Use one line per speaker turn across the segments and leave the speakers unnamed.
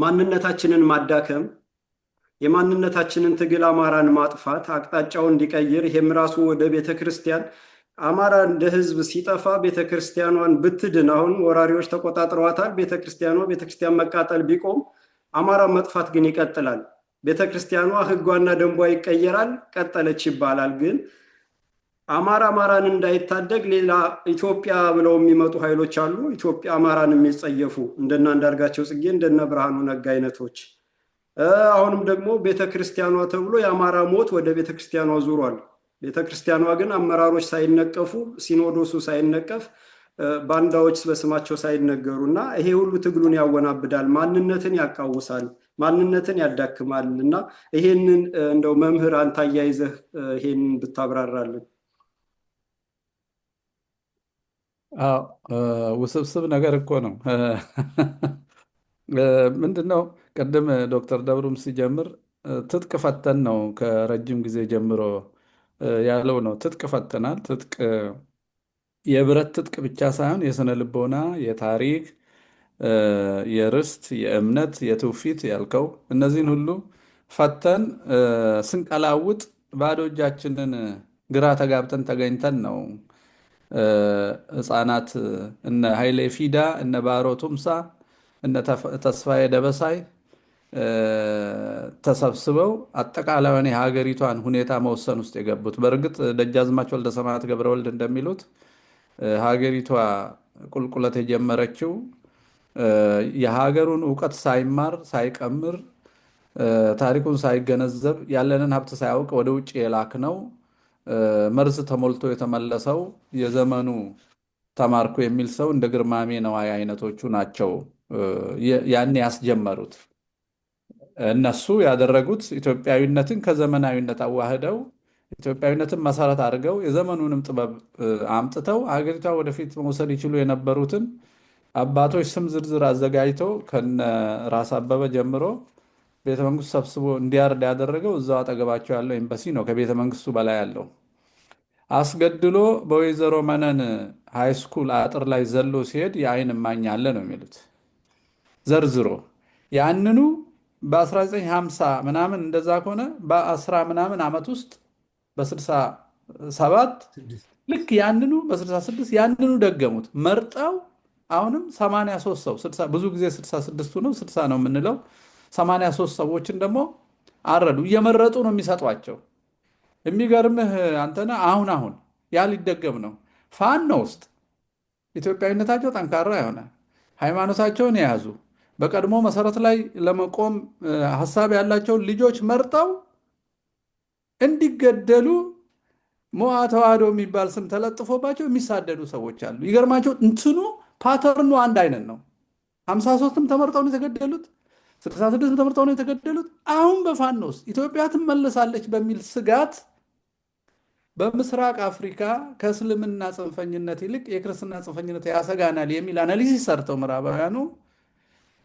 ማንነታችንን ማዳከም፣ የማንነታችንን ትግል አማራን ማጥፋት፣ አቅጣጫውን እንዲቀይር፣ ይሄም ራሱ ወደ ቤተ ክርስቲያን፣ አማራ እንደ ህዝብ ሲጠፋ ቤተ ክርስቲያኗን ብትድን፣ አሁን ወራሪዎች ተቆጣጥረዋታል። ቤተ ክርስቲያኗ፣ ቤተ ክርስቲያን መቃጠል ቢቆም አማራ መጥፋት ግን ይቀጥላል። ቤተ ክርስቲያኗ ህጓና ደንቧ ይቀየራል፣ ቀጠለች ይባላል። ግን አማራ አማራን እንዳይታደግ ሌላ ኢትዮጵያ ብለው የሚመጡ ኃይሎች አሉ። ኢትዮጵያ አማራን የሚጸየፉ እንደነ አንዳርጋቸው ጽጌ፣ እንደነ ብርሃኑ ነጋ አይነቶች። አሁንም ደግሞ ቤተ ክርስቲያኗ ተብሎ የአማራ ሞት ወደ ቤተ ክርስቲያኗ ዙሯል። ቤተ ክርስቲያኗ ግን አመራሮች ሳይነቀፉ፣ ሲኖዶሱ ሳይነቀፍ፣ ባንዳዎች በስማቸው ሳይነገሩ እና ይሄ ሁሉ ትግሉን ያወናብዳል፣ ማንነትን ያቃውሳል፣ ማንነትን ያዳክማል። እና ይሄንን እንደው መምህር አንተ አያይዘህ ይሄንን ብታብራራልን።
አዎ፣ ውስብስብ ነገር እኮ ነው። ምንድነው ቅድም ዶክተር ደብሩም ሲጀምር ትጥቅ ፈተን ነው ከረጅም ጊዜ ጀምሮ ያለው ነው። ትጥቅ ፈተናል። ትጥቅ የብረት ትጥቅ ብቻ ሳይሆን የስነ ልቦና፣ የታሪክ፣ የርስት፣ የእምነት፣ የትውፊት ያልከው እነዚህን ሁሉ ፈተን ስንቀላውጥ ባዶ እጃችንን ግራ ተጋብተን ተገኝተን ነው። ህፃናት እነ ኃይሌ ፊዳ፣ እነ ባሮ ቱምሳ፣ እነ ተስፋዬ ደበሳይ ተሰብስበው አጠቃላዩን የሀገሪቷን ሁኔታ መወሰን ውስጥ የገቡት። በእርግጥ ደጃዝማች ወልደ ሰማያት ገብረወልድ እንደሚሉት ሀገሪቷ ቁልቁለት የጀመረችው የሀገሩን እውቀት ሳይማር፣ ሳይቀምር፣ ታሪኩን ሳይገነዘብ፣ ያለንን ሀብት ሳያውቅ ወደ ውጭ የላክ ነው መርዝ ተሞልቶ የተመለሰው የዘመኑ ተማርኩ የሚል ሰው እንደ ግርማሜ ነዋይ አይነቶቹ ናቸው ያን ያስጀመሩት። እነሱ ያደረጉት ኢትዮጵያዊነትን ከዘመናዊነት አዋህደው፣ ኢትዮጵያዊነትን መሰረት አድርገው፣ የዘመኑንም ጥበብ አምጥተው ሀገሪቷ ወደፊት መውሰድ ይችሉ የነበሩትን አባቶች ስም ዝርዝር አዘጋጅተው ከነ ራስ አበበ ጀምሮ ቤተመንግስቱ ሰብስቦ እንዲያርድ ያደረገው እዛው አጠገባቸው ያለው ኤምባሲ ነው። ከቤተ መንግስቱ በላይ ያለው አስገድሎ በወይዘሮ መነን high school አጥር ላይ ዘሎ ሲሄድ የአይን እማኝ አለ ነው የሚሉት ዘርዝሮ። ያንኑ በ1950 ምናምን እንደዛ ከሆነ በአስራ ምናምን ዓመት ውስጥ በ67 ልክ ያንኑ በ66 ያንኑ ደገሙት መርጠው። አሁንም 83 ሰው፣ ብዙ ጊዜ 66ቱ ነው፣ 60 ነው የምንለው፣ 83 ሰዎችን ደግሞ አረዱ። እየመረጡ ነው የሚሰጧቸው። የሚገርምህ አንተነህ አሁን አሁን ያ ሊደገም ነው። ፋኖ ውስጥ ኢትዮጵያዊነታቸው ጠንካራ የሆነ፣ ሃይማኖታቸውን የያዙ፣ በቀድሞ መሰረት ላይ ለመቆም ሀሳብ ያላቸውን ልጆች መርጠው እንዲገደሉ ሞዓ ተዋህዶ የሚባል ስም ተለጥፎባቸው የሚሳደዱ ሰዎች አሉ። ይገርማቸው እንትኑ pattern ኑ አንድ አይነት ነው። 53ም ተመርጠው ነው የተገደሉት። 66ም ተመርጠው ነው የተገደሉት። አሁን በፋኖ ውስጥ ኢትዮጵያ ትመለሳለች በሚል ስጋት በምስራቅ አፍሪካ ከእስልምና ጽንፈኝነት ይልቅ የክርስትና ጽንፈኝነት ያሰጋናል የሚል analysis ሰርተው ምዕራባውያኑ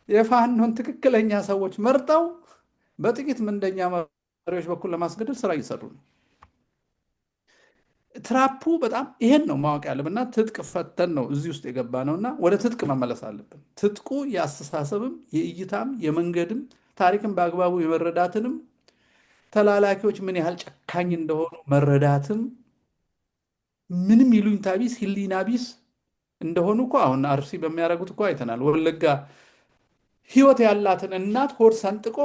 የፋኖን ትክክለኛ ሰዎች መርጠው በጥቂት ምንደኛ መሪዎች በኩል ለማስገደል ስራ እየሰሩ ነው። Trap ኡ በጣም ይሄን ነው ማወቅ ያለብን እና ትጥቅ ፈተን ነው እዚህ ውስጥ የገባ ነው እና ወደ ትጥቅ መመለስ አለብን። ትጥቁ የአስተሳሰብም፣ የእይታም፣ የመንገድም፣ ታሪክን በአግባቡ የመረዳትንም፣ ተላላኪዎች ምን ያህል ጨካኝ እንደሆኑ መረዳትም፣ ምንም ይሉኝታ ቢስ፣ ህሊና ቢስ እንደሆኑ እኮ አሁን አርሲ በሚያደርጉት እኮ አይተናል። ወለጋ ህይወት ያላትን እናት ሆድ ሰንጥቆ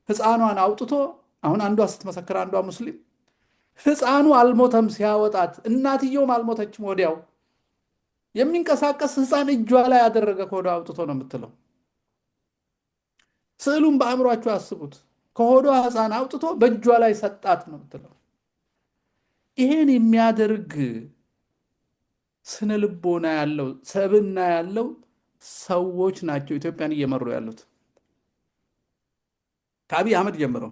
ህፃኗን አውጥቶ፣ አሁን አንዷ ስትመሰክር አንዷ ሙስሊም ህፃኑ አልሞተም ሲያወጣት እናትየውም አልሞተችም፣ ወዲያው የሚንቀሳቀስ ህፃን እጇ ላይ ያደረገ ከሆዷ አውጥቶ ነው የምትለው። ስዕሉን በአእምሯችሁ አስቡት። ከሆዷ ህፃን አውጥቶ በእጇ ላይ ሰጣት ነው የምትለው። ይሄን የሚያደርግ ስነ ልቦና ያለው፣ ሰብዕና ያለው ሰዎች ናቸው ኢትዮጵያን እየመሩ ያሉት ከአብይ አህመድ ጀምረው።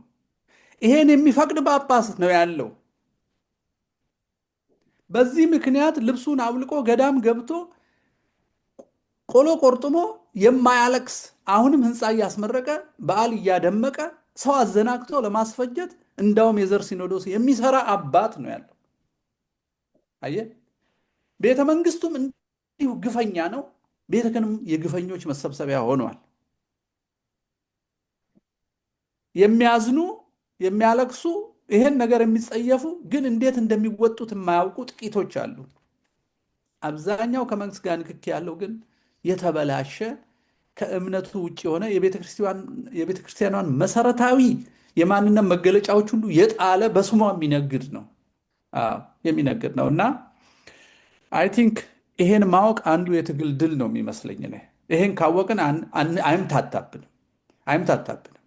ይሄን የሚፈቅድ ጳጳስ ነው ያለው። በዚህ ምክንያት ልብሱን አውልቆ ገዳም ገብቶ ቆሎ ቆርጥሞ የማያለቅስ፣ አሁንም ህንፃ እያስመረቀ፣ በዓል እያደመቀ፣ ሰው አዘናግቶ ለማስፈጀት እንዳውም የዘር ሲኖዶስ የሚሰራ አባት ነው ያለው። አየህ፣ ቤተ መንግስቱም እንዲሁ ግፈኛ ነው። ቤተ ክህነቱም የግፈኞች መሰብሰቢያ ሆኗል። የሚያዝኑ፣ የሚያለቅሱ፣ ይሄን ነገር የሚጸየፉ ግን እንዴት እንደሚወጡት የማያውቁ ጥቂቶች አሉ። አብዛኛው ከመንግስት ጋር ንክኪ ያለው ግን የተበላሸ፣ ከእምነቱ ውጭ የሆነ፣ የቤተ ክርስቲያኗን መሰረታዊ የማንነት መገለጫዎች ሁሉ የጣለ፣ በስሟ የሚነግድ ነው። አዎ፣ የሚነግድ ነው። እና I think ይሄን ማወቅ አንዱ የትግል ድል ነው የሚመስለኝ እኔ። ይሄን ካወቅን አይምታታብንም፣ አይምታታብንም።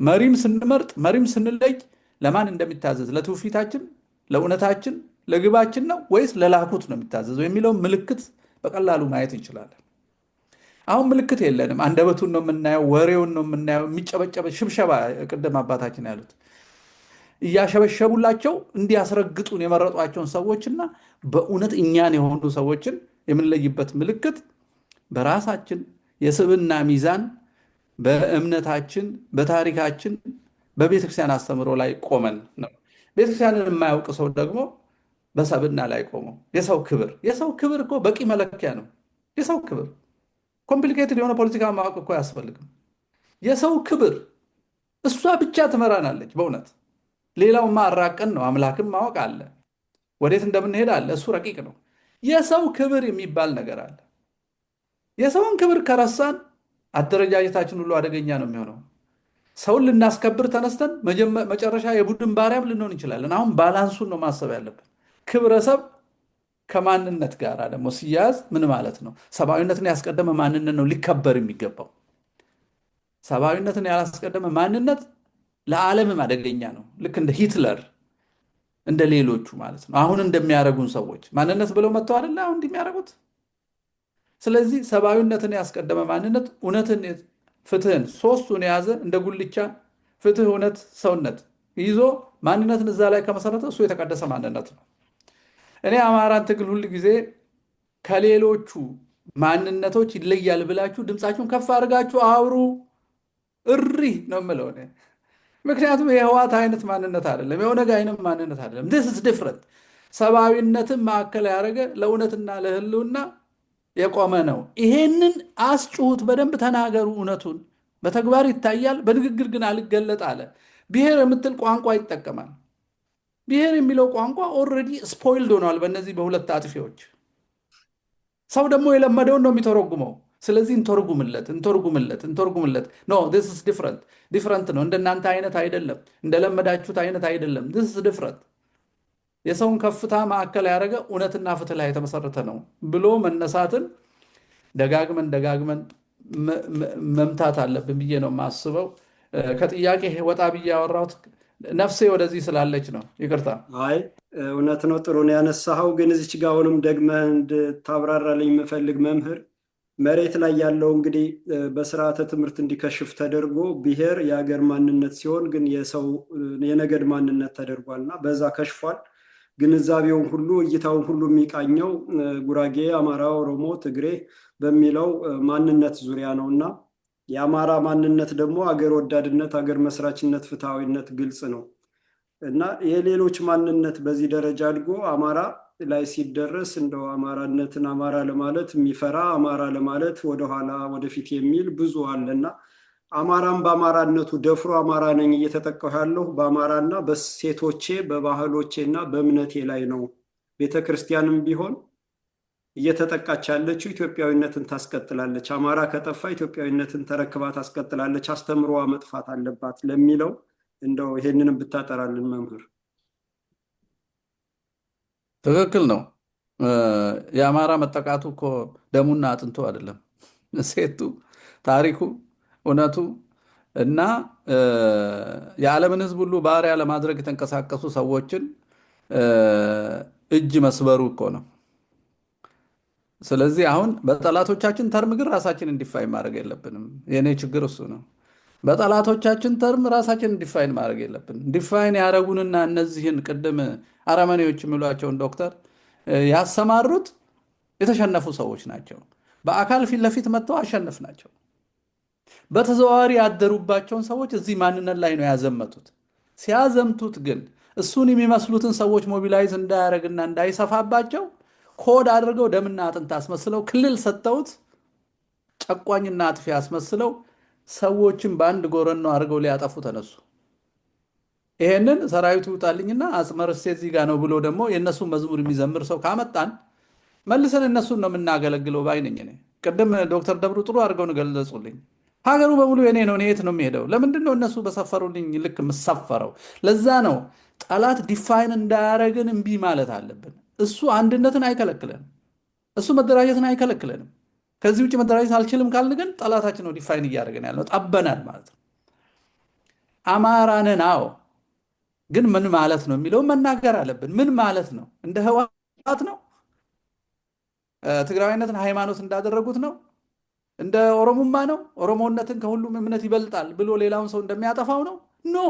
መሪም ስንመርጥ፣ መሪም ስንለይ ለማን እንደሚታዘዝ፣ ለትውፊታችን፣ ለእውነታችን፣ ለግባችን ነው ወይስ ለላኩት ነው የሚታዘዘው የሚለውን ምልክት በቀላሉ ማየት እንችላለን። አሁን ምልክት የለንም። አንደበቱን ነው የምናየው፣ ወሬውን ነው የምናየው። የሚጨበጨበ ሽብሸባ፣ ቅድም አባታችን ያሉት፣ እያሸበሸቡላቸው እንዲያስረግጡን የመረጧቸውን ሰዎችና በእውነት እኛን የሆኑ ሰዎችን የምንለይበት ምልክት በራሳችን የስብዕና ሚዛን፣ በእምነታችን፣ በታሪካችን፣ በቤተክርስቲያን አስተምህሮ ላይ ቆመን ነው። ቤተክርስቲያንን የማያውቅ ሰው ደግሞ በሰብዕና ላይ ቆመው የሰው ክብር እኮ በቂ መለኪያ ነው። የሰው ክብር፣ complicated የሆነ ፖለቲካ ማወቅ እኮ አያስፈልግም። የሰው ክብር እሷ ብቻ ትመራናለች። በእውነት ሌላውማ አራቀን ነው። አምላክም ማወቅ አለ፣ ወዴት እንደምንሄድ አለ። እሱ ረቂቅ ነው። የሰው ክብር የሚባል ነገር አለ። የሰውን ክብር ከረሳን አደረጃጀታችን ሁሉ አደገኛ ነው የሚሆነው። ሰውን ልናስከብር ተነስተን መጨረሻ የቡድን ባሪያም ልንሆን እንችላለን። አሁን balance ኡን ነው ማሰብ ያለብን። ክብረሰብ ከማንነት ጋር ደግሞ ሲያያዝ ምን ማለት ነው? ሰብአዊነትን ያስቀደመ ማንነት ነው ሊከበር የሚገባው። ሰብአዊነትን ያላስቀደመ ማንነት ለዓለምም አደገኛ ነው። ልክ እንደ ሂትለር፣ እንደ ሌሎቹ ማለት ነው። አሁን እንደሚያደርጉን ሰዎች ማንነት ብለው መጥተው አይደለ አሁን እንዲህ የሚያደርጉት። ስለዚህ ሰብአዊነትን ያስቀደመ ማንነት፣ እውነትን፣ ፍትህን፣ ሶስቱን የያዘ፣ እንደ ጉልቻ ፍትህ፣ እውነት፣ ሰውነት ይዞ ማንነትን እዛ ላይ ከመሰረተ እሱ የተቀደሰ ማንነት ነው። እኔ አማራን ትግል ሁል ጊዜ ከሌሎቹ ማንነቶች ይለያል ብላችሁ ድምፃችሁን ከፍ አድርጋችሁ አውሩ፣ እሪ ነው የምለው እኔ። ምክንያቱም የህወሓት አይነት ማንነት አይደለም፣ የኦነግ አይነት ማንነት አይደለም። This is different። ሰብአዊነትን ማዕከል ያደረገ፣ ለእውነትና ለህልውና የቆመ ነው። ይሄንን አስጩሁት፣ በደንብ ተናገሩ። እውነቱን በተግባር ይታያል፣ በንግግር ግን አልገለጥ አለ። ብሔር የምትል ቋንቋ ይጠቀማል። ብሔር የሚለው ቋንቋ already spoiled ሆኗል በእነዚህ በሁለት አጥፊዎች። ሰው ደግሞ የለመደውን ነው የሚተረጉመው። ስለዚህ እንተርጉምለት፣ እንተርጉምለት፣ እንተርጉምለት። No, this is different፣ different ነው። እንደናንተ አይነት አይደለም፣ እንደለመዳችሁት አይነት አይደለም። This is different። የሰውን ከፍታ ማዕከል ያደረገ፣ እውነትና ፍትህ ላይ የተመሰረተ ነው ብሎ መነሳትን ደጋግመን ደጋግመን መምታት አለብን ብዬ ነው የማስበው። ከጥያቄ ወጣ ብዬ ያወራሁት ነፍሴ ወደዚህ ስላለች ነው። ይቅርታ።
አይ፣ እውነት ነው፣ ጥሩ ነው ያነሳኸው። ግን እዚች ጋ አሁንም ደግመህ እንድታብራራልኝ የምፈልግ መምህር፣ መሬት ላይ ያለው እንግዲህ በስርዓተ ትምህርት እንዲከሽፍ ተደርጎ ብሔር የሀገር ማንነት ሲሆን ግን የሰው የነገድ ማንነት ተደርጓል እና በዛ ከሽፏል። ግንዛቤውን ሁሉ፣ እይታውን ሁሉ የሚቃኘው ጉራጌ፣ አማራ፣ ኦሮሞ፣ ትግሬ በሚለው ማንነት ዙሪያ ነው። እና የአማራ ማንነት ደግሞ አገር ወዳድነት፣ አገር መስራችነት፣ ፍትሐዊነት ግልጽ ነው። እና የሌሎች ማንነት በዚህ ደረጃ አድጎ አማራ ላይ ሲደረስ እንደው አማራነትን አማራ ለማለት የሚፈራ፣ አማራ ለማለት ወደኋላ ወደፊት የሚል ብዙ አለ። እና አማራም በአማራነቱ ደፍሮ አማራ ነኝ፣ እየተጠቃሁ ያለሁ በአማራና በሴቶቼ፣ በባህሎቼ እና በእምነቴ ላይ ነው። ቤተ ክርስቲያንም ቢሆን እየተጠቃች ያለችው ኢትዮጵያዊነትን ታስቀጥላለች። አማራ ከጠፋ ኢትዮጵያዊነትን ተረክባ ታስቀጥላለች። አስተምሮዋ መጥፋት አለባት ለሚለው እንደው ይሄንንም ብታጠራልን መምህር።
ትክክል ነው። የአማራ መጠቃቱ እኮ ደሙና አጥንቱ አይደለም፣ እሴቱ፣ ታሪኩ፣ እውነቱ እና የዓለምን ሕዝብ ሁሉ ባሪያ ለማድረግ የተንቀሳቀሱ ሰዎችን እጅ መስበሩ እኮ ነው። ስለዚህ አሁን በጠላቶቻችን term ግን ራሳችንን define ማድረግ የለብንም። የእኔ ችግር እሱ ነው። በጠላቶቻችን term ራሳችንን define ማድረግ የለብንም። Define ያደረጉንና እነዚህን ቅድም አረመኔዎች የሚሏቸውን ዶክተር ያሰማሩት የተሸነፉ ሰዎች ናቸው። በአካል ፊት ለፊት መጥተው አሸነፍናቸው። በተዘዋዋሪ ያደሩባቸውን ሰዎች እዚህ ማንነት ላይ ነው ያዘመቱት። ሲያዘምቱት ግን እሱን የሚመስሉትን ሰዎች mobilize እንዳያደርግና እንዳይሰፋባቸው ኮድ አድርገው፣ ደምና አጥንት አስመስለው፣ ክልል ሰጥተውት፣ ጨቋኝና አጥፊ አስመስለው፣ ሰዎችን በአንድ ጎረኖ አድርገው ሊያጠፉ ተነሱ። ይሄንን ሰራዊቱ ይውጣልኝና አጽመ ርስቴ እዚህ ጋር ነው ብሎ ደግሞ የእነሱን መዝሙር የሚዘምር ሰው ካመጣን መልሰን እነሱን ነው የምናገለግለው ባይ ነኝ እኔ። ቅድም ዶክተር ደብሩ ጥሩ አድርገው ነው ገለጹልኝ። ሀገሩ በሙሉ የኔ ነው፣ እኔ የት ነው የሚሄደው? ለምንድን ነው እነሱ በሰፈሩልኝ ልክ የምሰፈረው? ለዛ ነው ጠላት define እንዳያረግን እምቢ ማለት አለብን። እሱ አንድነትን አይከለክለንም። እሱ መደራጀትን አይከለክለንም። ከዚህ ውጭ መደራጀት አልችልም ካልን ግን ጠላታችን ነው define እያደረገን ያለው፣ ጠበናል ማለት ነው። አማራ ነን፣ አዎ፣ ግን ምን ማለት ነው የሚለውን መናገር አለብን። ምን ማለት ነው? እንደ ህወሓት ነው? ትግራዊነትን ሃይማኖት እንዳደረጉት ነው? እንደ ኦሮሙማ ነው? ኦሮሞነትን ከሁሉም እምነት ይበልጣል ብሎ ሌላውን ሰው እንደሚያጠፋው ነው? No፣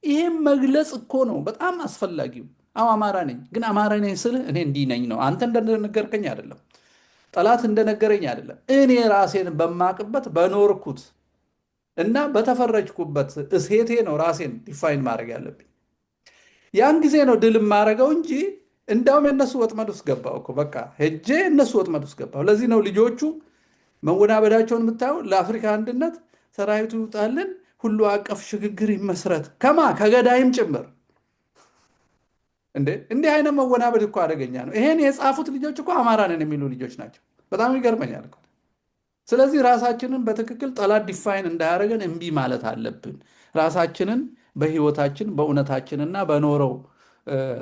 ይሄም መግለጽ እኮ ነው በጣም አስፈላጊው። አዎ አማራ ነኝ፣ ግን አማራ ነኝ ስልህ እኔ እንዲህ ነኝ ነው። አንተ እንደነገርከኝ አይደለም፣ ጠላት እንደነገረኝ አይደለም። እኔ ራሴን በማቅበት በኖርኩት እና በተፈረጅኩበት እሴቴ ነው ራሴን define ማድረግ ያለብኝ። ያን ጊዜ ነው ድል የማደርገው እንጂ እንዳውም የእነሱ ወጥመድ ውስጥ ገባው እኮ፣ በቃ ሄጄ እነሱ ወጥመድ ውስጥ ገባሁ። ለዚህ ነው ልጆቹ መወናበዳቸውን የምታየው። ለአፍሪካ አንድነት ሰራዊቱ ይውጣልን፣ ሁሉ አቀፍ ሽግግር ይመስረት ከማ ከገዳይም ጭምር። እንዴ፣ እንዲህ አይነት መወናበድ እኮ አደገኛ ነው። ይሄን የጻፉት ልጆች እኮ አማራ ነን የሚሉ ልጆች ናቸው። በጣም ይገርመኛል እኮ። ስለዚህ ራሳችንን በትክክል ጠላት define እንዳያደርገን እምቢ ማለት አለብን። ራሳችንን በህይወታችን በእውነታችንና በኖረው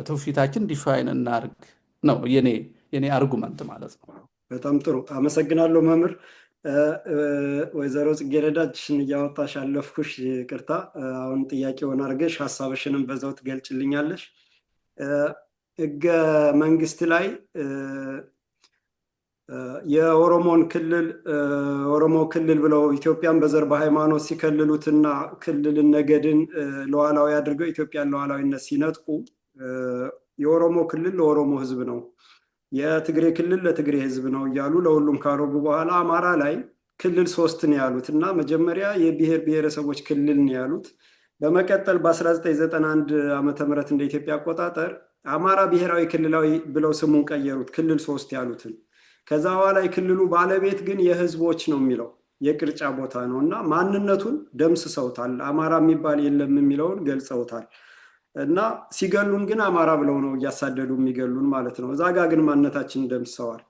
ትውፊታችን define እናርግ ነው የኔ argument ማለት ነው።
በጣም ጥሩ፣ አመሰግናለሁ መምህር። ወይዘሮ ጽጌረዳ እጅሽን እያወጣሽ አለፍኩሽ፣ ይቅርታ። አሁን ጥያቄውን አድርገሽ ሀሳብሽንም በዛው ትገልጭልኛለሽ። ህገ መንግስት ላይ የኦሮሞን ክልል ኦሮሞ ክልል ብለው ኢትዮጵያን በዘር በሃይማኖት ሲከልሉትና ክልልን ነገድን ሉዓላዊ አድርገው ኢትዮጵያን ሉዓላዊነት ሲነጥቁ የኦሮሞ ክልል ለኦሮሞ ህዝብ ነው፣ የትግሬ ክልል ለትግሬ ህዝብ ነው እያሉ ለሁሉም ካረጉ በኋላ አማራ ላይ ክልል ሶስት ነው ያሉት እና መጀመሪያ የብሔር ብሔረሰቦች ክልል ነው ያሉት። በመቀጠል በ1991 ዓመተ ምህረት እንደ ኢትዮጵያ አቆጣጠር አማራ ብሔራዊ ክልላዊ ብለው ስሙን ቀየሩት፣ ክልል ሶስት ያሉትን። ከዛ በኋላ የክልሉ ባለቤት ግን የህዝቦች ነው የሚለው የቅርጫ ቦታ ነው እና ማንነቱን ደምስሰውታል። አማራ የሚባል የለም የሚለውን ገልጸውታል። እና ሲገሉን ግን አማራ ብለው ነው እያሳደዱ የሚገሉን ማለት ነው። እዛ ጋ ግን ማንነታችንን ደምስሰዋል።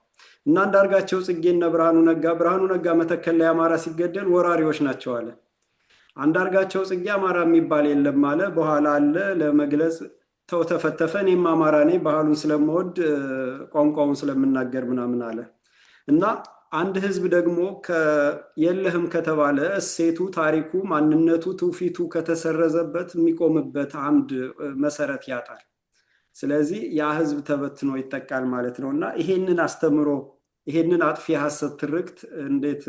እና አንዳርጋቸው ጽጌና ብርሃኑ ነጋ፣ ብርሃኑ ነጋ መተከል ላይ አማራ ሲገደል ወራሪዎች ናቸው አለ። አንዳርጋቸው ጽጌ አማራ የሚባል የለም አለ። በኋላ አለ ለመግለጽ ተው ተፈተፈ። እኔም አማራ ነኝ፣ ባህሉን ስለምወድ ቋንቋውን ስለምናገር ምናምን አለ። እና አንድ ህዝብ ደግሞ የለህም ከተባለ እሴቱ፣ ታሪኩ፣ ማንነቱ፣ ትውፊቱ ከተሰረዘበት የሚቆምበት አምድ መሰረት ያጣል። ስለዚህ ያ ህዝብ ተበትኖ ይጠቃል ማለት ነው። እና ይሄንን አስተምሮ ይሄንን አጥፊ የሐሰት ትርክት እንዴት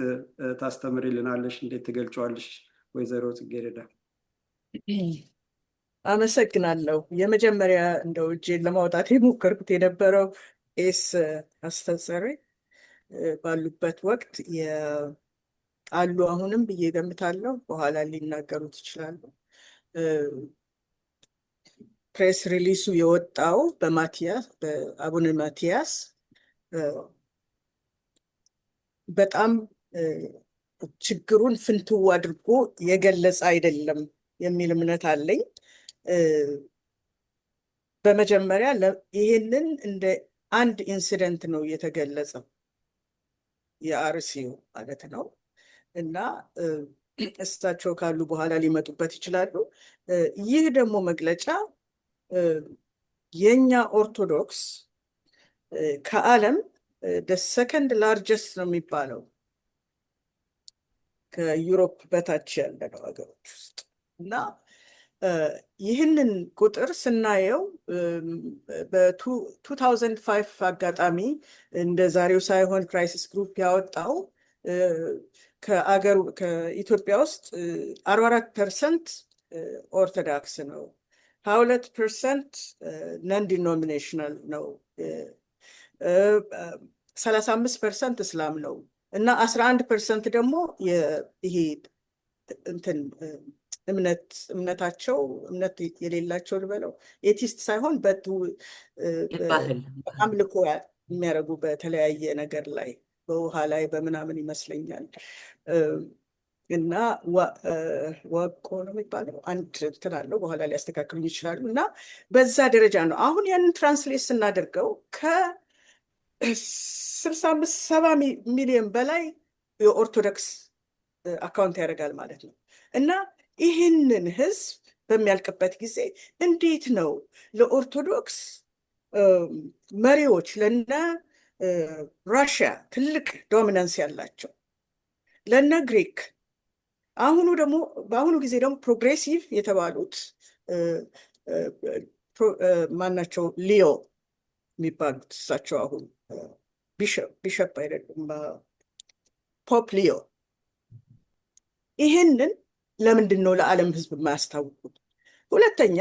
ታስተምሪልናለሽ? እንዴት ትገልጫዋለሽ? ወይዘሮ ጽጌረዳ።
አመሰግናለሁ። የመጀመሪያ እንደው እጄን ለማውጣት የሞከርኩት የነበረው ቄስ አስተሰሪ ባሉበት ወቅት አሉ አሁንም ብዬ ገምታለሁ። በኋላ ሊናገሩት ይችላሉ። Press release ኡ የወጣው በማቲያስ፣ በአቡነ ማቲያስ በጣም ችግሩን ፍንትው አድርጎ የገለጸ አይደለም የሚል እምነት አለኝ። በመጀመሪያ ይህንን እንደ አንድ incident ነው የተገለጸው፣ የአርሲው ማለት ነው። እና እሳቸው ካሉ በኋላ ሊመጡበት ይችላሉ። ይህ ደግሞ መግለጫ የኛ ኦርቶዶክስ ከዓለም second largest ነው የሚባለው፣ ከ Europe በታች ያለ ነው ሀገሮች ውስጥ። እና ይህንን ቁጥር ስናየው በ2005 አጋጣሚ እንደ ዛሬው ሳይሆን Crisis Group ያወጣው ከአገሩ ከኢትዮጵያ ውስጥ 44% ኦርቶዶክስ ነው፣ 22% non denominational ነው፣ 35% እስላም ነው እና 11% ደግሞ ይሄ እንትን እምነታቸው እምነት የሌላቸው ልበለው፣ atheist ሳይሆን አምልኮ የሚያደርጉ በተለያየ ነገር ላይ፣ በውሃ ላይ በምናምን ይመስለኛል። እና ዋቆ ነው የሚባለው አንድ እንትን አለው፣ በኋላ ሊያስተካክሉኝ ይችላሉ። እና በዛ ደረጃ ነው። አሁን ያንን translate ስናደርገው ከ65 70 ሚሊዮን በላይ የኦርቶዶክስ account ያደርጋል ማለት ነው። እና ይህንን ህዝብ በሚያልቅበት ጊዜ እንዴት ነው ለኦርቶዶክስ መሪዎች፣ ለነ ራሽያ ትልቅ dominance ያላቸው፣ ለነ ግሪክ፣ አሁኑ ደግሞ በአሁኑ ጊዜ ደግሞ progressive የተባሉት ማናቸው፣ ሊዮ የሚባሉት፣ እሳቸው አሁን bishop አይደሉም፣ Pope ሊዮ፣ ይህንን ለምንድን ነው ለዓለም ህዝብ የማያስታውቁት? ሁለተኛ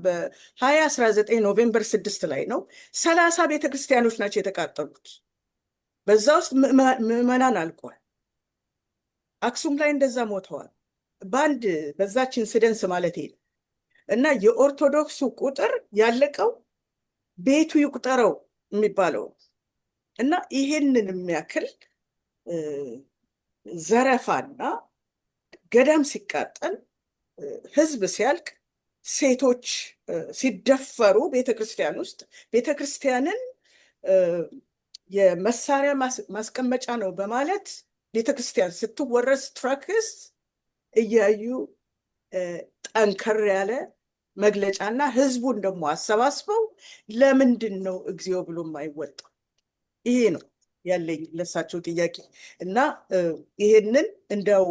በ2019 November 6 ላይ ነው፣ 30 ቤተክርስቲያኖች ናቸው የተቃጠሉት። በዛ ውስጥ ምዕመናን አልቋል። አክሱም ላይ እንደዛ ሞተዋል። በአንድ በዛች incidence ማለት ነው። እና የኦርቶዶክሱ ቁጥር ያለቀው ቤቱ ይቁጠረው የሚባለው እና ይሄንን የሚያክል ዘረፋና ገዳም ሲቃጠል፣ ህዝብ ሲያልቅ፣ ሴቶች ሲደፈሩ ቤተክርስቲያን ውስጥ፣ ቤተክርስቲያንን የመሳሪያ ማስቀመጫ ነው በማለት ቤተክርስቲያን ስትወረስ trucks እያዩ ጠንከር ያለ መግለጫና ህዝቡን ደግሞ አሰባስበው ለምንድን ነው እግዚኦ ብሎ የማይወጣው? ይሄ ነው ያለኝ ለሳቸው ጥያቄ። እና ይሄንን እንደው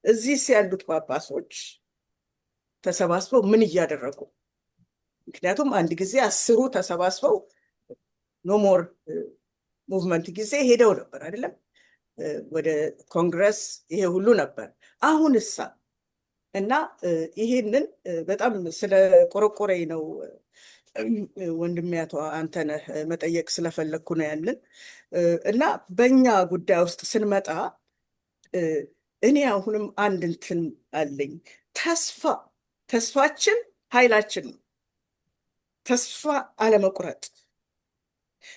እዚህስ ያሉት ጳጳሶች ተሰባስበው ምን እያደረጉ? ምክንያቱም አንድ ጊዜ 10ሩ ተሰባስበው No More movement ጊዜ ሄደው ነበር አይደለም፣ ወደ ኮንግረስ ይሄ ሁሉ ነበር። አሁን እሳ እና ይሄንን በጣም ስለ ቆረቆረኝ ነው፣ ወንድሜ አቶ አንተነህ መጠየቅ ስለፈለግኩ ነው ያንን። እና በእኛ ጉዳይ ውስጥ ስንመጣ እኔ አሁንም አንድ እንትን አለኝ። ተስፋ፣ ተስፋችን ኃይላችን ነው። ተስፋ አለመቁረጥ።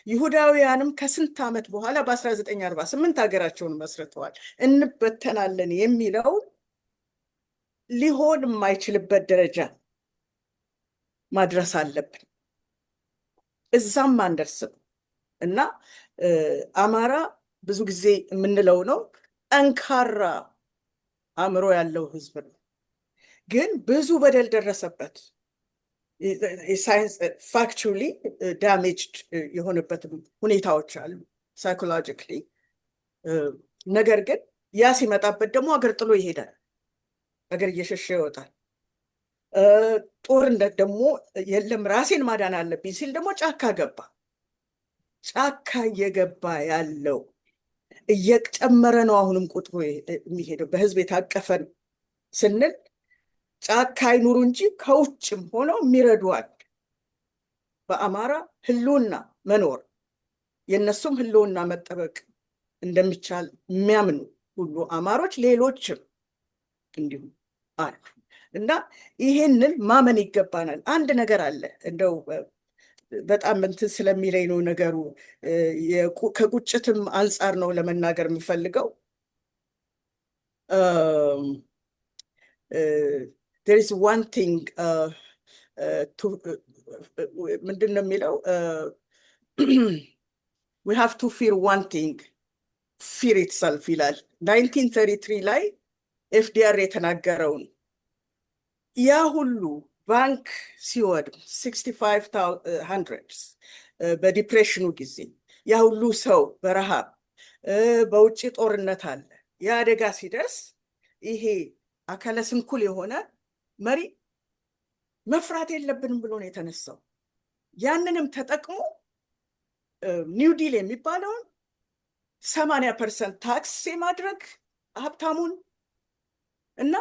ይሁዳውያንም ከስንት ዓመት በኋላ በ1948 ሀገራቸውን መስርተዋል። እንበተናለን የሚለውን ሊሆን የማይችልበት ደረጃ ማድረስ አለብን። እዛም አንደርስም። እና አማራ ብዙ ጊዜ የምንለው ነው፣ ጠንካራ አእምሮ ያለው ህዝብ ነው። ግን ብዙ በደል ደረሰበት። ሳይንስ factually damaged የሆነበት ሁኔታዎች አሉ psychologically። ነገር ግን ያ ሲመጣበት ደግሞ አገር ጥሎ ይሄዳል። አገር እየሸሸ ይወጣል። ጦርነት ደግሞ የለም ራሴን ማዳን አለብኝ ሲል ደግሞ ጫካ ገባ። ጫካ እየገባ ያለው እየጨመረ ነው። አሁንም ቁጥሩ የሚሄደው በህዝብ የታቀፈ ነው ስንል ጫካ አይኑሩ እንጂ ከውጭም ሆነው የሚረዱ አሉ። በአማራ ህልውና መኖር የእነሱም ህልውና መጠበቅ እንደሚቻል የሚያምኑ ሁሉ አማሮች፣ ሌሎችም እንዲሁ አሉ እና ይሄንን ማመን ይገባናል። አንድ ነገር አለ፣ እንደው በጣም እንትን ስለሚለኝ ነው ነገሩ፣ ከቁጭትም አንጻር ነው ለመናገር የምፈልገው። There is one thing ምንድን ነው የሚለው፣ "We have to fear one thing, fear itself" ይላል። 1933 ላይ FDR የተናገረውን። ያ ሁሉ ባንክ ሲወድም 6500 በ depression ኑ ጊዜ፣ ያ ሁሉ ሰው በረሃብ፣ በውጭ ጦርነት አለ። ያ አደጋ ሲደርስ ይሄ አካለ ስንኩል የሆነ መሪ መፍራት የለብንም ብሎ ነው የተነሳው። ያንንም ተጠቅሞ New Deal የሚባለውን 80% tax የማድረግ ሀብታሙን እና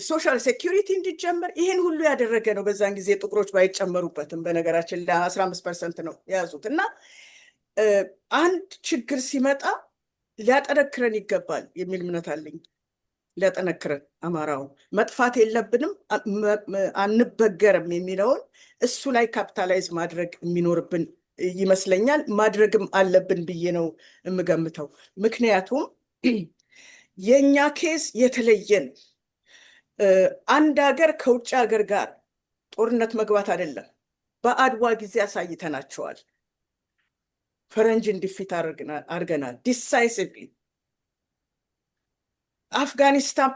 social security እንዲጀመር ይህን ሁሉ ያደረገ ነው። በዛን ጊዜ ጥቁሮች ባይጨመሩበትም በነገራችን ላይ 15% ነው የያዙት። እና አንድ ችግር ሲመጣ ሊያጠነክረን ይገባል የሚል እምነት አለኝ። ሊያጠነክረን፣ አማራው መጥፋት የለብንም፣ አንበገርም የሚለውን እሱ ላይ capitalize ማድረግ የሚኖርብን ይመስለኛል። ማድረግም አለብን ብዬ ነው የምገምተው። ምክንያቱም የእኛ case የተለየ ነው። አንድ ሀገር ከውጭ ሀገር ጋር ጦርነት መግባት አይደለም። በአድዋ ጊዜ አሳይተናቸዋል። ፈረንጅን defeat አድርገናል decisively። አፍጋኒስታን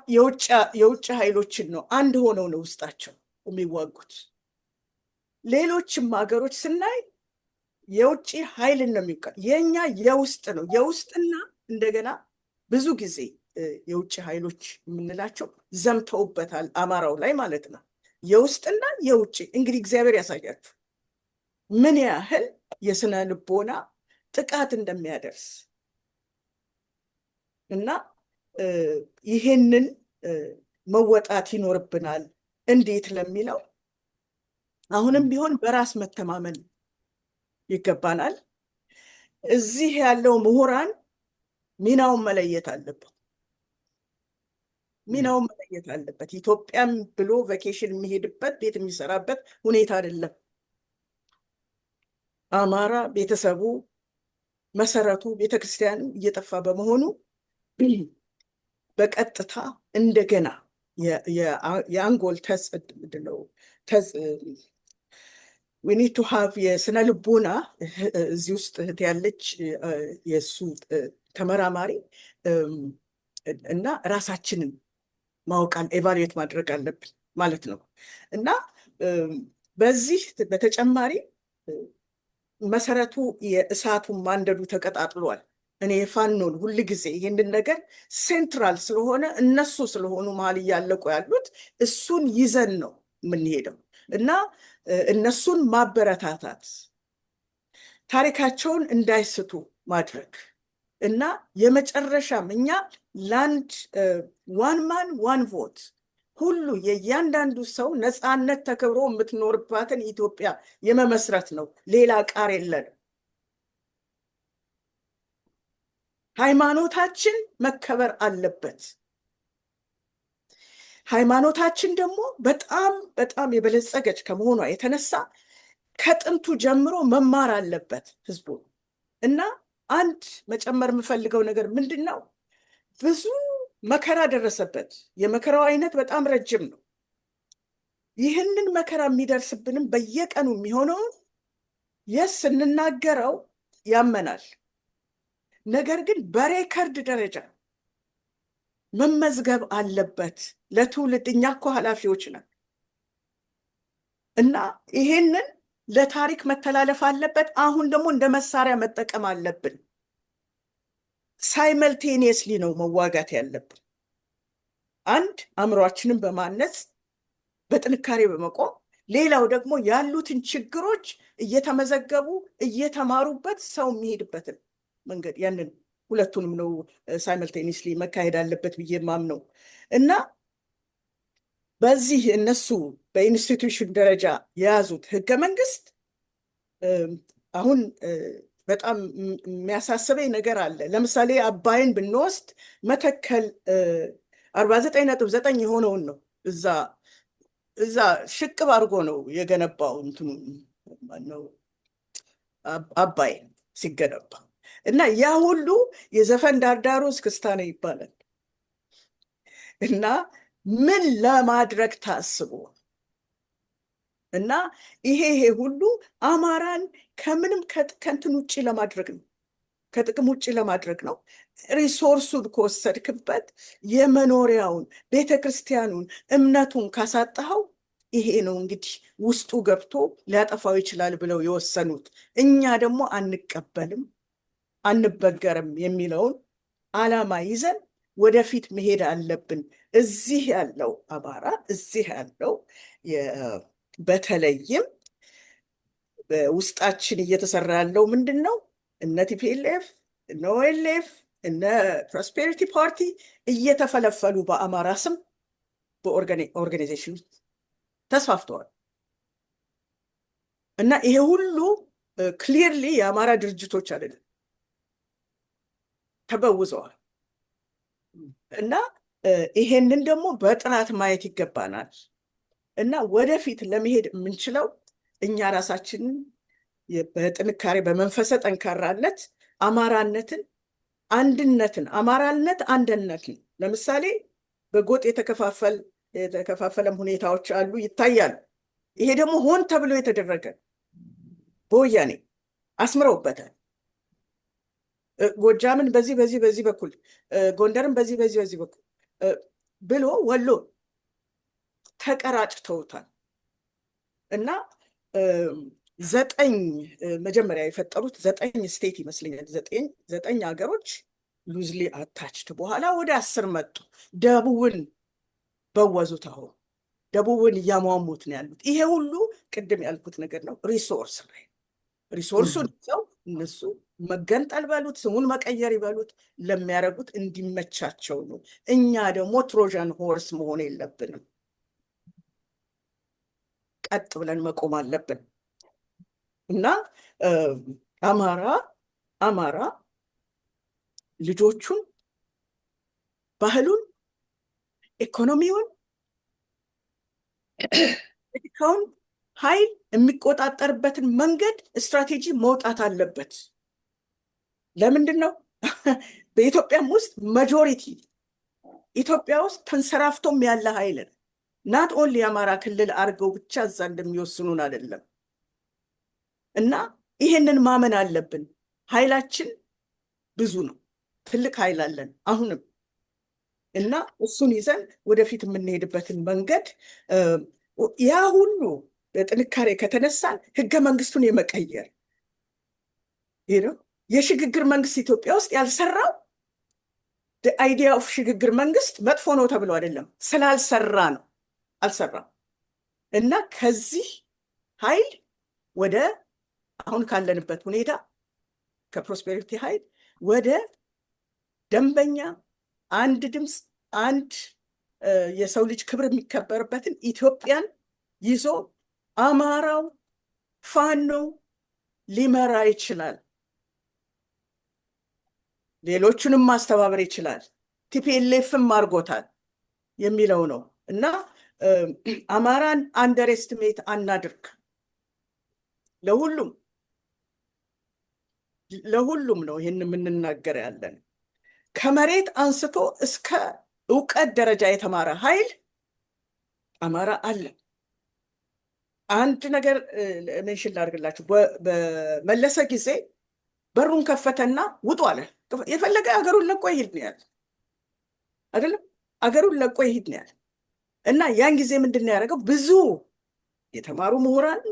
የውጭ ኃይሎችን ነው፣ አንድ ሆነው ነው ውስጣቸው የሚዋጉት። ሌሎችም ሀገሮች ስናይ የውጭ ኃይልን ነው የሚቀ የእኛ የውስጥ ነው። የውስጥና እንደገና ብዙ ጊዜ የውጭ ኃይሎች የምንላቸው ዘምተውበታል አማራው ላይ ማለት ነው። የውስጥና የውጭ እንግዲህ እግዚአብሔር ያሳያችሁ ምን ያህል የስነ ልቦና ጥቃት እንደሚያደርስ። እና ይሄንን መወጣት ይኖርብናል። እንዴት ለሚለው አሁንም ቢሆን በራስ መተማመን ይገባናል። እዚህ ያለው ምሁራን ሚናውን መለየት አለበት። ሚናውን መለየት አለበት። ኢትዮጵያም ብሎ vacation የሚሄድበት፣ ቤት የሚሰራበት ሁኔታ አይደለም። አማራ ቤተሰቡ፣ መሰረቱ፣ ቤተክርስቲያኑ እየጠፋ በመሆኑ በቀጥታ እንደገና የአንጎል ምንድን ነው፣ we need to have የስነ ልቦና፣ እዚህ ውስጥ እህት ያለች የእሱ ተመራማሪ፣ እና ራሳችንን ማወቅ፣ evaluate ማድረግ አለብን ማለት ነው። እና በዚህ በተጨማሪ መሰረቱ የእሳቱን ማንደዱ ተቀጣጥሏል። እኔ የፋኖን ሁል ጊዜ ይህንን ነገር central ስለሆነ፣ እነሱ ስለሆኑ መሀል እያለቁ ያሉት፣ እሱን ይዘን ነው የምንሄደው። እና እነሱን ማበረታታት፣ ታሪካቸውን እንዳይስቱ ማድረግ እና የመጨረሻም እኛ ለአንድ one man one vote ሁሉ የእያንዳንዱ ሰው ነፃነት ተከብሮ የምትኖርባትን ኢትዮጵያ የመመስረት ነው። ሌላ ቃር የለንም። ሃይማኖታችን መከበር አለበት። ሃይማኖታችን ደግሞ በጣም በጣም የበለጸገች ከመሆኗ የተነሳ ከጥንቱ ጀምሮ መማር አለበት ህዝቡ። እና አንድ መጨመር የምፈልገው ነገር ምንድን ነው? ብዙ መከራ ደረሰበት። የመከራው አይነት በጣም ረጅም ነው። ይህንን መከራ የሚደርስብንም በየቀኑ የሚሆነውን yes ስንናገረው ያመናል። ነገር ግን በ record ደረጃ መመዝገብ አለበት ለትውልድ። እኛ እኮ ኃላፊዎች ነን እና ይሄንን ለታሪክ መተላለፍ አለበት። አሁን ደግሞ እንደ መሳሪያ መጠቀም አለብን። Simultaneously ነው መዋጋት ያለብን። አንድ አእምሯችንን በማነጽ በጥንካሬ በመቆም፣ ሌላው ደግሞ ያሉትን ችግሮች እየተመዘገቡ እየተማሩበት ሰው የሚሄድበትን መንገድ፣ ያንን ሁለቱንም ነው simultaneously መካሄድ አለበት ብዬ ማምነው። እና በዚህ እነሱ በ institution ደረጃ የያዙት ህገ መንግስት አሁን በጣም የሚያሳስበኝ ነገር አለ። ለምሳሌ አባይን ብንወስድ መተከል 49.9 የሆነውን ነው እዛ ሽቅብ አድርጎ ነው የገነባው፣ እንትኑ ማነው፣ አባይ ሲገነባ። እና ያ ሁሉ የዘፈን ዳርዳሩ እስክስታ ነው ይባላል። እና ምን ለማድረግ ታስቦ? እና ይሄ ሁሉ አማራን ከምንም ከእንትን ውጭ ለማድረግ ነው፣ ከጥቅም ውጭ ለማድረግ ነው። Resource ኡን ከወሰድክበት፣ የመኖሪያውን፣ ቤተ ክርስቲያኑን፣ እምነቱን ካሳጣኸው ይሄ ነው እንግዲህ ውስጡ ገብቶ ሊያጠፋው ይችላል ብለው የወሰኑት። እኛ ደግሞ አንቀበልም፣ አንበገርም የሚለውን ዓላማ ይዘን ወደፊት መሄድ አለብን። እዚህ ያለው አማራ፣ እዚህ ያለው በተለይም በውስጣችን እየተሰራ ያለው ምንድን ነው? እነ TPLF፣ እነ OLF፣ እነ Prosperity Party እየተፈለፈሉ በአማራ ስም በ organization ተስፋፍተዋል። እና ይሄ ሁሉ clearly የአማራ ድርጅቶች አይደለም፣ ተበውዘዋል። እና ይሄንን ደግሞ በጥራት ማየት ይገባናል። እና ወደፊት ለመሄድ የምንችለው እኛ ራሳችንን በጥንካሬ በመንፈሰ ጠንካራነት አማራነትን፣ አንድነትን፣ አማራነት አንድነት ነው። ለምሳሌ በጎጥ የተከፋፈለም ሁኔታዎች አሉ፣ ይታያሉ። ይሄ ደግሞ ሆን ተብሎ የተደረገ በወያኔ አስምረውበታል። ጎጃምን በዚህ በዚህ በዚህ በኩል፣ ጎንደርን በዚህ በዚህ በዚህ በኩል ብሎ ወሎ ተቀራጭተውታል። እና ዘጠኝ መጀመሪያ የፈጠሩት 9 state ይመስለኛል፣ ዘጠኝ ሀገሮች loosely attached፣ በኋላ ወደ 10 መጡ። ደቡብን በወዙት። አሁን ደቡብን እያሟሙት ነው ያሉት። ይሄ ሁሉ ቅድም ያልኩት ነገር ነው። Resource ላይ resource ኡን ይዘው እነሱ መገንጠል በሉት፣ ስሙን መቀየር ይበሉት፣ ለሚያደርጉት እንዲመቻቸው ነው። እኛ ደግሞ Trojan horse መሆን የለብንም። ቀጥ ብለን መቆም አለብን። እና አማራ ልጆቹን፣ ባህሉን፣ ኢኮኖሚውን፣ ፖለቲካውን ኃይል የሚቆጣጠርበትን መንገድ ስትራቴጂ መውጣት አለበት። ለምንድን ነው? በኢትዮጵያም ውስጥ majority፣ ኢትዮጵያ ውስጥ ተንሰራፍቶም ያለ ኃይል ነው። Not only የአማራ ክልል አድርገው ብቻ እዛ እንደሚወስኑን አይደለም። እና ይሄንን ማመን አለብን። ኃይላችን ብዙ ነው። ትልቅ ኃይል አለን አሁንም። እና እሱን ይዘን ወደፊት የምንሄድበትን መንገድ፣ ያ ሁሉ በጥንካሬ ከተነሳን ህገ መንግስቱን የመቀየር፣ የሽግግር መንግስት ኢትዮጵያ ውስጥ ያልሰራው፣ idea of ሽግግር መንግስት መጥፎ ነው ተብሎ አይደለም፣ ስላልሰራ ነው። አልሰራም። እና ከዚህ ኃይል ወደ አሁን ካለንበት ሁኔታ ከ prosperity ኃይል ወደ ደንበኛ አንድ ድምፅ፣ አንድ የሰው ልጅ ክብር የሚከበርበትን ኢትዮጵያን ይዞ አማራው ፋኖ ሊመራ ይችላል። ሌሎቹንም ማስተባበር ይችላል። TPLF ም አድርጎታል የሚለው ነው። እና አማራን underestimate አናድርግ። ለሁሉም ለሁሉም ነው ይህን የምንናገር ያለን። ከመሬት አንስቶ እስከ እውቀት ደረጃ የተማረ ኃይል አማራ አለ። አንድ ነገር mention ላድርግላችሁ። በመለሰ ጊዜ በሩን ከፈተና ውጡ አለ። የፈለገ አገሩን ለቆ ይሂድ ነው ያለ፣ አይደለም? አገሩን ለቆ ይሂድ ነው ያለ። እና ያን ጊዜ ምንድን ነው ያደረገው? ብዙ የተማሩ ምሁራን፣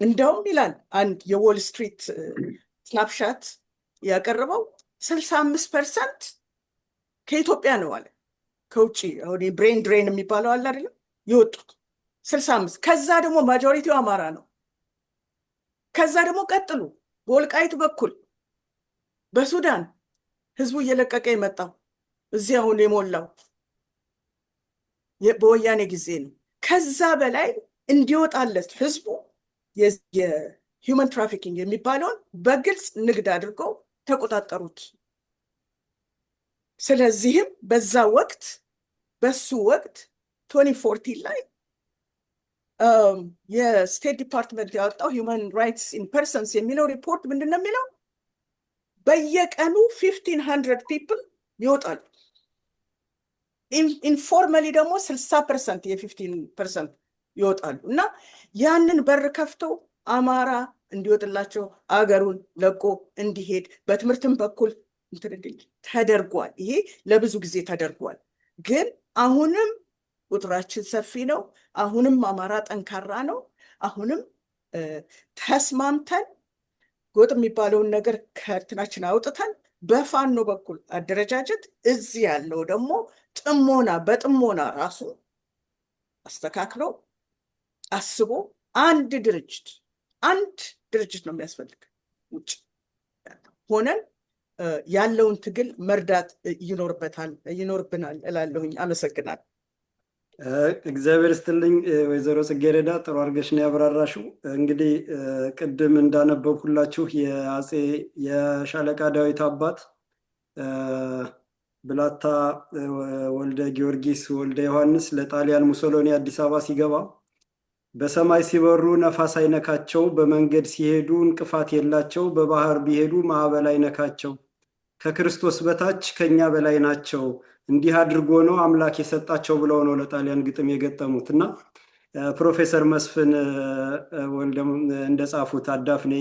እንደውም ይላል አንድ የ Wall Street snapshot ያቀረበው፣ 65% ከኢትዮጵያ ነው አለ። ከውጭ አሁን brain drain የሚባለው አለ አይደለም? የወጡት 65፣ ከዛ ደግሞ majority ው አማራ ነው። ከዛ ደግሞ ቀጥሉ በወልቃይት በኩል በሱዳን ህዝቡ እየለቀቀ የመጣው እዚህ አሁን የሞላው በወያኔ ጊዜ ነው። ከዛ በላይ እንዲወጣለት ህዝቡ የ human trafficking የሚባለውን በግልጽ ንግድ አድርገው ተቆጣጠሩት። ስለዚህም በዛ ወቅት፣ በሱ ወቅት 2014 ላይ የ State Department ያወጣው Human Rights in Persons የሚለው ሪፖርት ምንድን ነው የሚለው? በየቀኑ 1500 people ይወጣሉ። Informally ደግሞ 60% የ15% ይወጣሉ። እና ያንን በር ከፍተው አማራ እንዲወጥላቸው፣ አገሩን ለቆ እንዲሄድ በትምህርትም በኩል እንትን እንዲል ተደርጓል። ይሄ ለብዙ ጊዜ ተደርጓል። ግን አሁንም ቁጥራችን ሰፊ ነው። አሁንም አማራ ጠንካራ ነው። አሁንም ተስማምተን ጎጥ የሚባለውን ነገር ከእንትናችን አውጥተን በፋኖ በኩል አደረጃጀት፣ እዚህ ያለው ደግሞ ጥሞና በጥሞና ራሱ አስተካክሎ አስቦ አንድ ድርጅት ነው የሚያስፈልግ፣ ውጭ ሆነን ያለውን ትግል መርዳት ይኖርበታል፣ ይኖርብናል እላለሁኝ። አመሰግናለሁ።
እግዚአብሔር ይስጥልኝ ወይዘሮ ጽጌረዳ፣ ጥሩ አድርገሽ ነው ያብራራሽው። እንግዲህ ቅድም እንዳነበብኩላችሁ የአፄ የሻለቃ ዳዊት አባት ብላታ ወልደ ጊዮርጊስ ወልደ ዮሐንስ ለጣሊያን ሙሶሎኒ አዲስ አበባ ሲገባ በሰማይ ሲበሩ ነፋስ አይነካቸው፣ በመንገድ ሲሄዱ እንቅፋት የላቸው፣ በባህር ቢሄዱ ማዕበል አይነካቸው። ከክርስቶስ በታች ከኛ በላይ ናቸው። እንዲህ አድርጎ ነው አምላክ የሰጣቸው ብለው ነው ለጣሊያን ግጥም የገጠሙት። እና ፕሮፌሰር መስፍን ወልደ እንደጻፉት አዳፍኔ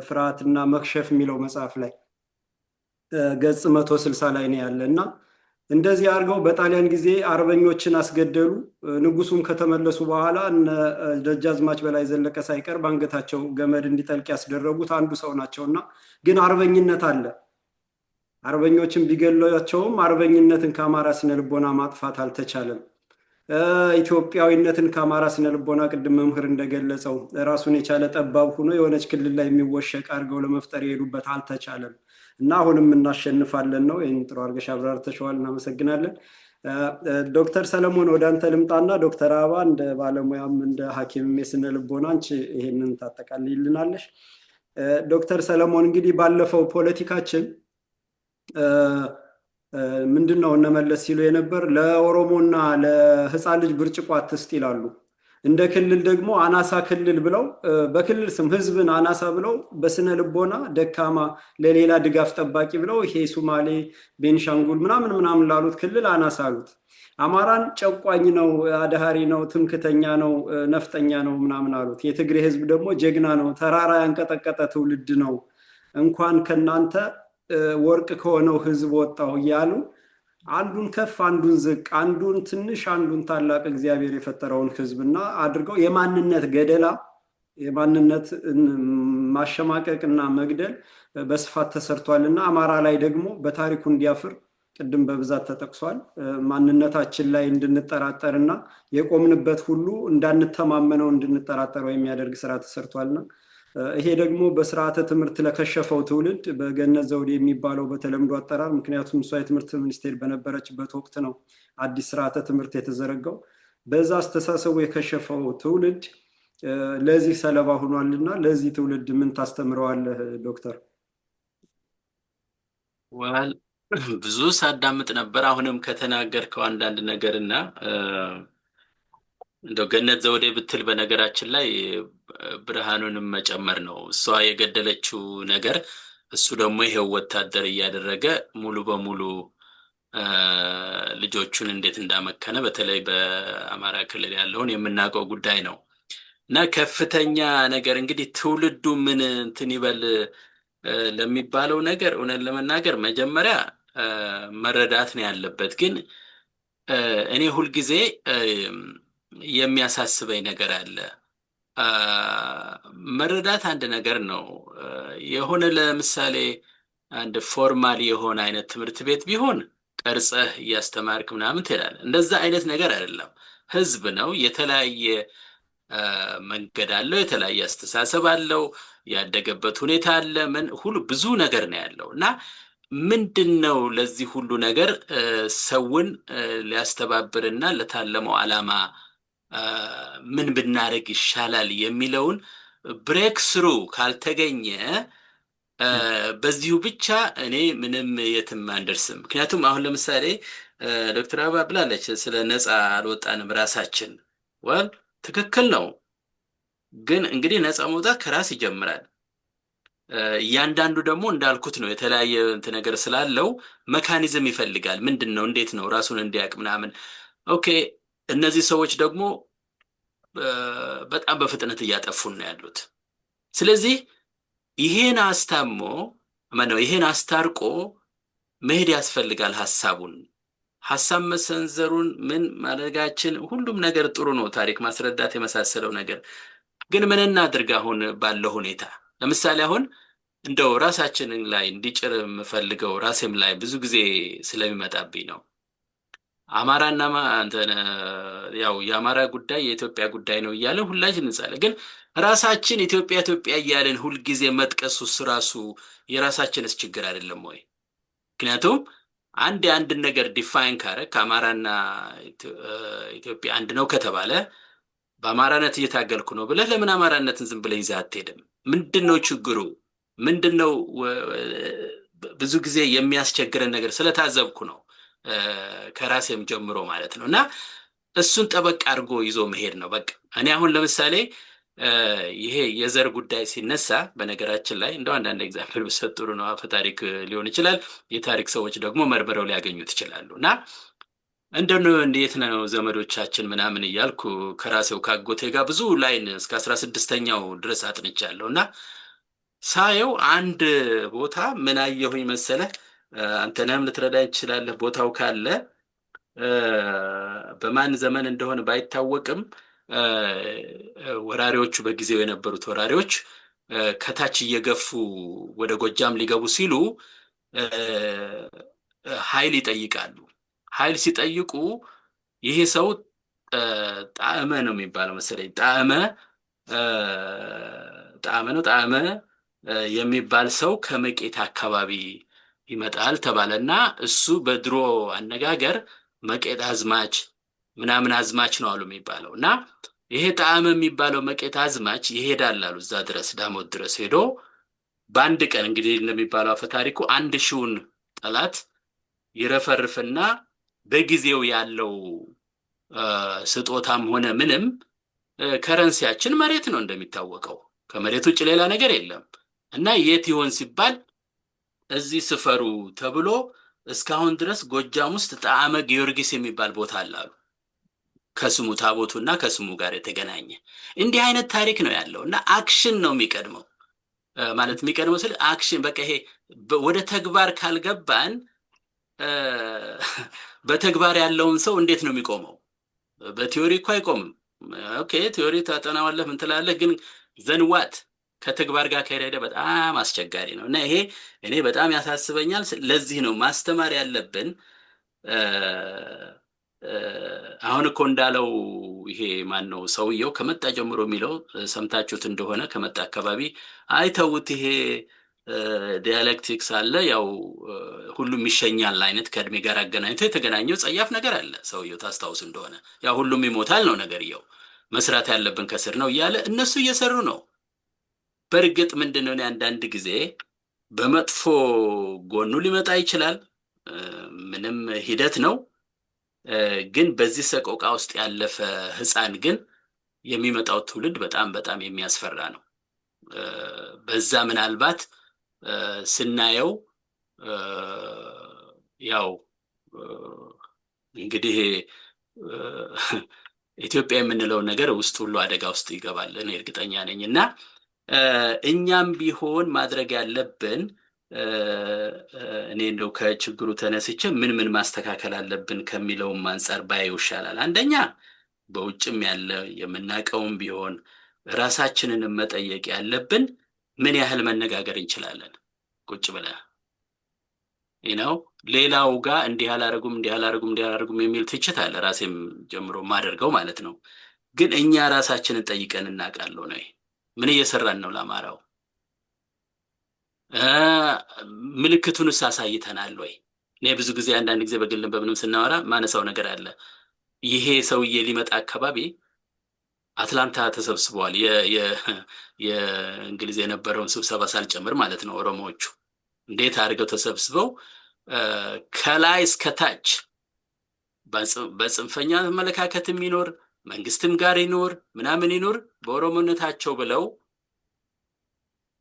ፍርሃትና መክሸፍ የሚለው መጽሐፍ ላይ ገጽ 160 ላይ ነው ያለ። እና እንደዚህ አድርገው በጣሊያን ጊዜ አርበኞችን አስገደሉ። ንጉሱም ከተመለሱ በኋላ እነ ደጃዝማች በላይ ዘለቀ ሳይቀር በአንገታቸው ገመድ እንዲጠልቅ ያስደረጉት አንዱ ሰው ናቸው። እና ግን አርበኝነት አለ። አርበኞችን ቢገሏቸውም አርበኝነትን ከአማራ ስነልቦና ማጥፋት አልተቻለም። ኢትዮጵያዊነትን ከአማራ ስነልቦና ቅድም መምህር እንደገለጸው ራሱን የቻለ ጠባብ ሆኖ የሆነች ክልል ላይ የሚወሸቅ አድርገው ለመፍጠር የሄዱበት አልተቻለም። እና አሁንም እናሸንፋለን ነው። ይህን ጥሩ አድርገሽ አብራርተሽዋል። እናመሰግናለን። ዶክተር ሰለሞን፣ ወደ አንተ ልምጣና ዶክተር አበባ እንደ ባለሙያም እንደ ሐኪምም የስነ ልቦና አንቺ ይሄንን ታጠቃልይልናለሽ። ዶክተር ሰለሞን፣ እንግዲህ ባለፈው ፖለቲካችን ምንድን ነው እነመለስ ሲሉ የነበር ለኦሮሞና ለህፃን ልጅ ብርጭቆ አትስጥ ይላሉ። እንደ ክልል ደግሞ አናሳ ክልል ብለው በክልል ስም ህዝብን አናሳ ብለው በስነ ልቦና ደካማ ለሌላ ድጋፍ ጠባቂ ብለው ይሄ ሱማሌ፣ ቤንሻንጉል ምናምን ምናምን ላሉት ክልል አናሳ አሉት። አማራን ጨቋኝ ነው፣ አድሃሪ ነው፣ ትምክተኛ ነው፣ ነፍጠኛ ነው ምናምን አሉት። የትግሬ ህዝብ ደግሞ ጀግና ነው፣ ተራራ ያንቀጠቀጠ ትውልድ ነው፣ እንኳን ከናንተ ወርቅ ከሆነው ህዝብ ወጣሁ እያሉ አንዱን ከፍ አንዱን ዝቅ፣ አንዱን ትንሽ አንዱን ታላቅ እግዚአብሔር የፈጠረውን ህዝብና አድርገው የማንነት ገደላ፣ የማንነት ማሸማቀቅ እና መግደል በስፋት ተሰርቷል። እና አማራ ላይ ደግሞ በታሪኩ እንዲያፍር ቅድም በብዛት ተጠቅሷል። ማንነታችን ላይ እንድንጠራጠር እና የቆምንበት ሁሉ እንዳንተማመነው እንድንጠራጠረው የሚያደርግ ስራ ተሰርቷልና ይሄ ደግሞ በስርዓተ ትምህርት ለከሸፈው ትውልድ በገነት ዘውዴ የሚባለው በተለምዶ አጠራር፣ ምክንያቱም እሷ የትምህርት ሚኒስቴር በነበረችበት ወቅት ነው አዲስ ስርዓተ ትምህርት የተዘረጋው። በዛ አስተሳሰቡ የከሸፈው ትውልድ ለዚህ ሰለባ ሆኗልና ለዚህ ትውልድ ምን ታስተምረዋለህ ዶክተር?
Well፣ ብዙ ሳዳምጥ ነበር። አሁንም ከተናገርከው አንዳንድ ነገር እና እንደው ገነት ዘውዴ ብትል በነገራችን ላይ ብርሃኑንም መጨመር ነው። እሷ የገደለችው ነገር እሱ ደግሞ ይሄው ወታደር እያደረገ ሙሉ በሙሉ ልጆቹን እንዴት እንዳመከነ በተለይ በአማራ ክልል ያለውን የምናውቀው ጉዳይ ነው። እና ከፍተኛ ነገር እንግዲህ ትውልዱ ምን እንትን ይበል ለሚባለው ነገር እውነት ለመናገር መጀመሪያ መረዳት ነው ያለበት። ግን እኔ ሁልጊዜ የሚያሳስበኝ ነገር አለ። መረዳት አንድ ነገር ነው። የሆነ ለምሳሌ አንድ formal የሆነ አይነት ትምህርት ቤት ቢሆን ቀርጸህ እያስተማርክ ምናምን ትላለህ። እንደዛ አይነት ነገር አይደለም። ህዝብ ነው። የተለያየ መንገድ አለው። የተለያየ አስተሳሰብ አለው። ያደገበት ሁኔታ አለ። ምን ሁሉ ብዙ ነገር ነው ያለው። እና ምንድን ነው ለዚህ ሁሉ ነገር ሰውን ሊያስተባብርና ለታለመው ዓላማ ምን ብናደርግ ይሻላል የሚለውን breakthrough ካልተገኘ በዚሁ ብቻ እኔ ምንም የትም አንደርስም። ምክንያቱም አሁን ለምሳሌ ዶክተር አበባ ብላለች ስለ ነፃ አልወጣንም ራሳችን። Well፣ ትክክል ነው። ግን እንግዲህ ነፃ መውጣት ከራስ ይጀምራል። እያንዳንዱ ደግሞ እንዳልኩት ነው፣ የተለያየ እንትን ነገር ስላለው mechanism ይፈልጋል። ምንድን ነው፣ እንዴት ነው ራሱን እንዲያውቅ ምናምን። Okay፣ እነዚህ ሰዎች ደግሞ በጣም በፍጥነት እያጠፉን ነው ያሉት። ስለዚህ ይሄን አስታሞ ማነው ይሄን አስታርቆ መሄድ ያስፈልጋል። ሀሳቡን ሀሳብ መሰንዘሩን ምን ማድረጋችን ሁሉም ነገር ጥሩ ነው፣ ታሪክ ማስረዳት የመሳሰለው ነገር። ግን ምን እናድርግ አሁን ባለው ሁኔታ? ለምሳሌ አሁን እንደው ራሳችንን ላይ እንዲጭር የምፈልገው ራሴም ላይ ብዙ ጊዜ ስለሚመጣብኝ ነው። አማራና እንትን ያው የአማራ ጉዳይ የኢትዮጵያ ጉዳይ ነው እያለን ሁላችን እንጻለን። ግን ራሳችን ኢትዮጵያ ኢትዮጵያ እያለን ሁልጊዜ መጥቀሱስ ራሱ የራሳችንስ ችግር አይደለም ወይ? ምክንያቱም አንድ የአንድን ነገር define ካረግ ከአማራና ኢትዮጵያ አንድ ነው ከተባለ በአማራነት እየታገልኩ ነው ብለህ ለምን አማራነትን ዝም ብለህ ይዘህ አትሄድም? ምንድን ነው ችግሩ? ምንድን ነው ብዙ ጊዜ የሚያስቸግረን ነገር ስለታዘብኩ ነው ከራሴም ጀምሮ ማለት ነው። እና እሱን ጠበቅ አድርጎ ይዞ መሄድ ነው። በቃ እኔ አሁን ለምሳሌ ይሄ የዘር ጉዳይ ሲነሳ በነገራችን ላይ እንደው አንዳንድ example ብሰጥ ጥሩ ነው። አፈ ታሪክ ሊሆን ይችላል። የታሪክ ሰዎች ደግሞ መርምረው ሊያገኙት ይችላሉ። እና እንደው እንዴት ነው ዘመዶቻችን ምናምን እያልኩ ከራሴው ካጎቴ ጋር ብዙ line እስከ 16ኛው ድረስ አጥንቻለሁ። እና ሳየው አንድ ቦታ ምን አየሁኝ መሰለህ? አንተነህም ልትረዳኝ ትችላለህ። ቦታው ካለ በማን ዘመን እንደሆነ ባይታወቅም ወራሪዎቹ፣ በጊዜው የነበሩት ወራሪዎች ከታች እየገፉ ወደ ጎጃም ሊገቡ ሲሉ ኃይል ይጠይቃሉ። ኃይል ሲጠይቁ ይሄ ሰው ጣዕመ ነው የሚባለው መሰለኝ፣ ጣዕመ ጣዕመ ነው ጣዕመ የሚባል ሰው ከመቄት አካባቢ ይመጣል ተባለና እሱ በድሮ አነጋገር መቄት አዝማች ምናምን አዝማች ነው አሉ የሚባለው። እና ይሄ ጣዕመ የሚባለው መቄት አዝማች ይሄዳል አሉ፣ እዛ ድረስ ዳሞት ድረስ ሄዶ በአንድ ቀን እንግዲህ እንደሚባለው አፈታሪኩ 1000ውን ጠላት ይረፈርፍና በጊዜው ያለው ስጦታም ሆነ ምንም currency ያችን መሬት ነው እንደሚታወቀው፣ ከመሬት ውጭ ሌላ ነገር የለም። እና የት ይሆን ሲባል እዚህ ስፈሩ ተብሎ እስካሁን ድረስ ጎጃም ውስጥ ጣዕመ ጊዮርጊስ የሚባል ቦታ አለ አሉ። ከስሙ ታቦቱና ከስሙ ጋር የተገናኘ እንዲህ አይነት ታሪክ ነው ያለው። እና action ነው የሚቀድመው፣ ማለት የሚቀድመው ስል action በቃ ይሄ ወደ ተግባር ካልገባን በተግባር ያለውን ሰው እንዴት ነው የሚቆመው? በ theory እኮ አይቆምም። Okay, theory ታጠናዋለህ፣ ምን ትላለህ፣ ግን then what? ከተግባር ጋር ከሄደ በጣም አስቸጋሪ ነው። እና ይሄ እኔ በጣም ያሳስበኛል። ለዚህ ነው ማስተማር ያለብን። አሁን እኮ እንዳለው ይሄ ማን ነው ሰውየው ከመጣ ጀምሮ የሚለው ሰምታችሁት እንደሆነ፣ ከመጣ አካባቢ አይተውት ይሄ dialectics አለ፣ ያው ሁሉም ይሸኛል አይነት ከእድሜ ጋር አገናኝቶ የተገናኘው ጸያፍ ነገር አለ ሰውየው፣ ታስታውስ እንደሆነ። ያው ሁሉም ይሞታል ነው ነገርየው፣ መስራት ያለብን ከስር ነው እያለ እነሱ እየሰሩ ነው። በእርግጥ ምንድን ነው፣ አንዳንድ ጊዜ በመጥፎ ጎኑ ሊመጣ ይችላል። ምንም ሂደት ነው። ግን በዚህ ሰቆቃ ውስጥ ያለፈ ህፃን ግን የሚመጣው ትውልድ በጣም በጣም የሚያስፈራ ነው። በዛ ምናልባት ስናየው ያው እንግዲህ ኢትዮጵያ የምንለው ነገር ውስጥ ሁሉ አደጋ ውስጥ ይገባል፣ እኔ እርግጠኛ ነኝ። እና እኛም ቢሆን ማድረግ ያለብን፣ እኔ እንደው ከችግሩ ተነስቼ ምን ምን ማስተካከል አለብን ከሚለውም አንጻር ባየው ይሻላል። አንደኛ በውጭም ያለ የምናውቀውም ቢሆን ራሳችንን መጠየቅ ያለብን ምን ያህል መነጋገር እንችላለን ቁጭ ብለን ነው። ሌላው ጋር እንዲህ አላረጉም፣ እንዲህ አላረጉም፣ እንዲህ አላረጉም የሚል ትችት አለ፣ ራሴም ጀምሮ ማደርገው ማለት ነው። ግን እኛ ራሳችንን ጠይቀን እናውቃለሁ ነው? ምን እየሰራን ነው ለአማራው? ምልክቱንስ አሳይተናል ወይ? እኔ ብዙ ጊዜ አንዳንድ ጊዜ በግልም በምንም ስናወራ ማነሳው ነገር አለ። ይሄ ሰውዬ ሊመጣ አካባቢ አትላንታ ተሰብስበዋል። የእንግሊዝ የነበረውን ስብሰባ ሳልጨምር ማለት ነው። ኦሮሞዎቹ እንዴት አድርገው ተሰብስበው ከላይ እስከ ታች በጽንፈኛ አመለካከት የሚኖር መንግስትም ጋር ይኖር ምናምን ይኖር በኦሮሞነታቸው ብለው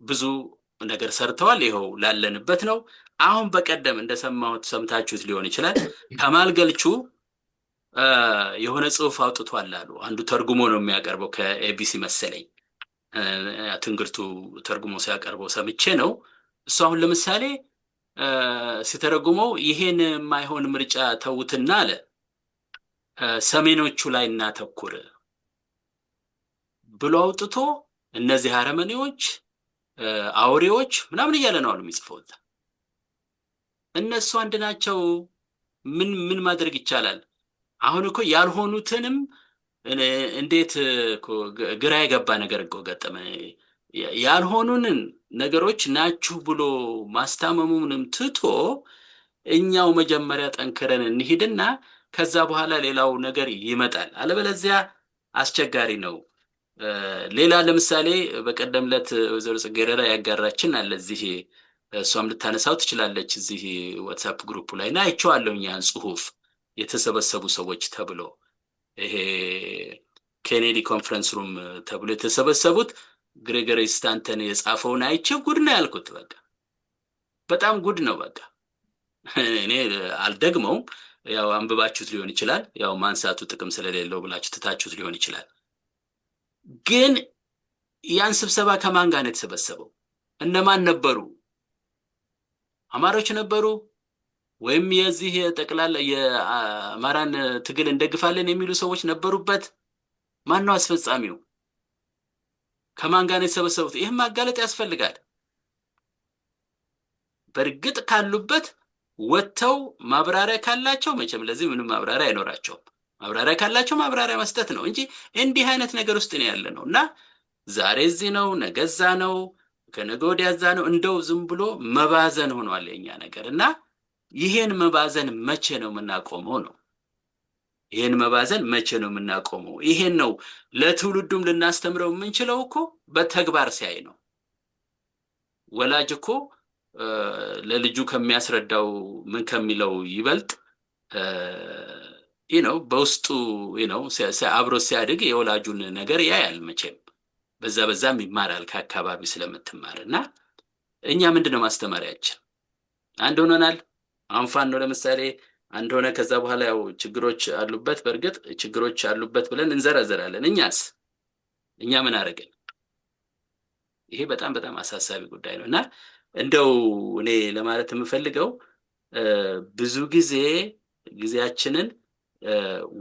ብዙ ነገር ሰርተዋል። ይኸው ላለንበት ነው። አሁን በቀደም እንደሰማሁት፣ ሰምታችሁት ሊሆን ይችላል፣ ከማል ገልቹ የሆነ ጽሁፍ አውጥቷል አሉ። አንዱ ተርጉሞ ነው የሚያቀርበው፣ ከኤቢሲ መሰለኝ፣ ትንግርቱ ተርጉሞ ሲያቀርበው ሰምቼ ነው። እሱ አሁን ለምሳሌ ሲተረጉመው ይሄን የማይሆን ምርጫ ተዉትና አለ፣ ሰሜኖቹ ላይ እናተኩር ብሎ አውጥቶ እነዚህ አረመኔዎች፣ አውሬዎች ምናምን እያለ ነው አሉ የሚጽፈው። እነሱ አንድ ናቸው። ምን ምን ማድረግ ይቻላል? አሁን እኮ ያልሆኑትንም እንዴት ግራ የገባ ነገር እኮ ገጠመ። ያልሆኑንን ነገሮች ናችሁ ብሎ ማስታመሙንም ትቶ እኛው መጀመሪያ ጠንክረን እንሂድና ከዛ በኋላ ሌላው ነገር ይመጣል። አለበለዚያ አስቸጋሪ ነው። ሌላ ለምሳሌ በቀደም ዕለት ወይዘሮ ጽጌረዳ ያጋራችን አለ፣ እዚህ እሷም ልታነሳው ትችላለች። እዚህ WhatsApp group ላይ እና አይቼዋለሁ ያን ጽሁፍ፣ የተሰበሰቡ ሰዎች ተብሎ ይሄ Kennedy conference room ተብሎ የተሰበሰቡት ግሬጎሪ ስታንተን የጻፈውን አይቼ ጉድ ነው ያልኩት። በቃ በጣም ጉድ ነው። በቃ እኔ አልደግመውም። ያው አንብባችሁት ሊሆን ይችላል። ያው ማንሳቱ ጥቅም ስለሌለው ብላችሁ ትታችሁት ሊሆን ይችላል። ግን ያን ስብሰባ ከማን ጋር ነው የተሰበሰበው? እነማን ነበሩ? አማሮች ነበሩ ወይም የዚህ የጠቅላላ የአማራን ትግል እንደግፋለን የሚሉ ሰዎች ነበሩበት? ማን ነው አስፈጻሚው? ከማን ጋር ነው የተሰበሰቡት? ይህም ማጋለጥ ያስፈልጋል። በእርግጥ ካሉበት ወጥተው ማብራሪያ ካላቸው፣ መቼም ለዚህ ምንም ማብራሪያ አይኖራቸውም። ማብራሪያ ካላቸው ማብራሪያ መስጠት ነው እንጂ እንዲህ አይነት ነገር ውስጥ ነው ያለ ነው። እና ዛሬ እዚህ ነው፣ ነገ እዛ ነው፣ ከነገ ወዲያ እዛ ነው። እንደው ዝም ብሎ መባዘን ሆኗል የኛ ነገር። እና ይሄን መባዘን መቼ ነው የምናቆመው ነው። ይሄን መባዘን መቼ ነው የምናቆመው? ይሄን ነው ለትውልዱም ልናስተምረው የምንችለው እኮ በተግባር ሲያይ ነው። ወላጅ እኮ ለልጁ ከሚያስረዳው ምን ከሚለው ይበልጥ ነው በውስጡ ነው አብሮ ሲያድግ የወላጁን ነገር ያያል። መቼም በዛ በዛም ይማራል ከአካባቢ ስለምትማር። እና እኛ ምንድን ነው ማስተማሪያችን? አንድ ሆነናል። አሁን ፋኖ ለምሳሌ አንድ ሆነ። ከዛ በኋላ ያው ችግሮች አሉበት፣ በእርግጥ ችግሮች አሉበት ብለን እንዘረዝራለን። እኛስ እኛ ምን አደረግን? ይሄ በጣም በጣም አሳሳቢ ጉዳይ ነው። እና እንደው እኔ ለማለት የምፈልገው ብዙ ጊዜ ጊዜያችንን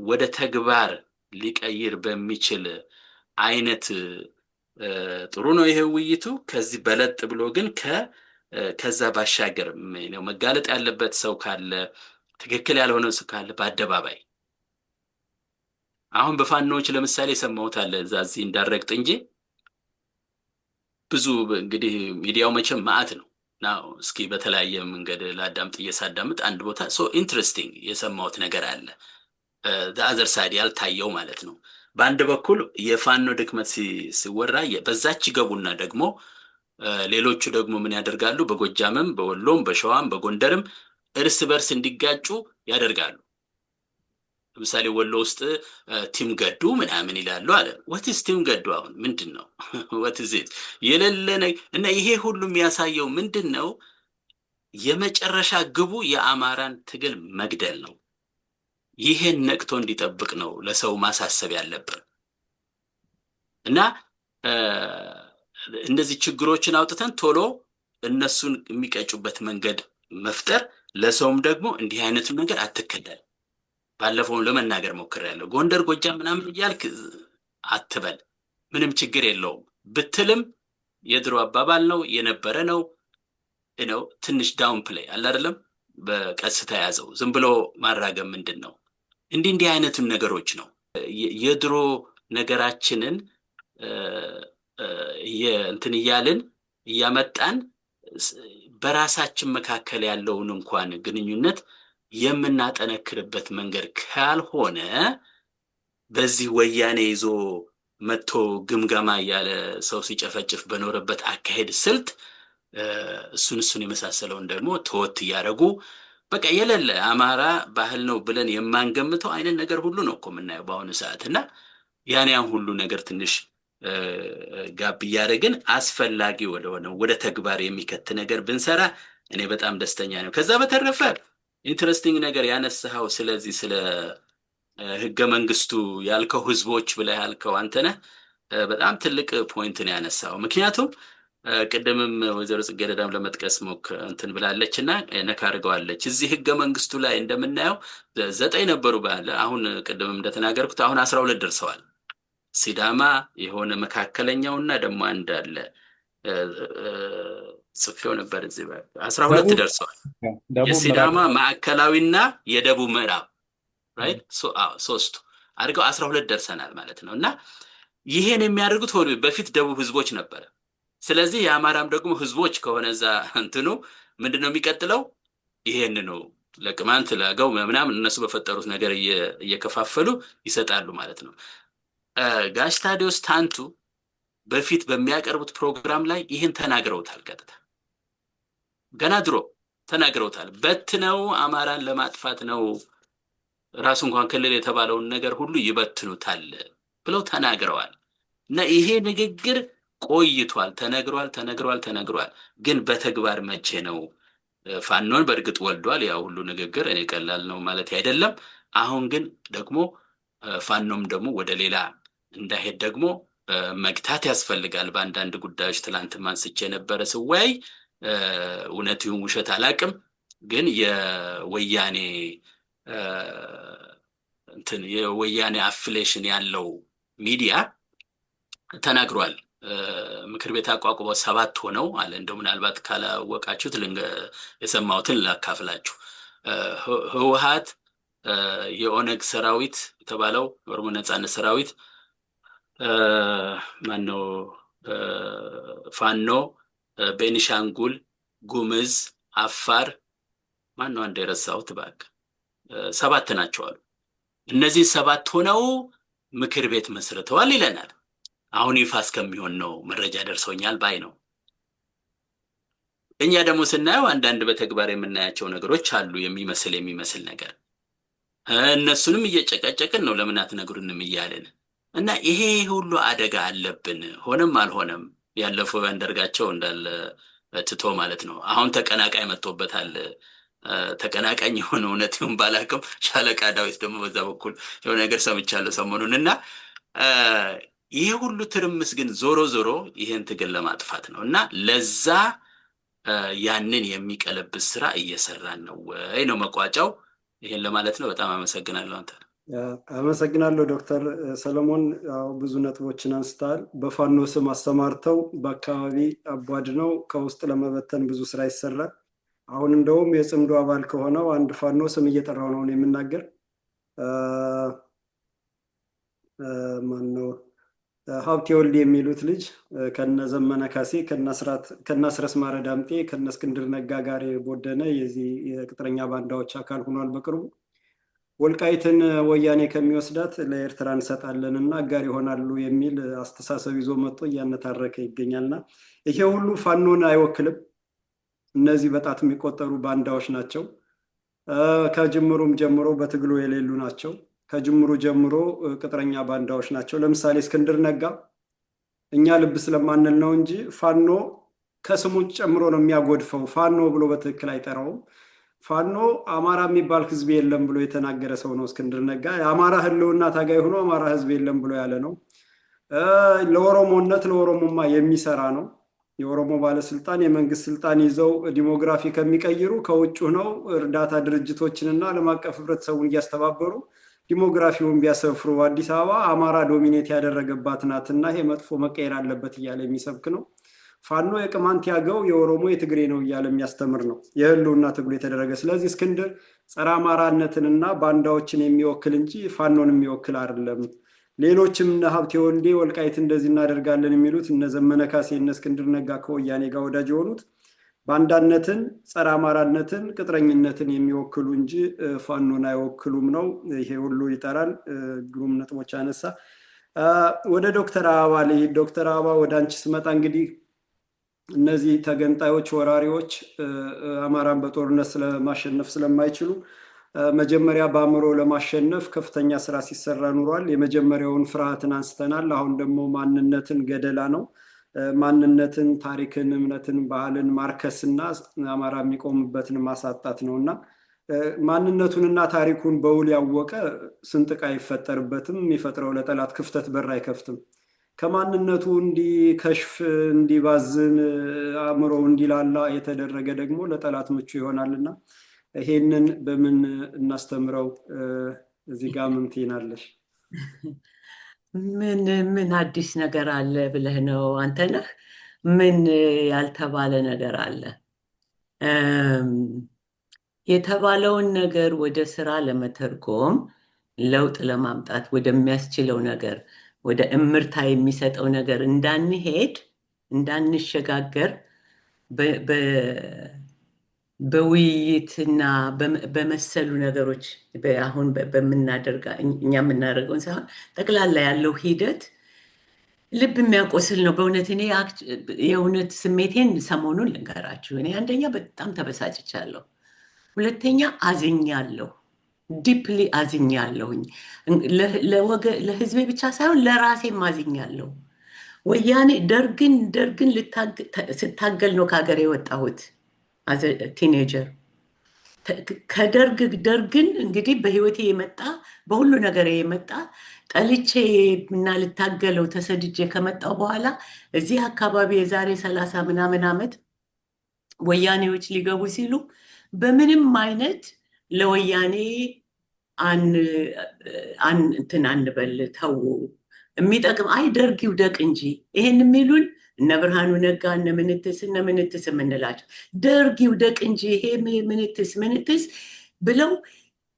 ወደ ተግባር ሊቀይር በሚችል አይነት ጥሩ ነው ይሄ ውይይቱ። ከዚህ በለጥ ብሎ ግን ከዛ ባሻገር መጋለጥ ያለበት ሰው ካለ፣ ትክክል ያልሆነ ሰው ካለ በአደባባይ። አሁን በፋኖዎች ለምሳሌ የሰማሁት አለ፣ እዛ እዚህ እንዳረግጥ እንጂ ብዙ እንግዲህ ሚዲያው መቼም ማአት ነው እና እስኪ በተለያየ መንገድ ላዳምጥ፣ እየሳዳምጥ አንድ ቦታ so interesting የሰማሁት ነገር አለ። Other side ያልታየው ማለት ነው። በአንድ በኩል የፋኖ ድክመት ሲወራ በዛች ገቡና ደግሞ ሌሎቹ ደግሞ ምን ያደርጋሉ? በጎጃምም፣ በወሎም፣ በሸዋም፣ በጎንደርም እርስ በርስ እንዲጋጩ ያደርጋሉ። ለምሳሌ ወሎ ውስጥ team ገዱ ምናምን ይላሉ አለ። What's team ገዱ? አሁን ምንድን ነው? What's የሌለ እና ይሄ ሁሉ የሚያሳየው ምንድን ነው? የመጨረሻ ግቡ የአማራን ትግል መግደል ነው። ይሄን ነቅቶ እንዲጠብቅ ነው ለሰው ማሳሰብ ያለብን። እና እነዚህ ችግሮችን አውጥተን ቶሎ እነሱን የሚቀጩበት መንገድ መፍጠር፣ ለሰውም ደግሞ እንዲህ አይነቱን ነገር አትከተል። ባለፈውም ለመናገር ሞክሬያለሁ። ጎንደር፣ ጎጃም ምናምን እያልክ አትበል፣ ምንም ችግር የለውም ብትልም የድሮ አባባል ነው፣ የነበረ ነው። ትንሽ downplay አለ አይደለም፣ በቀስታ ያዘው። ዝም ብሎ ማራገም ምንድን ነው? እንዲህ እንዲህ አይነቱን ነገሮች ነው የድሮ ነገራችንን እንትን እያልን እያመጣን በራሳችን መካከል ያለውን እንኳን ግንኙነት የምናጠነክርበት መንገድ ካልሆነ፣ በዚህ ወያኔ ይዞ መጥቶ ግምገማ እያለ ሰው ሲጨፈጭፍ በኖረበት አካሄድ ስልት እሱን እሱን የመሳሰለውን ደግሞ ተወት እያደረጉ በቃ የሌለ አማራ ባህል ነው ብለን የማንገምተው አይነት ነገር ሁሉ ነው እኮ የምናየው በአሁኑ ሰዓት። እና ያን ያን ሁሉ ነገር ትንሽ ጋብ እያደረግን አስፈላጊ ወደሆነው ወደ ተግባር የሚከት ነገር ብንሰራ እኔ በጣም ደስተኛ ነው። ከዛ በተረፈ interesting ነገር ያነሳኸው ስለዚህ ስለ ህገ መንግስቱ ያልከው፣ ህዝቦች ብለህ ያልከው አንተነህ በጣም ትልቅ point ነው ያነሳው። ምክንያቱም ቅድምም ወይዘሮ ጽጌረዳም ለመጥቀስ ሞክ እንትን ብላለች እና ነካ አድርገዋለች። እዚህ ህገ መንግስቱ ላይ እንደምናየው 9 ነበሩ ባለ፣ አሁን ቅድምም እንደተናገርኩት አሁን 12 ደርሰዋል። ሲዳማ የሆነ መካከለኛውና ደግሞ አንድ አለ፣ ጽፌው ነበር እዚህ፣ 12 ደርሰዋል። የሲዳማ ማዕከላዊና የደቡብ ምዕራብ፣ right፣ ሶስቱ አድርገው 12 ደርሰናል ማለት ነው። እና ይሄን የሚያደርጉት ሆኑ በፊት ደቡብ ህዝቦች ነበረ። ስለዚህ የአማራም ደግሞ ህዝቦች ከሆነ እዛ እንትኑ ምንድን ነው የሚቀጥለው? ይሄንኑ ለቅማንት፣ ለአገው ምናምን እነሱ በፈጠሩት ነገር እየከፋፈሉ ይሰጣሉ ማለት ነው። ጋሽ ታዲዮስ ታንቱ በፊት በሚያቀርቡት ፕሮግራም ላይ ይህን ተናግረውታል። ቀጥታ ገና ድሮ ተናግረውታል። በትነው አማራን ለማጥፋት ነው። ራሱ እንኳን ክልል የተባለውን ነገር ሁሉ ይበትኑታል ብለው ተናግረዋል። እና ይሄ ንግግር ቆይቷል፣ ተነግሯል፣ ተነግሯል፣ ተነግሯል። ግን በተግባር መቼ ነው? ፋኖን በእርግጥ ወልዷል። ያ ሁሉ ንግግር እኔ ቀላል ነው ማለት አይደለም። አሁን ግን ደግሞ ፋኖም ደግሞ ወደ ሌላ እንዳይሄድ ደግሞ መግታት ያስፈልጋል። በአንዳንድ ጉዳዮች ትላንት አንስቼ የነበረ ስወያይ፣ እውነት ይሁን ውሸት አላቅም፣ ግን የወያኔ እንትን የወያኔ affiliation ያለው ሚዲያ ተናግሯል። ምክር ቤት አቋቁመው 7 ሆነው አለ። እንደው ምናልባት ካላወቃችሁት የሰማሁትን ላካፍላችሁ። ህወሓት፣ የኦነግ ሰራዊት የተባለው የኦሮሞ ነጻነት ሰራዊት፣ ማነው፣ ፋኖ፣ ቤኒሻንጉል ጉምዝ፣ አፋር፣ ማነው አንድ የረሳሁት እባክህ፣ 7 ናቸው አሉ። እነዚህ 7 ሆነው ምክር ቤት መስርተዋል ይለናል። አሁን ይፋ እስከሚሆን ነው መረጃ ደርሶኛል ባይ ነው። እኛ ደግሞ ስናየው አንዳንድ በተግባር የምናያቸው ነገሮች አሉ የሚመስል የሚመስል ነገር፣ እነሱንም እየጨቀጨቅን ነው ለምን አትነግሩንም እያልን። እና ይሄ ሁሉ አደጋ አለብን። ሆነም አልሆነም ያለፈው ያንደርጋቸው እንዳለ ትቶ ማለት ነው። አሁን ተቀናቃይ መጥቶበታል። ተቀናቃኝ የሆነ እውነት ይሁን ባላቅም ሻለቃ ዳዊት ደግሞ በዛ በኩል የሆነ ነገር ሰምቻለሁ ሰሞኑን። እና ይሄ ሁሉ ትርምስ ግን ዞሮ ዞሮ ይሄን ትግል ለማጥፋት ነው። እና ለዛ ያንን የሚቀለብስ ስራ እየሰራን ነው ወይ ነው መቋጫው። ይሄን ለማለት ነው። በጣም አመሰግናለሁ አንተ።
አመሰግናለሁ ዶክተር ሰለሞን። ያው ብዙ ነጥቦችን አንስተሃል። በፋኖ ስም አሰማርተው በአካባቢ አቧድነው ከውስጥ ለመበተን ብዙ ስራ ይሰራል። አሁን እንደውም የጽምዶ አባል ከሆነው አንድ ፋኖ ስም እየጠራው ነው የምናገር፣ ማነው፣ ሀብቴ ወልድ የሚሉት ልጅ ከነ ዘመነ ካሴ፣ ከነ አስረስ ማረ ዳምጤ፣ ከነ እስክንድር ነጋ ጋር የቦደነ የዚህ የቅጥረኛ ባንዳዎች አካል ሆኗል። በቅርቡ ወልቃይትን ወያኔ ከሚወስዳት ለኤርትራ እንሰጣለን እና አጋር ይሆናሉ የሚል አስተሳሰብ ይዞ መጥቶ እያነታረከ ይገኛልና ይሄ ሁሉ ፋኖን አይወክልም። እነዚህ በጣት የሚቆጠሩ ባንዳዎች ናቸው። ከጅምሩም ጀምሮ በትግሉ የሌሉ ናቸው። ከጅምሩ ጀምሮ ቅጥረኛ ባንዳዎች ናቸው። ለምሳሌ እስክንድር ነጋ እኛ ልብ ስለማንል ነው እንጂ ፋኖ ከስሙ ጨምሮ ነው የሚያጎድፈው። ፋኖ ብሎ በትክክል አይጠራውም። ፋኖ አማራ የሚባል ህዝብ የለም ብሎ የተናገረ ሰው ነው እስክንድር ነጋ። የአማራ ህልውና ታጋይ ሆኖ አማራ ህዝብ የለም ብሎ ያለ ነው። ለኦሮሞነት ለኦሮሞማ የሚሰራ ነው። የኦሮሞ ባለስልጣን የመንግስት ስልጣን ይዘው demography ከሚቀይሩ ከውጭ ሆነው እርዳታ ድርጅቶችንና ዓለም አቀፍ ህብረተሰቡን እያስተባበሩ demography ውን ቢያሰፍሩ አዲስ አበባ አማራ dominate ያደረገባት ናትና ይሄ መጥፎ መቀየር አለበት እያለ የሚሰብክ ነው። ፋኖ የቅማንት፣ ያገው፣ የኦሮሞ፣ የትግሬ ነው እያለ የሚያስተምር ነው። የህልውና ትግሉ የተደረገ። ስለዚህ እስክንድር ጸረ አማራነትንና ባንዳዎችን የሚወክል እንጂ ፋኖን የሚወክል አይደለም። ሌሎችም እነ ሀብቴ ወልዴ ወልቃይት እንደዚህ እናደርጋለን የሚሉት፣ እነ ዘመነ ካሴ፣ እነ እስክንድር ነጋ ከወያኔ ጋር ወዳጅ የሆኑት ባንዳነትን፣ ጸረ አማራነትን፣ ቅጥረኝነትን የሚወክሉ እንጂ ፋኖን አይወክሉም ነው። ይሄ ሁሉ ይጠራል። ግሩም ነጥቦች አነሳ። ወደ ዶክተር አበባ ልሂድ። ዶክተር አበባ፣ ወደ አንቺ ስመጣ እንግዲህ እነዚህ ተገንጣዮች፣ ወራሪዎች አማራን በጦርነት ስለማሸነፍ ስለማይችሉ መጀመሪያ በአእምሮ ለማሸነፍ ከፍተኛ ስራ ሲሰራ ኑሯል። የመጀመሪያውን ፍርሃትን አንስተናል። አሁን ደግሞ ማንነትን ገደላ ነው። ማንነትን፣ ታሪክን፣ እምነትን፣ ባህልን ማርከስና አማራ የሚቆምበትን ማሳጣት ነው። እና ማንነቱንና ታሪኩን በውል ያወቀ ስንጥቅ አይፈጠርበትም። የሚፈጥረው ለጠላት ክፍተት በር አይከፍትም። ከማንነቱ እንዲከሽፍ፣ እንዲባዝን፣ አእምሮ እንዲላላ የተደረገ ደግሞ ለጠላት ምቹ ይሆናልና ይሄንን በምን እናስተምረው? እዚህ ጋር ምን ትይናለሽ?
ምን ምን አዲስ ነገር አለ ብለህ ነው አንተነህ? ምን ያልተባለ ነገር አለ? የተባለውን ነገር ወደ ስራ ለመተርጎም፣ ለውጥ ለማምጣት ወደሚያስችለው ነገር፣ ወደ እምርታ የሚሰጠው ነገር እንዳንሄድ፣ እንዳንሸጋገር በውይይትና በመሰሉ ነገሮች፣ አሁን በምናደርጋ እኛ የምናደርገውን ሳይሆን ጠቅላላ ያለው ሂደት ልብ የሚያቆስል ነው። በእውነት እኔ የእውነት ስሜቴን ሰሞኑን ልንገራችሁ። እኔ አንደኛ በጣም ተበሳጭቻለሁ፣ ሁለተኛ አዝኛለሁ። Deeply አዝኛለሁኝ። ለህዝቤ ብቻ ሳይሆን ለራሴም አዝኛለሁ። ወያኔ ደርግን ስታገል ነው ከሀገር የወጣሁት as a teenager። ከደርግ ደርግን እንግዲህ በህይወቴ የመጣ፣ በሁሉ ነገር የመጣ ጠልቼ እና ልታገለው ተሰድጄ ከመጣው በኋላ እዚህ አካባቢ የዛሬ 30 ምናምን ዓመት ወያኔዎች ሊገቡ ሲሉ በምንም አይነት ለወያኔ እንትን አንበል፣ ተዉ፣ የሚጠቅም አይ ደርግ ይውደቅ እንጂ። ይሄን የሚሉን እነ ብርሃኑ ነጋ፣ እነ ምንትስ የምንላቸው፣ ደርግ ይውደቅ እንጂ ይሄ ምንትስ ምንትስ ብለው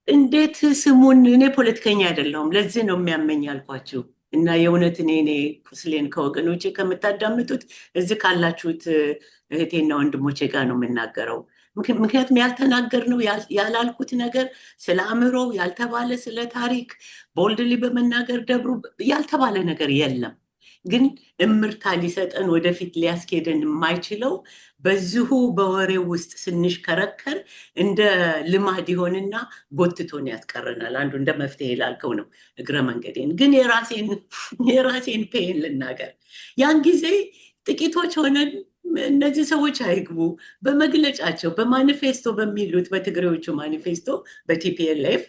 እንዴት ስሙን። እኔ ፖለቲከኛ አይደለሁም። ለዚህ ነው የሚያመኝ ያልኳችሁ። እና የእውነት እኔ ቁስሌን ከወገኖቼ ከምታዳምጡት እዚህ ካላችሁት እህቴና ወንድሞቼ ጋር ነው የምናገረው። ምክንያቱም ያልተናገርነው፣ ያላልኩት ነገር፣ ስለ አእምሮ ያልተባለ፣ ስለ ታሪክ boldly በመናገር ደብሩ ያልተባለ ነገር የለም። ግን እምርታ ሊሰጠን ወደፊት ሊያስኬደን የማይችለው በዚሁ በወሬው ውስጥ ስንሽከረከር እንደ ልማድ ይሆንና ጎትቶን ያስቀረናል። አንዱ እንደ መፍትሄ ላልከው ነው። እግረ መንገዴን ግን የራሴን pain ልናገር። ያን ጊዜ ጥቂቶች ሆነን እነዚህ ሰዎች አይግቡ በመግለጫቸው፣ በማኒፌስቶ በሚሉት፣ በትግሬዎቹ ማኒፌስቶ፣ በ TPLF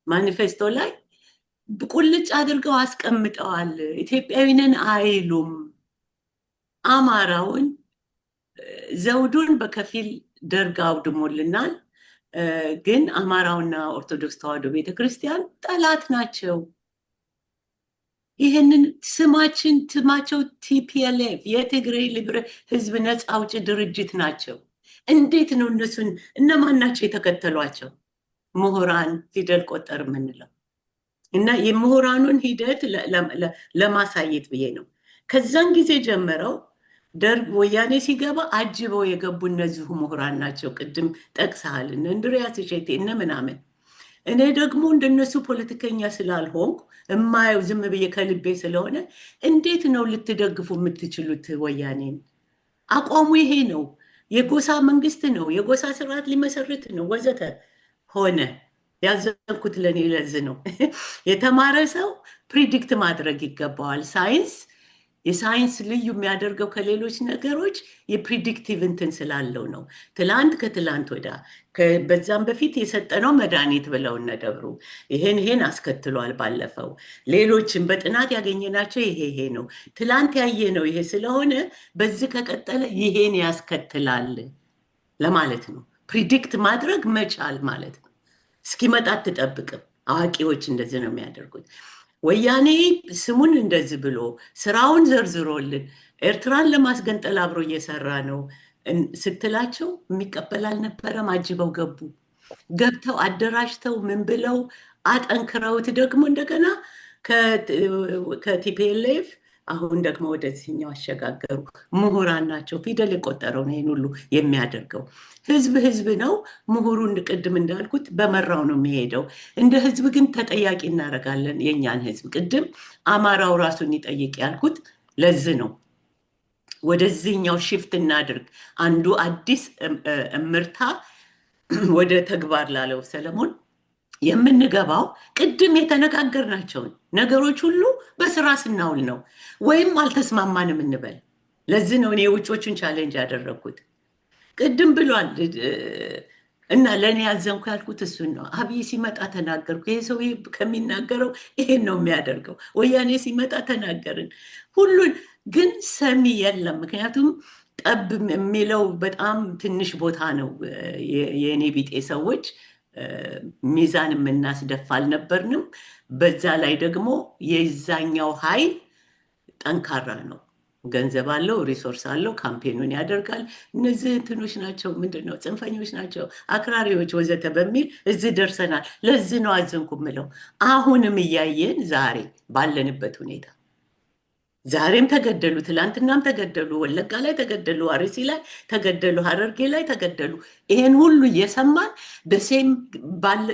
ማኒፌስቶ ላይ ቁልጭ አድርገው አስቀምጠዋል። ኢትዮጵያዊ ነን አይሉም። አማራውን ዘውዱን በከፊል ደርግ አውድሞልናል። ግን አማራውና ኦርቶዶክስ ተዋሕዶ ቤተክርስቲያን ጠላት ናቸው። ይህንን ስማችን ስማቸው TPLF የትግራይ ህዝብ ነፃ አውጪ ድርጅት ናቸው። እንዴት ነው እነሱን፣ እነማን ናቸው የተከተሏቸው? ምሁራን፣ ፊደል ቆጠር የምንለው። እና የምሁራኑን ሂደት ለማሳየት ብዬ ነው። ከዛን ጊዜ ጀምረው ደርግ ወያኔ ሲገባ አጅበው የገቡ እነዚሁ ምሁራን ናቸው። ቅድም ጠቅሰሃል፣ እነ እንድሪያስ እሸቴ፣ እነ ምናምን። እኔ ደግሞ እንደነሱ ፖለቲከኛ ስላልሆንኩ እማየው ዝም ብዬ ከልቤ ስለሆነ እንዴት ነው ልትደግፉ የምትችሉት ወያኔን? አቋሙ ይሄ ነው፣ የጎሳ መንግስት ነው፣ የጎሳ ስርዓት ሊመሰርት ነው፣ ወዘተ ሆነ። ያዘንኩት ለእኔ ለዚህ ነው። የተማረ ሰው predict ማድረግ ይገባዋል። ሳይንስ የሳይንስ ልዩ የሚያደርገው ከሌሎች ነገሮች የ predictive እንትን ስላለው ነው። ትላንት፣ ከትላንት ወዲያ፣ በዛም በፊት የሰጠነው መድኃኒት ብለው እነ ደብሩ ይሄን ይሄን አስከትሏል። ባለፈው ሌሎችም በጥናት ያገኘናቸው ይሄ ይሄ ነው። ትላንት ያየነው ይሄ ስለሆነ በዚህ ከቀጠለ ይሄን ያስከትላል ለማለት ነው። Predict ማድረግ መቻል ማለት ነው። እስኪመጣ አትጠብቅም። አዋቂዎች እንደዚህ ነው የሚያደርጉት። ወያኔ ስሙን እንደዚህ ብሎ ስራውን ዘርዝሮልን ኤርትራን ለማስገንጠል አብሮ እየሰራ ነው ስትላቸው የሚቀበል አልነበረም። አጅበው ገቡ። ገብተው አደራጅተው ምን ብለው አጠንክረውት ደግሞ እንደገና ከ TPLF አሁን ደግሞ ወደዚህኛው አሸጋገሩ። ምሁራን ናቸው። ፊደል የቆጠረው ነው ይህን ሁሉ የሚያደርገው። ህዝብ ህዝብ ነው። ምሁሩን ቅድም እንዳልኩት በመራው ነው የሚሄደው። እንደ ህዝብ ግን ተጠያቂ እናደርጋለን የእኛን ህዝብ። ቅድም አማራው ራሱን ይጠይቅ ያልኩት ለዚህ ነው። ወደዚህኛው shift እናድርግ። አንዱ አዲስ እምርታ ወደ ተግባር ላለው ሰለሞን የምንገባው ቅድም የተነጋገርናቸውን ነገሮች ሁሉ በስራ ስናውል ነው። ወይም አልተስማማንም እንበል። ለዚህ ነው እኔ የውጮቹን challenge ያደረግኩት። ቅድም ብሏል እና ለእኔ ያዘንኩ ያልኩት እሱን ነው። አብይ ሲመጣ ተናገርኩ። ይሄ ሰው ከሚናገረው ይሄን ነው የሚያደርገው። ወያኔ ሲመጣ ተናገርን። ሁሉን ግን ሰሚ የለም። ምክንያቱም ጠብ የሚለው በጣም ትንሽ ቦታ ነው። የእኔ ቢጤ ሰዎች ሚዛን የምናስደፋ አልነበርንም። በዛ ላይ ደግሞ የዛኛው ኃይል ጠንካራ ነው። ገንዘብ አለው፣ resource አለው፣ campaign ኑን ያደርጋል። እነዚህ እንትኖች ናቸው፣ ምንድን ነው፣ ጽንፈኞች ናቸው፣ አክራሪዎች ወዘተ በሚል እዚህ ደርሰናል። ለዚህ ነው አዘንኩ ምለው። አሁንም እያየን ዛሬ ባለንበት ሁኔታ ዛሬም ተገደሉ፣ ትላንትናም ተገደሉ፣ ወለጋ ላይ ተገደሉ፣ አርሲ ላይ ተገደሉ፣ ሀረርጌ ላይ ተገደሉ። ይሄን ሁሉ እየሰማን the same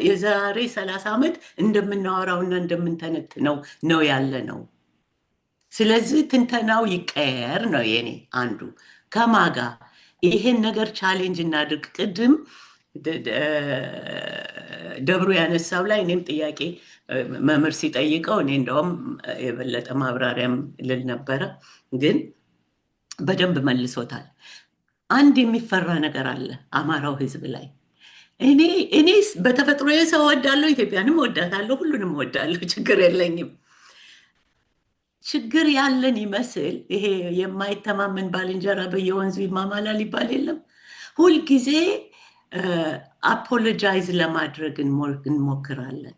የዛሬ 30 ዓመት እንደምናወራውና እንደምንተነትነው ነው ያለ ነው። ስለዚህ ትንተናው ይቀየር ነው የኔ አንዱ። ከማጋ ይሄን ነገር challenge እናድርግ። ቅድም ደብሩ ያነሳው ላይ እኔም ጥያቄ መምህር ሲጠይቀው እኔ እንደውም የበለጠ ማብራሪያም ልል ነበረ፣ ግን በደንብ መልሶታል። አንድ የሚፈራ ነገር አለ አማራው ህዝብ ላይ። እኔ በተፈጥሮ ሰው እወዳለሁ፣ ኢትዮጵያንም እወዳታለሁ፣ ሁሉንም እወዳለሁ፣ ችግር የለኝም። ችግር ያለን ይመስል ይሄ የማይተማመን ባልንጀራ በየወንዙ ይማማላል ይባል የለም። ሁልጊዜ apologize ለማድረግ እንሞክራለን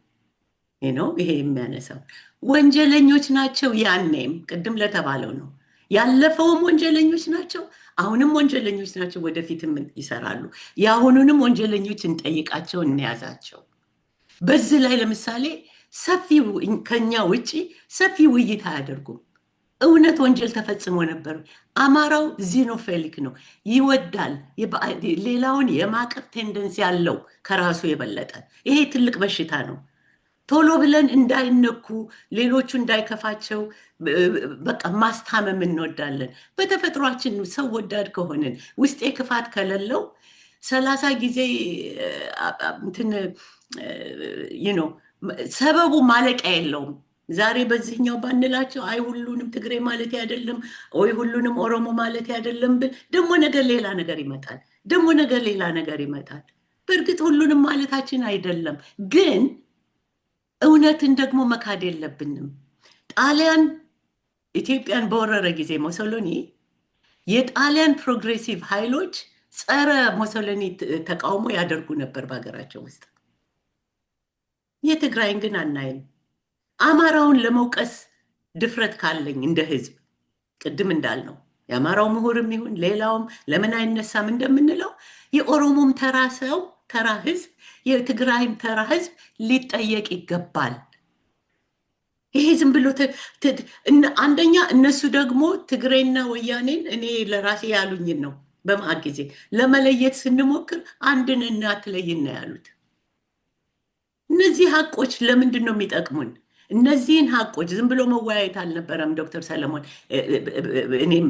ነው ይሄ የሚያነሳው። ወንጀለኞች ናቸው። ያኔም ቅድም ለተባለው ነው፣ ያለፈውም ወንጀለኞች ናቸው፣ አሁንም ወንጀለኞች ናቸው፣ ወደፊትም ይሰራሉ። የአሁኑንም ወንጀለኞች እንጠይቃቸው፣ እንያዛቸው። በዚህ ላይ ለምሳሌ ሰፊ ከኛ ውጭ ሰፊ ውይይት አያደርጉም። እውነት ወንጀል ተፈጽሞ ነበር። አማራው xenophilic ነው፣ ይወዳል፣ ሌላውን የማቀፍ tendency ያለው ከራሱ የበለጠ። ይሄ ትልቅ በሽታ ነው። ቶሎ ብለን እንዳይነኩ፣ ሌሎቹ እንዳይከፋቸው በቃ ማስታመም እንወዳለን። በተፈጥሯችን ሰው ወዳድ ከሆንን፣ ውስጤ ክፋት ከሌለው፣ 30 ጊዜ እንትን ሰበቡ ማለቂያ የለውም። ዛሬ በዚህኛው ባንላቸው፣ አይ ሁሉንም ትግሬ ማለት አይደለም ወይ ሁሉንም ኦሮሞ ማለት አይደለም ብል፣ ደግሞ ነገ ሌላ ነገር ይመጣል። ደግሞ ነገ ሌላ ነገር ይመጣል። በእርግጥ ሁሉንም ማለታችን አይደለም፣ ግን እውነትን ደግሞ መካድ የለብንም። ጣሊያን ኢትዮጵያን በወረረ ጊዜ ሞሶሎኒ፣ የጣሊያን progressive ኃይሎች ጸረ ሞሶሎኒ ተቃውሞ ያደርጉ ነበር በሀገራቸው ውስጥ። የትግራይን ግን አናይም። አማራውን ለመውቀስ ድፍረት ካለኝ እንደ ህዝብ፣ ቅድም እንዳልነው የአማራው ምሁርም ይሁን ሌላውም ለምን አይነሳም እንደምንለው፣ የኦሮሞም ተራ ሰው፣ ተራ ህዝብ፣ የትግራይም ተራ ህዝብ ሊጠየቅ ይገባል። ይሄ ዝም ብሎ አንደኛ እነሱ ደግሞ ትግሬና ወያኔን፣ እኔ ለራሴ ያሉኝን ነው፣ በመዓት ጊዜ ለመለየት ስንሞክር አንድን እናትለይን ነው ያሉት። እነዚህ ሀቆች ለምንድን ነው የሚጠቅሙን? እነዚህን ሀቆች ዝም ብሎ መወያየት አልነበረም። ዶክተር ሰለሞን፣ እኔም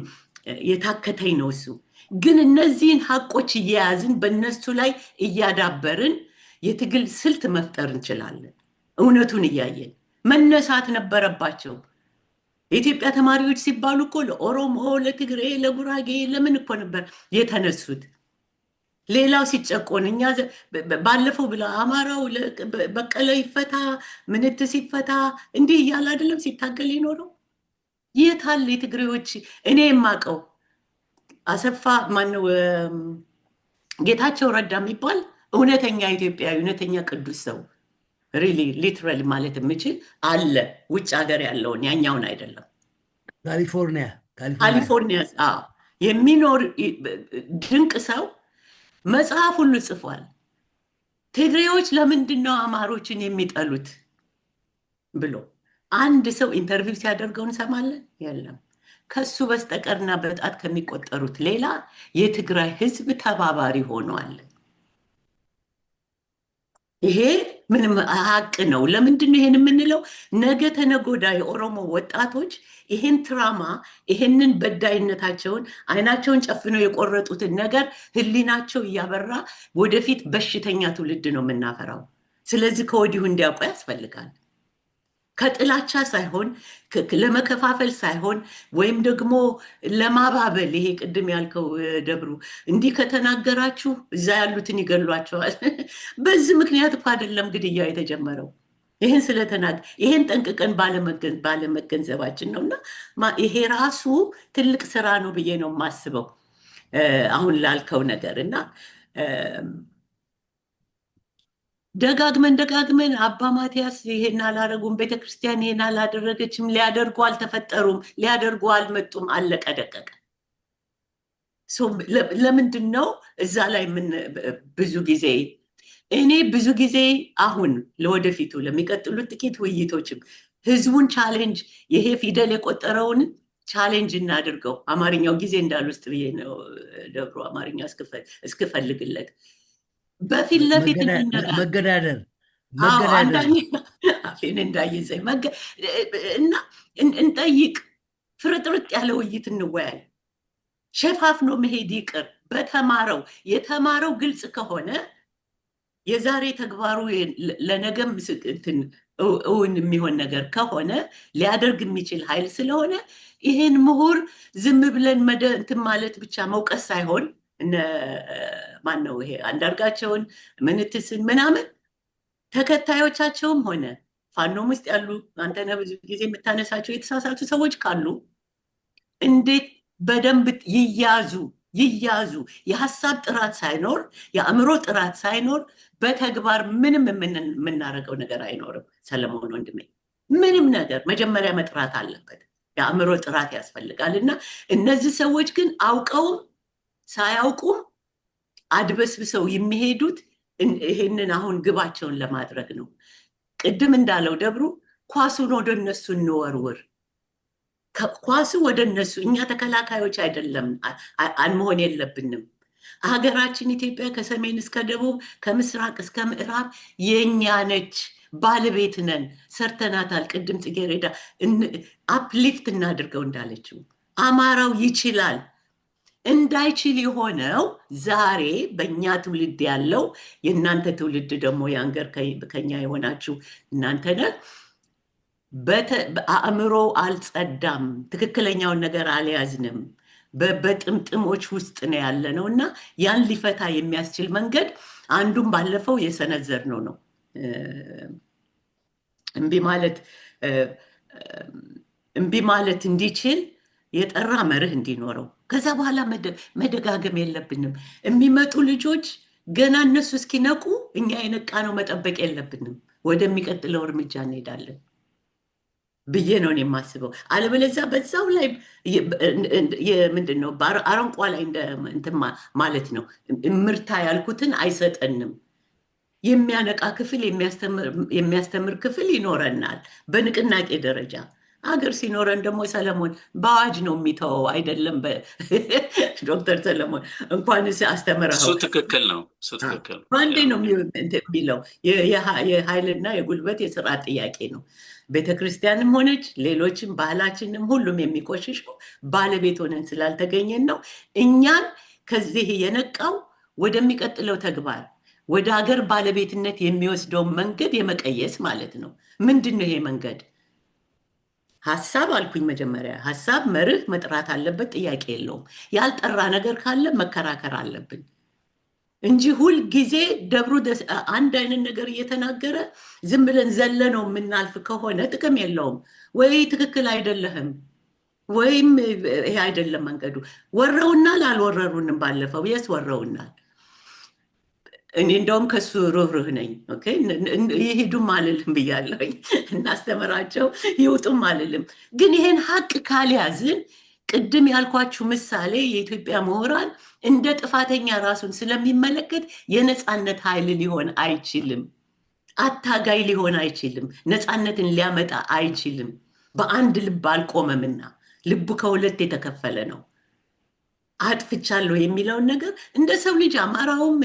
የታከተኝ ነው እሱ። ግን እነዚህን ሀቆች እየያዝን በእነሱ ላይ እያዳበርን የትግል ስልት መፍጠር እንችላለን። እውነቱን እያየን መነሳት ነበረባቸው። የኢትዮጵያ ተማሪዎች ሲባሉ እኮ ለኦሮሞ፣ ለትግሬ፣ ለጉራጌ ለምን እኮ ነበር የተነሱት? ሌላው ሲጨቆን እኛ ባለፈው ብላ አማራው በቀለ ይፈታ፣ ምንትስ ይፈታ እንዲህ እያለ አይደለም ሲታገል የኖረው? የት አለ የትግሬዎች? እኔ የማውቀው አሰፋ ማነው፣ ጌታቸው ረዳ የሚባል እውነተኛ ኢትዮጵያዊ፣ እውነተኛ ቅዱስ ሰው፣ really literally ማለት የምችል አለ። ውጭ ሀገር ያለውን ያኛውን አይደለም።
ካሊፎርኒያ።
ካሊፎርኒያ የሚኖር ድንቅ ሰው መጽሐፍ ሁሉ ጽፏል። ትግሬዎች ለምንድን ነው አማሮችን የሚጠሉት ብሎ አንድ ሰው interview ሲያደርገው እንሰማለን? የለም። ከሱ በስተቀርና በጣት ከሚቆጠሩት ሌላ የትግራይ ህዝብ ተባባሪ ሆኗል። ይሄ ምንም ሀቅ ነው። ለምንድን ነው ይሄን የምንለው? ነገ ተነጎዳ የኦሮሞ ወጣቶች ይሄን trauma፣ ይሄንን በዳይነታቸውን፣ አይናቸውን ጨፍነው የቆረጡትን ነገር ህሊናቸው እያበራ ወደፊት በሽተኛ ትውልድ ነው የምናፈራው። ስለዚህ ከወዲሁ እንዲያውቁ ያስፈልጋል። ከጥላቻ ሳይሆን፣ ለመከፋፈል ሳይሆን፣ ወይም ደግሞ ለማባበል፣ ይሄ ቅድም ያልከው ደብሩ፣ እንዲህ ከተናገራችሁ እዛ ያሉትን ይገሏቸዋል። በዚህ ምክንያት እኮ አይደለም ግድያው የተጀመረው። ይህን ስለተናገ ይሄን ጠንቅቀን ባለመገንዘባችን ነው። እና ይሄ ራሱ ትልቅ ስራ ነው ብዬ ነው የማስበው አሁን ላልከው ነገር። እና ደጋግመን ደጋግመን አባ ማቲያስ ይሄን አላረጉም፣ ቤተክርስቲያን ይሄን አላደረገችም፣ ሊያደርጉ አልተፈጠሩም፣ ሊያደርጉ አልመጡም፣ አለቀ ደቀቀ። ለምንድን ነው እዛ ላይ ምን ብዙ ጊዜ፣ እኔ ብዙ ጊዜ አሁን ለወደፊቱ ለሚቀጥሉት ጥቂት ውይይቶችም ህዝቡን challenge፣ ይሄ ፊደል የቆጠረውን challenge እናድርገው። አማርኛው ጊዜ እንዳልወስድ ብዬ ነው ደብሮ፣ አማርኛ እስክፈልግለት በፊት ለፊት
መገዳደር።
አፌን እንዳይዘኝ እና እንጠይቅ፣ ፍርጥርጥ ያለ ውይይት እንወያይ። ሸፋፍኖ መሄድ ይቅር። በተማረው የተማረው ግልጽ ከሆነ የዛሬ ተግባሩ ለነገም እንትን እውን የሚሆን ነገር ከሆነ፣ ሊያደርግ የሚችል ኃይል ስለሆነ፣ ይሄን ምሁር ዝም ብለን እንትን ማለት ብቻ መውቀስ ሳይሆን፣ እነ ማን ነው ይሄ አንዳርጋቸውን ምንትስን ምናምን ተከታዮቻቸውም ሆነ ፋኖም ውስጥ ያሉ፣ አንተነህ ብዙ ጊዜ የምታነሳቸው የተሳሳቱ ሰዎች ካሉ እንዴት በደንብ ይያዙ ይያዙ። የሀሳብ ጥራት ሳይኖር፣ የአእምሮ ጥራት ሳይኖር በተግባር ምንም የምናደርገው ነገር አይኖርም። ሰለሞን ወንድሜ፣ ምንም ነገር መጀመሪያ መጥራት አለበት። የአእምሮ ጥራት ያስፈልጋል። እና እነዚህ ሰዎች ግን አውቀውም ሳያውቁም አድበስብሰው የሚሄዱት ይሄንን አሁን ግባቸውን ለማድረግ ነው። ቅድም እንዳለው ደብሩ፣ ኳሱን ወደ እነሱ እንወርውር። ኳሱ ወደ እነሱ፣ እኛ ተከላካዮች አይደለም መሆን የለብንም። ሀገራችን ኢትዮጵያ ከሰሜን እስከ ደቡብ፣ ከምስራቅ እስከ ምዕራብ የኛ ነች። ባለቤት ነን፣ ሰርተናታል። ቅድም ጽጌረዳ uplift እናድርገው እንዳለችው አማራው ይችላል። እንዳይችል የሆነው ዛሬ በእኛ ትውልድ ያለው፣ የእናንተ ትውልድ ደግሞ younger ከኛ የሆናችሁ እናንተ ነህ፣ አእምሮ አልጸዳም፣ ትክክለኛውን ነገር አልያዝንም፣ በጥምጥሞች ውስጥ ነው ያለ ነው። እና ያን ሊፈታ የሚያስችል መንገድ አንዱም ባለፈው የሰነዘርነው ነው። እምቢ ማለት እንዲችል የጠራ መርህ እንዲኖረው፣ ከዛ በኋላ መደጋገም የለብንም። የሚመጡ ልጆች ገና እነሱ እስኪነቁ እኛ የነቃነው መጠበቅ የለብንም። ወደሚቀጥለው እርምጃ እንሄዳለን ብዬ ነው እኔ የማስበው። አለበለዚያ በዛው ላይ ምንድን ነው አረንቋ ላይ እንትን ማለት ነው። ምርታ ያልኩትን አይሰጠንም። የሚያነቃ ክፍል፣ የሚያስተምር ክፍል ይኖረናል በንቅናቄ ደረጃ። አገር ሲኖረን ደግሞ ሰለሞን በአዋጅ ነው የሚተወው አይደለም። ዶክተር ሰለሞን፣ እንኳንስ አስተምረኸው
እሱ ትክክል ነው። እሱ ትክክል ነው።
በአንዴ ነው የሚለው። የኃይልና የጉልበት የስርዓት ጥያቄ ነው። ቤተ ክርስቲያንም ሆነች ሌሎችም ባህላችንም ሁሉም የሚቆሽሸው ባለቤት ሆነን ስላልተገኘን ነው። እኛን ከዚህ የነቃው ወደሚቀጥለው ተግባር፣ ወደ ሀገር ባለቤትነት የሚወስደውን መንገድ የመቀየስ ማለት ነው። ምንድን ነው ይሄ መንገድ? ሀሳብ አልኩኝ መጀመሪያ። ሀሳብ መርህ መጥራት አለበት፣ ጥያቄ የለውም። ያልጠራ ነገር ካለ መከራከር አለብን እንጂ ሁል ጊዜ ደብሩ አንድ አይነት ነገር እየተናገረ ዝም ብለን ዘለነው የምናልፍ ከሆነ ጥቅም የለውም። ወይ ትክክል አይደለህም ወይም ይሄ አይደለም መንገዱ። ወረውናል አልወረሩንም? ባለፈው yes ወረውናል። እኔ እንደውም ከሱ ሩህሩህ ነኝ። Okay፣ ይሄዱም አልልም ብያለሁኝ። እናስተምራቸው ይውጡም አልልም። ግን ይሄን ሀቅ ካልያዝን፣ ቅድም ያልኳችሁ ምሳሌ፣ የኢትዮጵያ ምሁራን እንደ ጥፋተኛ ራሱን ስለሚመለከት የነፃነት ኃይል ሊሆን አይችልም። አታጋይ ሊሆን አይችልም። ነፃነትን ሊያመጣ አይችልም። በአንድ ልብ አልቆመምና ልቡ ከሁለት የተከፈለ ነው። አጥፍቻለሁ የሚለውን ነገር እንደ ሰው ልጅ አማራውም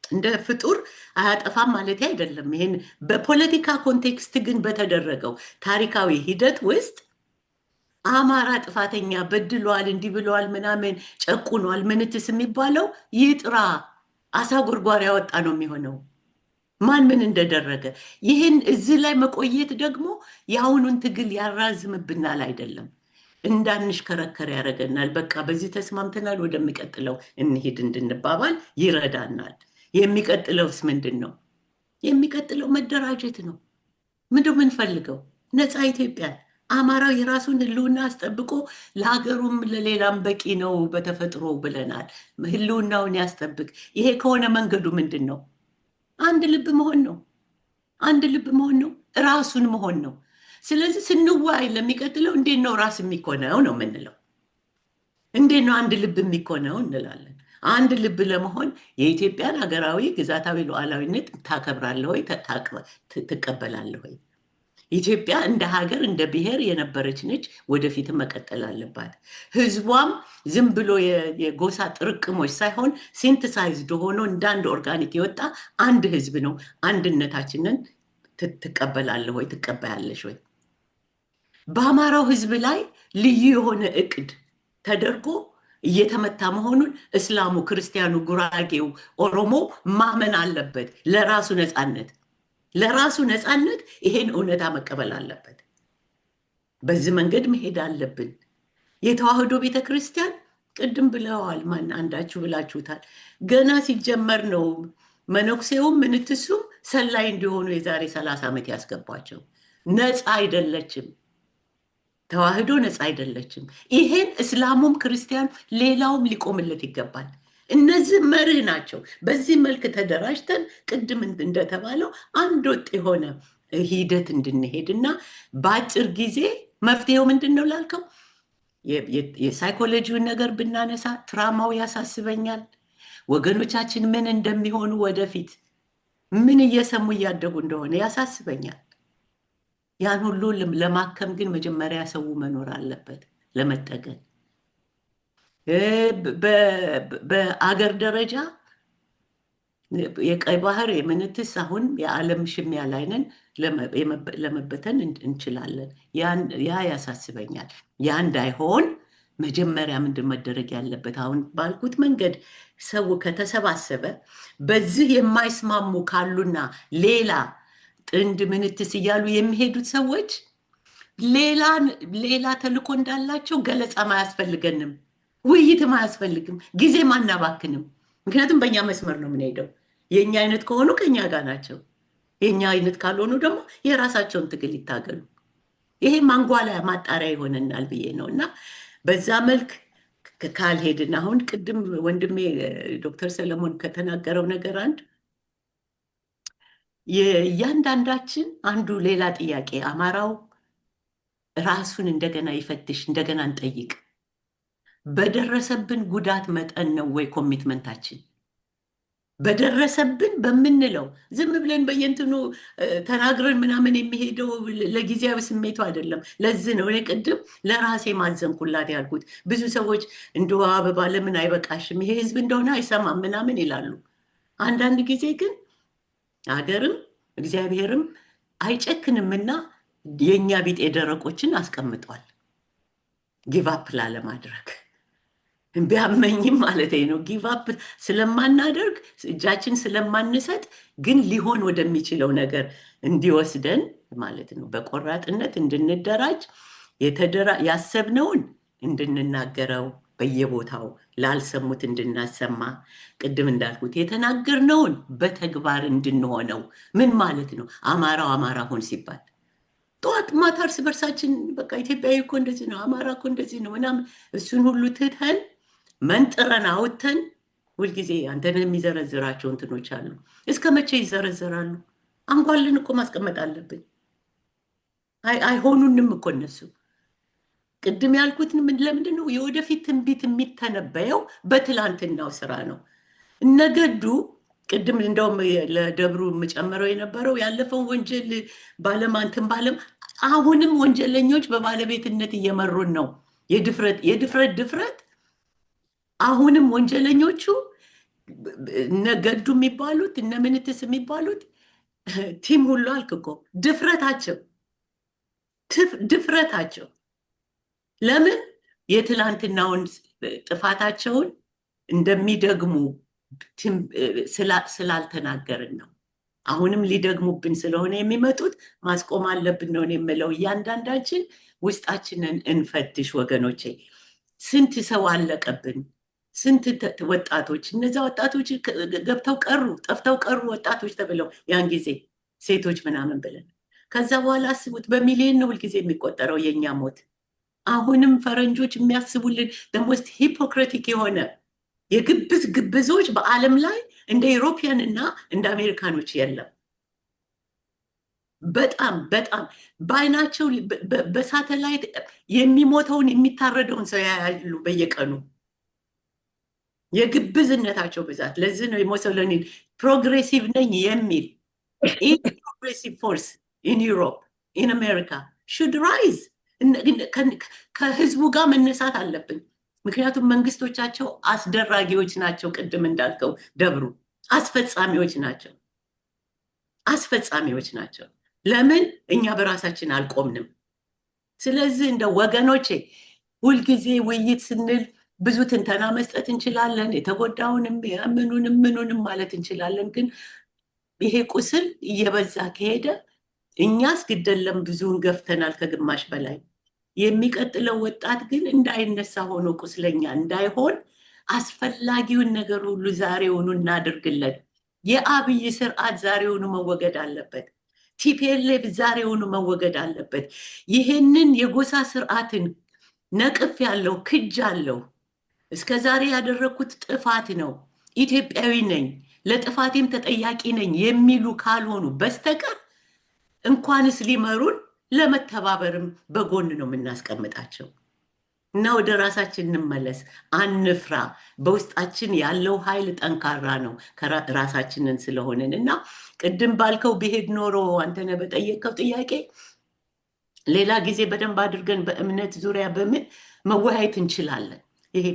እንደ ፍጡር አያጠፋም ማለት አይደለም። ይሄን በፖለቲካ context ግን በተደረገው ታሪካዊ ሂደት ውስጥ አማራ ጥፋተኛ፣ በድሏል፣ እንዲህ ብሏል፣ ምናምን ጨቁኗል፣ ምንትስ የሚባለው ይጥራ፣ አሳ ጎርጓሪ ያወጣ ነው የሚሆነው። ማን ምን እንደደረገ ይህን እዚህ ላይ መቆየት ደግሞ የአሁኑን ትግል ያራዝምብናል፣ አይደለም እንዳንሽከረከር ያደርገናል። በቃ በዚህ ተስማምተናል፣ ወደሚቀጥለው እንሂድ እንድንባባል ይረዳናል። የሚቀጥለውስ ምንድን ነው? የሚቀጥለው መደራጀት ነው። ምንድን ነው የምንፈልገው? ነፃ ኢትዮጵያን። አማራው የራሱን ህልውና አስጠብቆ ለሀገሩም ለሌላም በቂ ነው በተፈጥሮ ብለናል። ህልውናውን ያስጠብቅ። ይሄ ከሆነ መንገዱ ምንድን ነው? አንድ ልብ መሆን ነው። አንድ ልብ መሆን ነው። ራሱን መሆን ነው። ስለዚህ ስንወያይ ለሚቀጥለው እንዴት ነው ራስ የሚኮነው ነው የምንለው። እንዴት ነው አንድ ልብ የሚኮነው እንላለን። አንድ ልብ ለመሆን የኢትዮጵያን ሀገራዊ ግዛታዊ ሉዓላዊነት ታከብራለህ ወይ? ትቀበላለህ ወይ? ኢትዮጵያ እንደ ሀገር እንደ ብሔር የነበረች ነች፣ ወደፊትም መቀጠል አለባት። ህዝቧም ዝም ብሎ የጎሳ ጥርቅሞች ሳይሆን synthesized ሆኖ እንደ አንድ organic የወጣ አንድ ህዝብ ነው። አንድነታችንን ትቀበላለህ ወይ? ትቀበያለሽ ወይ? በአማራው ህዝብ ላይ ልዩ የሆነ እቅድ ተደርጎ እየተመታ መሆኑን እስላሙ፣ ክርስቲያኑ፣ ጉራጌው፣ ኦሮሞ ማመን አለበት። ለራሱ ነፃነት ይሄን እውነታ መቀበል አለበት። በዚህ መንገድ መሄድ አለብን። የተዋህዶ ቤተ ክርስቲያን ቅድም ብለዋል። ማን አንዳችሁ ብላችሁታል። ገና ሲጀመር ነው መነኩሴውም ምንትሱም ሰላይ እንዲሆኑ የዛሬ 30 ዓመት ያስገቧቸው። ነፃ አይደለችም። ተዋህዶ ነፃ አይደለችም። ይሄን እስላሙም ክርስቲያኑ ሌላውም ሊቆምለት ይገባል። እነዚህ መርህ ናቸው። በዚህ መልክ ተደራጅተን ቅድም እንደተባለው አንድ ወጥ የሆነ ሂደት እንድንሄድ እና በአጭር ጊዜ መፍትሄው ምንድን ነው ላልከው የሳይኮሎጂውን ነገር ብናነሳ trauma ው ያሳስበኛል። ወገኖቻችን ምን እንደሚሆኑ፣ ወደፊት ምን እየሰሙ እያደጉ እንደሆነ ያሳስበኛል። ያን ሁሉ ለማከም ግን መጀመሪያ ሰው መኖር አለበት ለመጠገን። በአገር ደረጃ የቀይ ባህር የምንትስ አሁን የዓለም ሽሚያ ላይ ነን፣ ለመበተን እንችላለን። ያ ያሳስበኛል። ያ እንዳይሆን መጀመሪያ ምንድን መደረግ ያለበት፣ አሁን ባልኩት መንገድ ሰው ከተሰባሰበ፣ በዚህ የማይስማሙ ካሉና ሌላ ጥንድ ምንትስ እያሉ የሚሄዱት ሰዎች ሌላ ተልእኮ እንዳላቸው ገለጻም አያስፈልገንም፣ ውይይትም አያስፈልግም፣ ጊዜም አናባክንም። ምክንያቱም በእኛ መስመር ነው የምንሄደው። የእኛ አይነት ከሆኑ ከኛ ጋር ናቸው። የእኛ አይነት ካልሆኑ ደግሞ የራሳቸውን ትግል ይታገሉ። ይሄ ማንጓላ ማጣሪያ ይሆነናል ብዬ ነው። እና በዛ መልክ ካልሄድን፣ አሁን ቅድም ወንድሜ ዶክተር ሰለሞን ከተናገረው ነገር አንድ የእያንዳንዳችን አንዱ ሌላ ጥያቄ፣ አማራው ራሱን እንደገና ይፈትሽ፣ እንደገና እንጠይቅ። በደረሰብን ጉዳት መጠን ነው ወይ commitment ኣችን? በደረሰብን በምንለው ዝም ብለን በየእንትኑ ተናግረን ምናምን የሚሄደው ለጊዜያዊ ስሜቱ አይደለም። ለዚህ ነው እኔ ቅድም ለራሴ ማዘንኩላት ያልኩት። ብዙ ሰዎች እንደ አበባ ለምን አይበቃሽም፣ ይሄ ህዝብ እንደሆነ አይሰማም ምናምን ይላሉ። አንዳንድ ጊዜ ግን ሀገርም እግዚአብሔርም አይጨክንምና የእኛ ቢጤ ደረቆችን አስቀምጧል። Give up ላለማድረግ፣ ቢያመኝም ማለት ነው። Give up ስለማናደርግ፣ እጃችን ስለማንሰጥ ግን ሊሆን ወደሚችለው ነገር እንዲወስደን ማለት ነው። በቆራጥነት እንድንደራጅ፣ ያሰብነውን እንድንናገረው፣ በየቦታው ላልሰሙት እንድናሰማ፣ ቅድም እንዳልኩት የተናገርነውን በተግባር እንድንሆነው። ምን ማለት ነው? አማራው አማራ ሁን ሲባል ጠዋት ማታ እርስ በርሳችን በቃ ኢትዮጵያዊ እኮ እንደዚህ ነው፣ አማራ እኮ እንደዚህ ነው ምናምን፣ እሱን ሁሉ ትተን መንጥረን አውጥተን፣ ሁልጊዜ አንተን የሚዘረዝራቸው እንትኖች አሉ። እስከ መቼ ይዘረዘራሉ? አንጓለን እኮ ማስቀመጥ አለብን። አይሆኑንም እኮ እነሱ። ቅድም ያልኩት ለምንድን ነው? የወደፊት ትንቢት የሚተነበየው በትላንትናው ስራ ነው። እነገዱ ቅድም እንደውም ለደብሩ የምጨምረው የነበረው ያለፈውን ወንጀል ባለማንትን ባለም አሁንም ወንጀለኞች በባለቤትነት እየመሩን ነው። የድፍረት የድፍረት ድፍረት፣ አሁንም ወንጀለኞቹ እነ ገዱ የሚባሉት፣ እነ ምንትስ የሚባሉት team ሁሉ አልክ እኮ፣ ድፍረታቸው ድፍረታቸው ለምን የትላንትናውን ጥፋታቸውን እንደሚደግሙ ስላልተናገርን ነው። አሁንም ሊደግሙብን ስለሆነ የሚመጡት ማስቆም አለብን ነው የምለው። እያንዳንዳችን ውስጣችንን እንፈትሽ ወገኖቼ። ስንት ሰው አለቀብን? ስንት ወጣቶች፣ እነዚያ ወጣቶች ገብተው ቀሩ፣ ጠፍተው ቀሩ፣ ወጣቶች ተብለው ያን ጊዜ ሴቶች ምናምን ብለን። ከዛ በኋላ አስቡት፣ በሚሊዮን ነው ሁልጊዜ የሚቆጠረው የእኛ ሞት። አሁንም ፈረንጆች የሚያስቡልን most hypocritic የሆነ የግብዝ ግብዞች በዓለም ላይ እንደ European እና እንደ አሜሪካኖች የለም። በጣም በጣም በአይናቸው በሳተላይት የሚሞተውን የሚታረደውን ሰው ያያሉ በየቀኑ፣ የግብዝነታቸው ብዛት። ለዚህ ነው የሙሶሊኒን progressive ነኝ የሚል progressive force in Europe, in America should rise። ከህዝቡ ጋር መነሳት አለብን። ምክንያቱም መንግስቶቻቸው አስደራጊዎች ናቸው። ቅድም እንዳልከው ደብሩ አስፈጻሚዎች ናቸው፣ አስፈጻሚዎች ናቸው። ለምን እኛ በራሳችን አልቆምንም? ስለዚህ እንደ ወገኖቼ ሁልጊዜ ውይይት ስንል ብዙ ትንተና መስጠት እንችላለን። የተጎዳውንም ምኑንም ምኑንም ማለት እንችላለን። ግን ይሄ ቁስል እየበዛ ከሄደ እኛስ ግደለም ብዙውን ገፍተናል ከግማሽ በላይ። የሚቀጥለው ወጣት ግን እንዳይነሳ ሆኖ ቁስለኛ እንዳይሆን አስፈላጊውን ነገር ሁሉ ዛሬውኑ እናድርግለት። የአብይ ስርዓት ዛሬውኑ መወገድ አለበት። TPLF ዛሬውኑ መወገድ አለበት። ይሄንን የጎሳ ስርዓትን ነቅፍ ያለው ክጅ አለው። እስከ ዛሬ ያደረግኩት ጥፋት ነው፣ ኢትዮጵያዊ ነኝ፣ ለጥፋቴም ተጠያቂ ነኝ የሚሉ ካልሆኑ በስተቀር እንኳንስ ሊመሩን ለመተባበርም በጎን ነው የምናስቀምጣቸው። እና ወደ ራሳችን እንመለስ፣ አንፍራ። በውስጣችን ያለው ኃይል ጠንካራ ነው ራሳችንን ስለሆንን። እና ቅድም ባልከው ብሄድ ኖሮ አንተነህ በጠየቅከው ጥያቄ ሌላ ጊዜ በደንብ አድርገን በእምነት ዙሪያ በምን መወያየት እንችላለን። ይሄ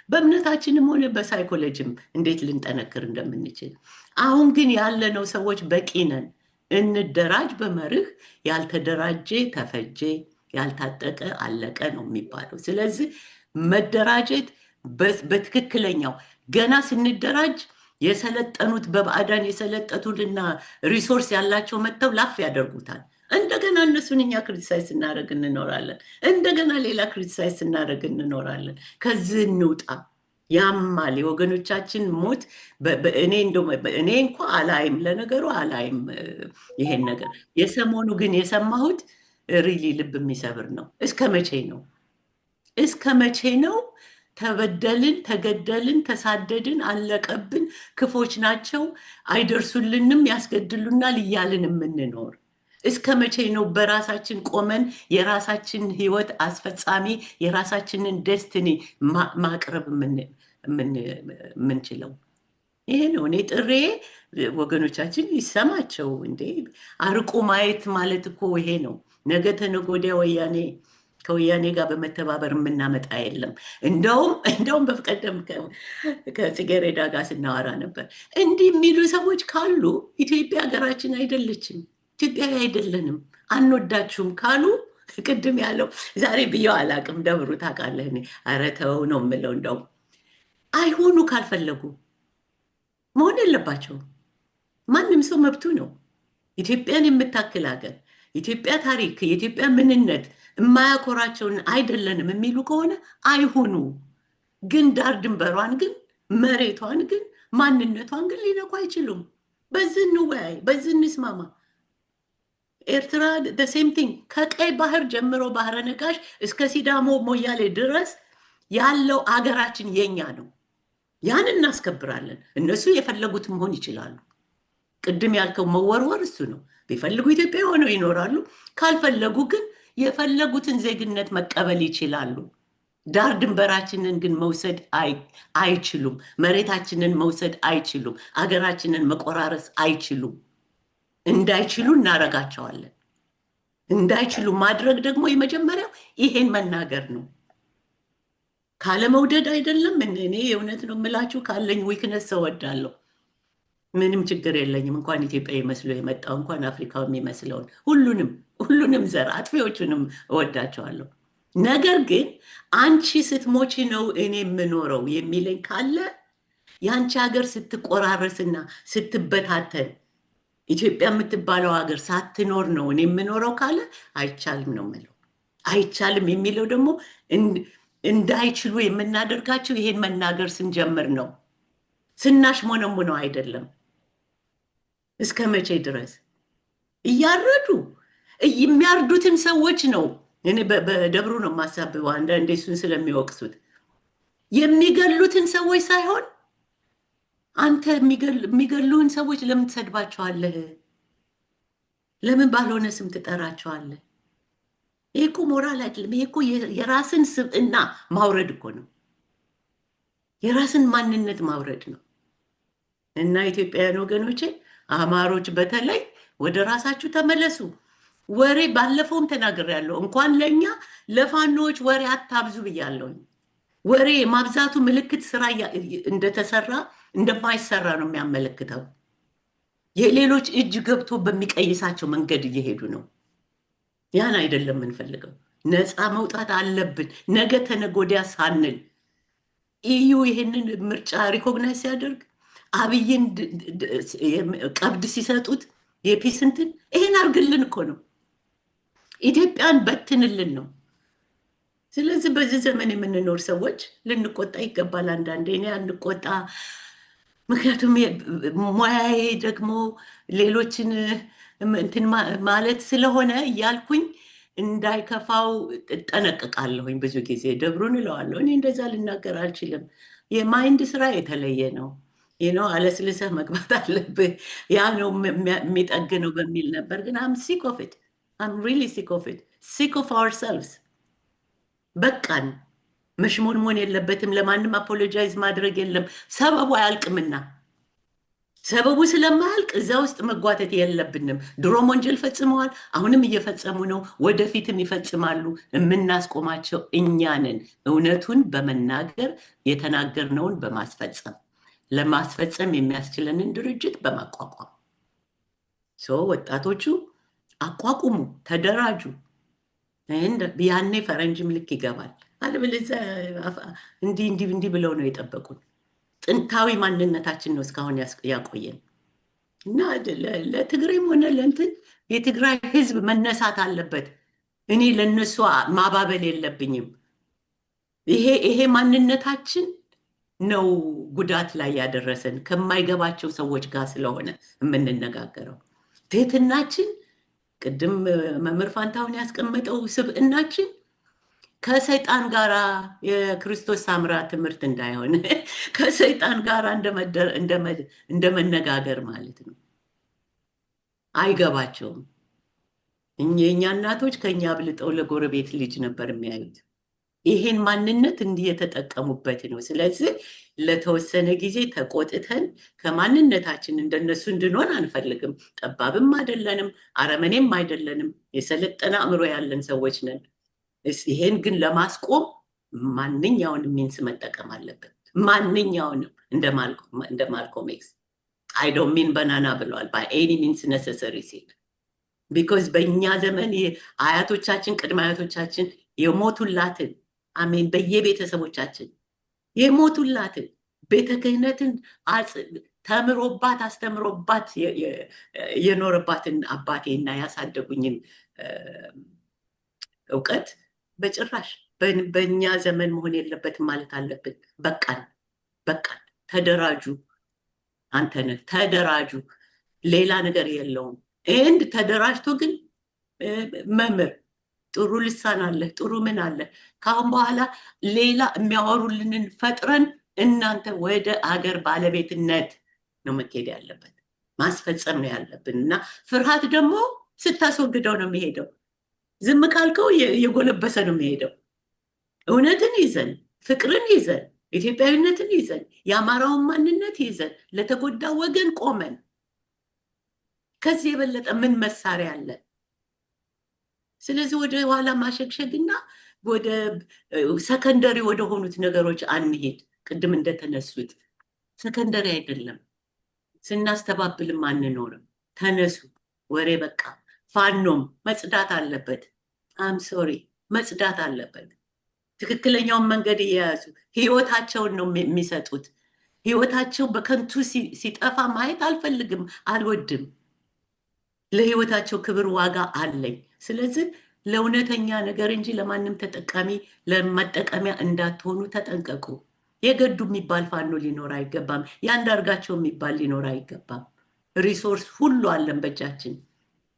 በእምነታችንም ሆነ በሳይኮሎጂም እንዴት ልንጠነክር እንደምንችል። አሁን ግን ያለነው ሰዎች በቂ ነን። እንደራጅ በመርህ። ያልተደራጀ ተፈጀ፣ ያልታጠቀ አለቀ ነው የሚባለው። ስለዚህ መደራጀት በትክክለኛው ገና ስንደራጅ የሰለጠኑት በባዕዳን የሰለጠኑትና resource ያላቸው መጥተው ላፍ ያደርጉታል። እንደገና እነሱን እኛ criticize ስናደርግ እንኖራለን። እንደገና ሌላ criticize ስናደርግ እንኖራለን። ከዚህ እንውጣ። ያማል የወገኖቻችን ሞት። እኔ እኔ እንኳ አላይም፣ ለነገሩ አላይም ይሄን ነገር። የሰሞኑ ግን የሰማሁት really ልብ የሚሰብር ነው። እስከ መቼ ነው? እስከ መቼ ነው? ተበደልን፣ ተገደልን፣ ተሳደድን፣ አለቀብን፣ ክፎች ናቸው፣ አይደርሱልንም፣ ያስገድሉናል እያልን የምንኖር እስከ መቼ ነው? በራሳችን ቆመን የራሳችን ህይወት አስፈጻሚ የራሳችንን destiny ማቅረብ የምንችለው? ይሄ ነው እኔ ጥሪዬ። ወገኖቻችን ይሰማቸው እንዴ! አርቆ ማየት ማለት እኮ ይሄ ነው። ነገ ተነገ ወዲያ ወያኔ ከወያኔ ጋር በመተባበር የምናመጣ የለም። እንደውም በቀደም ከጽጌረዳ ጋር ስናወራ ነበር። እንዲህ የሚሉ ሰዎች ካሉ ኢትዮጵያ ሀገራችን አይደለችም፣ ኢትዮጵያዊ አይደለንም፣ አንወዳችሁም ካሉ ቅድም ያለው ዛሬ ብየው አላቅም። ደብሩ ታውቃለህ፣ እኔ ኧረ ተው ነው የምለው። እንደውም አይሆኑ ካልፈለጉ መሆን የለባቸውም። ማንም ሰው መብቱ ነው። ኢትዮጵያን የምታክል ሀገር፣ ኢትዮጵያ ታሪክ፣ የኢትዮጵያ ምንነት የማያኮራቸውን አይደለንም የሚሉ ከሆነ አይሁኑ። ግን ዳር ድንበሯን ግን መሬቷን ግን ማንነቷን ግን ሊነኩ አይችሉም። በዚህ እንወያይ፣ በዚህ እንስማማ። ኤርትራ same thing፣ ከቀይ ባህር ጀምሮ ባህረ ነጋሽ እስከ ሲዳሞ ሞያሌ ድረስ ያለው አገራችን የኛ ነው። ያን እናስከብራለን። እነሱ የፈለጉት መሆን ይችላሉ። ቅድም ያልከው መወርወር እሱ ነው። ቢፈልጉ ኢትዮጵያ ሆነው ይኖራሉ። ካልፈለጉ ግን የፈለጉትን ዜግነት መቀበል ይችላሉ። ዳር ድንበራችንን ግን መውሰድ አይችሉም። መሬታችንን መውሰድ አይችሉም። አገራችንን መቆራረስ አይችሉም። እንዳይችሉ እናረጋቸዋለን። እንዳይችሉ ማድረግ ደግሞ የመጀመሪያው ይሄን መናገር ነው። ካለመውደድ አይደለም። እኔ የእውነት ነው የምላችሁ፣ ካለኝ weakness ሰው እወዳለሁ። ምንም ችግር የለኝም። እንኳን ኢትዮጵያ መስሎ የመጣው እንኳን አፍሪካው የሚመስለውን ሁሉንም ሁሉንም ዘር አጥፊዎቹንም እወዳቸዋለሁ። ነገር ግን አንቺ ስትሞቺ ነው እኔ የምኖረው የሚለኝ ካለ፣ የአንቺ ሀገር ስትቆራረስና ስትበታተን ኢትዮጵያ የምትባለው ሀገር ሳትኖር ነው እኔ የምኖረው ካለ አይቻልም ነው የምለው። አይቻልም የሚለው ደግሞ እንዳይችሉ የምናደርጋቸው ይሄን መናገር ስንጀምር ነው። ስናሽሞነሙነው አይደለም። እስከ መቼ ድረስ እያረዱ የሚያርዱትን ሰዎች ነው። እኔ በደብሩ ነው የማሳብበው አንዳንዴ እሱን ስለሚወቅሱት፣ የሚገሉትን ሰዎች ሳይሆን አንተ የሚገሉህን ሰዎች ለምን ትሰድባቸዋለህ? ለምን ባልሆነ ስም ትጠራቸዋለህ? ይሄ እኮ ሞራል አይደለም። ይሄ እኮ የራስን ስብዕና ማውረድ እኮ ነው። የራስን ማንነት ማውረድ ነው። እና ኢትዮጵያውያን ወገኖቼ፣ አማሮች በተለይ ወደ ራሳችሁ ተመለሱ። ወሬ ባለፈውም ተናግሬያለሁ። እንኳን ለእኛ ለፋኖዎች ወሬ አታብዙ ብያለሁኝ። ወሬ የማብዛቱ ምልክት ስራ እንደተሰራ እንደማይሰራ ነው የሚያመለክተው። የሌሎች እጅ ገብቶ በሚቀይሳቸው መንገድ እየሄዱ ነው። ያን አይደለም የምንፈልገው። ነፃ መውጣት አለብን። ነገ ተነገ ወዲያ ሳንል EU ይህንን ምርጫ recognize ሲያደርግ፣ አብይን ቀብድ ሲሰጡት፣ የ peace እንትን ይሄን አርግልን እኮ ነው። ኢትዮጵያን በትንልን ነው። ስለዚህ በዚህ ዘመን የምንኖር ሰዎች ልንቆጣ ይገባል። አንዳንዴ እኔ አንቆጣ፣ ምክንያቱም ሙያዬ ደግሞ ሌሎችን እንትን ማለት ስለሆነ እያልኩኝ እንዳይከፋው እጠነቀቃለሁኝ። ብዙ ጊዜ ደብሩን እለዋለሁ። እኔ እንደዛ ልናገር አልችልም። የ mind ስራ የተለየ ነው። አለስልሰህ መግባት አለብህ። ያ ነው የሚጠግነው በሚል ነበር። ግን I'm sick of it, I'm really sick of it, sick of ourselves። በቃን። መሽሞንሞን የለበትም። ለማንም apologize ማድረግ የለም። ሰበቡ አያልቅምና፣ ሰበቡ ስለማያልቅ እዛ ውስጥ መጓተት የለብንም። ድሮም ወንጀል ፈጽመዋል፣ አሁንም እየፈጸሙ ነው፣ ወደፊትም ይፈጽማሉ። የምናስቆማቸው እኛ ነን። እውነቱን በመናገር፣ የተናገርነውን በማስፈጸም፣ ለማስፈጸም የሚያስችለንን ድርጅት በማቋቋም። So ወጣቶቹ አቋቁሙ፣ ተደራጁ። ያኔ ፈረንጅም ልክ ይገባል። አለበለዚያ እንዲህ እንዲህ እንዲህ ብለው ነው የጠበቁን። ጥንታዊ ማንነታችን ነው እስካሁን ያቆየን። እና ለትግሬም ሆነ ለእንትን የትግራይ ህዝብ መነሳት አለበት። እኔ ለነሱ ማባበል የለብኝም። ይሄ ማንነታችን ነው ጉዳት ላይ ያደረሰን፣ ከማይገባቸው ሰዎች ጋር ስለሆነ የምንነጋገረው። ትህትናችን፣ ቅድም መምህር ፋንታሁን ያስቀመጠው ስብዕናችን ከሰይጣን ጋራ፣ የክርስቶስ ሳምራ ትምህርት እንዳይሆን፣ ከሰይጣን ጋር እንደመነጋገር ማለት ነው። አይገባቸውም። የእኛ እናቶች ከኛ አብልጠው ለጎረቤት ልጅ ነበር የሚያዩት። ይሄን ማንነት እንዲህ የተጠቀሙበት ነው። ስለዚህ ለተወሰነ ጊዜ ተቆጥተን ከማንነታችን እንደነሱ እንድንሆን አንፈልግም። ጠባብም አይደለንም፣ አረመኔም አይደለንም። የሰለጠነ አእምሮ ያለን ሰዎች ነን። ይሄን ግን ለማስቆም ማንኛውንም means መጠቀም አለብን። ማንኛውንም፣ እንደ ማልኮም ኤክስ "I don't mean banana" ብለዋል። "By any means necessary" ሲል፣ because በእኛ ዘመን አያቶቻችን፣ ቅድመ አያቶቻችን የሞቱላትን፣ አሜን፣ በየቤተሰቦቻችን የሞቱላትን ቤተ ክህነትን ተምሮባት አስተምሮባት የኖረባትን አባቴና ያሳደጉኝን እውቀት በጭራሽ በእኛ ዘመን መሆን የለበትም ማለት አለብን። በቃን፣ በቃን። ተደራጁ፣ አንተነህ ተደራጁ። ሌላ ነገር የለውም። And ተደራጅቶ ግን መምህር ጥሩ ልሳን አለ፣ ጥሩ ምን አለ። ከአሁን በኋላ ሌላ የሚያወሩልንን ፈጥረን እናንተ ወደ አገር ባለቤትነት ነው መካሄድ ያለበት፣ ማስፈጸም ነው ያለብን። እና ፍርሃት ደግሞ ስታስወግደው ነው የሚሄደው። ዝም ካልከው እየጎለበሰ ነው የሚሄደው። እውነትን ይዘን፣ ፍቅርን ይዘን፣ ኢትዮጵያዊነትን ይዘን፣ የአማራውን ማንነት ይዘን፣ ለተጎዳ ወገን ቆመን፣ ከዚህ የበለጠ ምን መሳሪያ አለ? ስለዚህ ወደ ኋላ ማሸግሸግና ወደ secondary ወደ ሆኑት ነገሮች አንሄድ። ቅድም እንደተነሱት secondary አይደለም፣ ስናስተባብልም አንኖርም። ተነሱ፣ ወሬ በቃ። ፋኖም መጽዳት አለበት። I'm sorry፣ መጽዳት አለበት። ትክክለኛውን መንገድ እየያዙ ህይወታቸውን ነው የሚሰጡት። ህይወታቸው በከንቱ ሲጠፋ ማየት አልፈልግም፣ አልወድም። ለህይወታቸው ክብር ዋጋ አለኝ። ስለዚህ ለእውነተኛ ነገር እንጂ ለማንም ተጠቃሚ ለመጠቀሚያ እንዳትሆኑ ተጠንቀቁ። የገዱ የሚባል ፋኖ ሊኖር አይገባም። የአንዳርጋቸው የሚባል ሊኖር አይገባም። Resource ሁሉ አለን በእጃችን።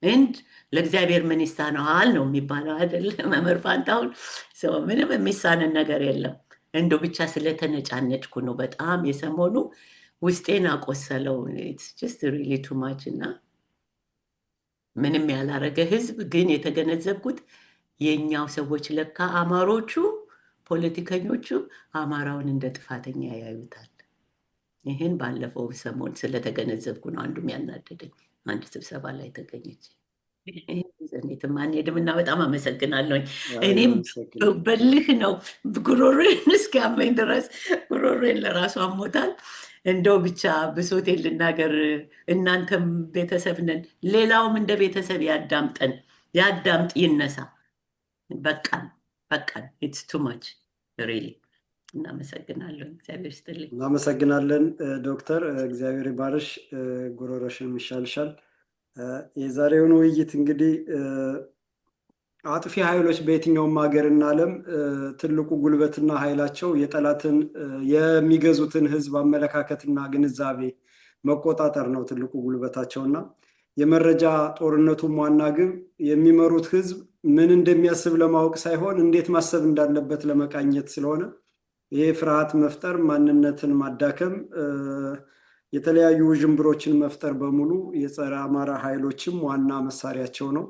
And ለእግዚአብሔር ምን ይሳነዋል ነው የሚባለው አይደለ? መምህር ፋንታሁን፣ ምንም የሚሳንን ነገር የለም። እንደው ብቻ ስለተነጫነጭኩ ነው። በጣም የሰሞኑ ውስጤን አቆሰለው። Just really too much። እና ምንም ያላረገ ህዝብ ግን የተገነዘብኩት የእኛው ሰዎች ለካ አማሮቹ ፖለቲከኞቹ አማራውን እንደ ጥፋተኛ ያዩታል። ይህን ባለፈው ሰሞን ስለተገነዘብኩ ነው አንዱም ያናደደኝ። አንድ ስብሰባ ላይ ተገኘች። የትም አንሄድም እና በጣም አመሰግናለሁኝ። እኔም በልህ ነው፣ ጉሮሮዬን እስኪያመኝ ድረስ፣ ጉሮሮዬን ለራሱ አሞታል። እንደው ብቻ ብሶቴን ልናገር። እናንተም ቤተሰብ ነን፣ ሌላውም እንደ ቤተሰብ ያዳምጠን፣ ያዳምጥ፣ ይነሳ። በቃን በቃን። It's too much really። እናመሰግናለን። እግዚአብሔር ይስጥልኝ።
እናመሰግናለን ዶክተር፣ እግዚአብሔር ይባርሽ፣ ጉሮሮሽንም ይሻልሻል። የዛሬውን ውይይት እንግዲህ አጥፊ ኃይሎች በየትኛውም ሀገርና ዓለም ትልቁ ጉልበትና ኃይላቸው የጠላትን የሚገዙትን ሕዝብ አመለካከትና ግንዛቤ መቆጣጠር ነው ትልቁ ጉልበታቸውና የመረጃ ጦርነቱም ዋና ግብ የሚመሩት ሕዝብ ምን እንደሚያስብ ለማወቅ ሳይሆን እንዴት ማሰብ እንዳለበት ለመቃኘት ስለሆነ ይሄ ፍርሃት መፍጠር፣ ማንነትን ማዳከም፣ የተለያዩ ውዥንብሮችን መፍጠር በሙሉ የጸረ አማራ ኃይሎችም ዋና መሳሪያቸው ነው።